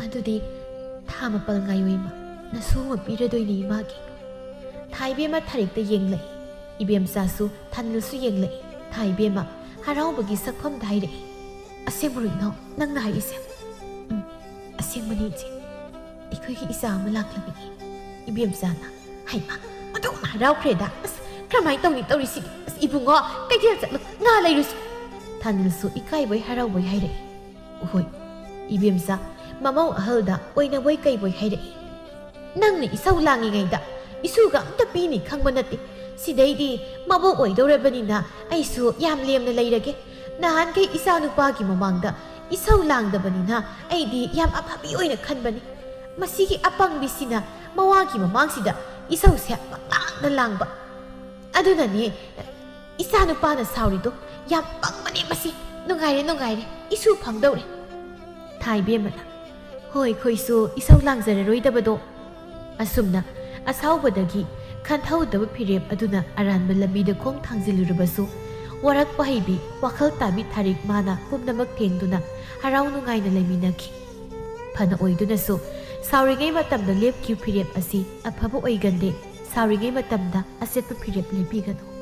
"ꯑꯗꯨꯗꯤ ꯊꯥ ꯃꯥꯄꯜ ꯉꯥꯏꯌꯨ ꯏꯃꯥ, ꯅꯁꯨ ꯑꯃ ꯄꯤꯔꯗꯣꯏꯅꯤ ꯏꯃꯥꯒꯤ꯫" ꯊꯥꯏꯕꯦꯝꯃ ꯊꯥꯔꯤꯛꯇ ꯌꯦꯡꯂꯛꯏ꯫ ꯏꯕꯦꯝꯆꯥꯁꯨ ꯊꯥꯅꯤꯜꯁꯨ ꯌꯦꯡꯂꯛꯏ꯫ ꯊꯥꯏꯕꯦꯝꯃ, ꯍꯔꯥꯎꯕꯒꯤ ꯁꯛꯐꯝꯗ ꯍꯥꯏꯔꯛꯏ꯫ "ꯑꯁꯦꯡꯕꯔꯣ ꯏꯅꯥꯎ, ꯅꯪꯅ ꯍꯥꯏꯔꯤꯁꯦ?" "ꯎꯝ, ꯑꯁꯦꯡꯕꯅꯤ ꯏꯆꯦ꯫ ꯑꯩꯈꯣꯏꯒꯤ ꯏꯆꯥ ꯑꯃ ꯂꯥꯛꯂꯕꯅꯤ", ꯏꯕꯦꯝꯆꯥꯅ꯫ ꯍꯩꯃꯥ, ꯑꯗꯨꯝ ꯍꯔꯥꯎꯈ꯭ꯔꯦꯗ꯫ "ꯑꯁ, ꯀꯔꯝꯍꯥꯏꯅ ꯇꯧꯅꯤ ꯇꯧꯔꯤꯁꯤꯗꯤ? ꯑꯁ, ꯏꯕꯨꯡꯉꯣ, ꯀꯩꯊꯦꯜ ꯆꯠꯂꯨ, ꯉꯥ ꯂꯩꯔꯨꯁꯤ"꯫ ꯊꯥꯅꯤꯜꯁꯨ ꯏꯀꯥꯏꯕꯣꯏ ꯍꯔꯥꯎꯕꯣꯏ ꯍꯥꯏꯔꯛꯏ꯫ "ꯍꯣꯏ, ꯏꯕꯦꯝꯆꯥ, ꯃꯃꯧ ꯑꯍꯜꯗ ꯑꯣꯏꯅꯕꯣꯏ ꯀꯩꯕꯣꯏ ꯍꯥꯏꯔꯛꯏ꯫ ꯅꯪꯅ ꯏꯁꯧ ꯂꯥꯡꯉꯤꯉꯩꯗ ꯏꯁꯨꯒ ꯑꯝꯇ ꯄꯤꯅꯤ ꯈꯪꯕ ꯅꯠꯇꯦ꯫ ꯁꯤꯗꯩꯗꯤ ꯃꯕꯣꯛ ꯑꯣꯏꯗꯧꯔꯕꯅꯤꯅ ꯑꯩꯁꯨ ꯌꯥꯝ ꯂꯦꯝꯅ ꯂꯩꯔꯒꯦ꯫ ꯅꯍꯥꯟꯈꯩ ꯏꯆꯥꯅꯨꯄꯥꯒꯤ ꯃꯃꯥꯡꯗ ꯏꯁꯧ ꯂꯥꯡꯗꯕꯅꯤꯅ ꯑꯩꯗꯤ ꯌꯥꯝ ꯑꯐꯕꯤ ꯑꯣꯏꯅ ꯈꯟꯕꯅꯤ꯫ ꯃꯁꯤꯒꯤ ꯑꯄꯪꯕꯤꯁꯤꯅ ꯃꯋꯥꯒꯤ ꯃꯃꯥꯡꯁꯤꯗ ꯏꯁꯧꯁꯦ ꯄꯪꯂꯥꯡꯗ ꯂꯥꯡꯕ꯫ ꯑꯗꯨꯅꯅꯦ ꯏꯆꯥꯅꯨꯄꯥꯅ ꯁꯥꯎꯔꯤꯗꯣ꯫ ꯌꯥꯝ ꯄꯪꯕꯅꯦ ꯃꯁꯤ꯫ ꯅꯨꯡꯉꯥꯏꯔꯦ, ꯅꯨꯡꯉꯥꯏꯔꯦ, ꯏꯁꯨ ꯐꯪꯗꯧꯔꯦ"꯫ ꯊꯥꯏꯕꯦꯝꯃꯅ꯫ "ꯍꯣꯏ, ꯑꯩꯈꯣꯏꯁꯨ ꯏꯁꯧ ꯂꯥꯡꯖꯔꯔꯣꯏꯗꯕꯗꯣ"꯫ ꯑꯁꯨꯝꯅ ꯑꯁꯥꯎꯕꯗꯒꯤ ꯈꯟꯊꯍꯧꯗꯕ ꯐꯤꯔꯦꯞ ꯑꯗꯨꯅ ꯑꯔꯥꯟꯕ ꯂꯝꯕꯤꯗ ꯈꯣꯡ ꯊꯥꯡꯖꯤꯜꯂꯨꯔꯕꯁꯨ, ꯋꯥꯔꯛꯄ ꯍꯩꯕꯤ, ꯋꯥꯈꯜ ꯇꯥꯕꯤ ꯊꯥꯔꯤꯛ ꯃꯥꯅ ꯄꯨꯝꯅꯃꯛ ꯊꯦꯡꯗꯨꯅ ꯍꯔꯥꯎ ꯅꯨꯡꯉꯥꯏꯅ ꯂꯩꯃꯤꯟꯅꯈꯤ꯫ ꯐꯅ ꯑꯣꯏꯗꯨꯅꯁꯨ, ꯁꯥꯎꯔꯤꯉꯩ ꯃꯇꯝꯗ ꯂꯦꯞꯈꯤꯕ ꯐꯤꯔꯦꯞ ꯑꯁꯤ ꯑꯐꯕ ꯑꯣꯏꯒꯟꯗꯦ꯫ ꯁꯥꯎꯔꯤꯉꯩ ꯃꯇꯝꯗ ꯑꯆꯦꯠꯄ ꯐꯤꯔꯦꯞ ꯂꯦꯞꯄꯤꯒꯅꯨ꯫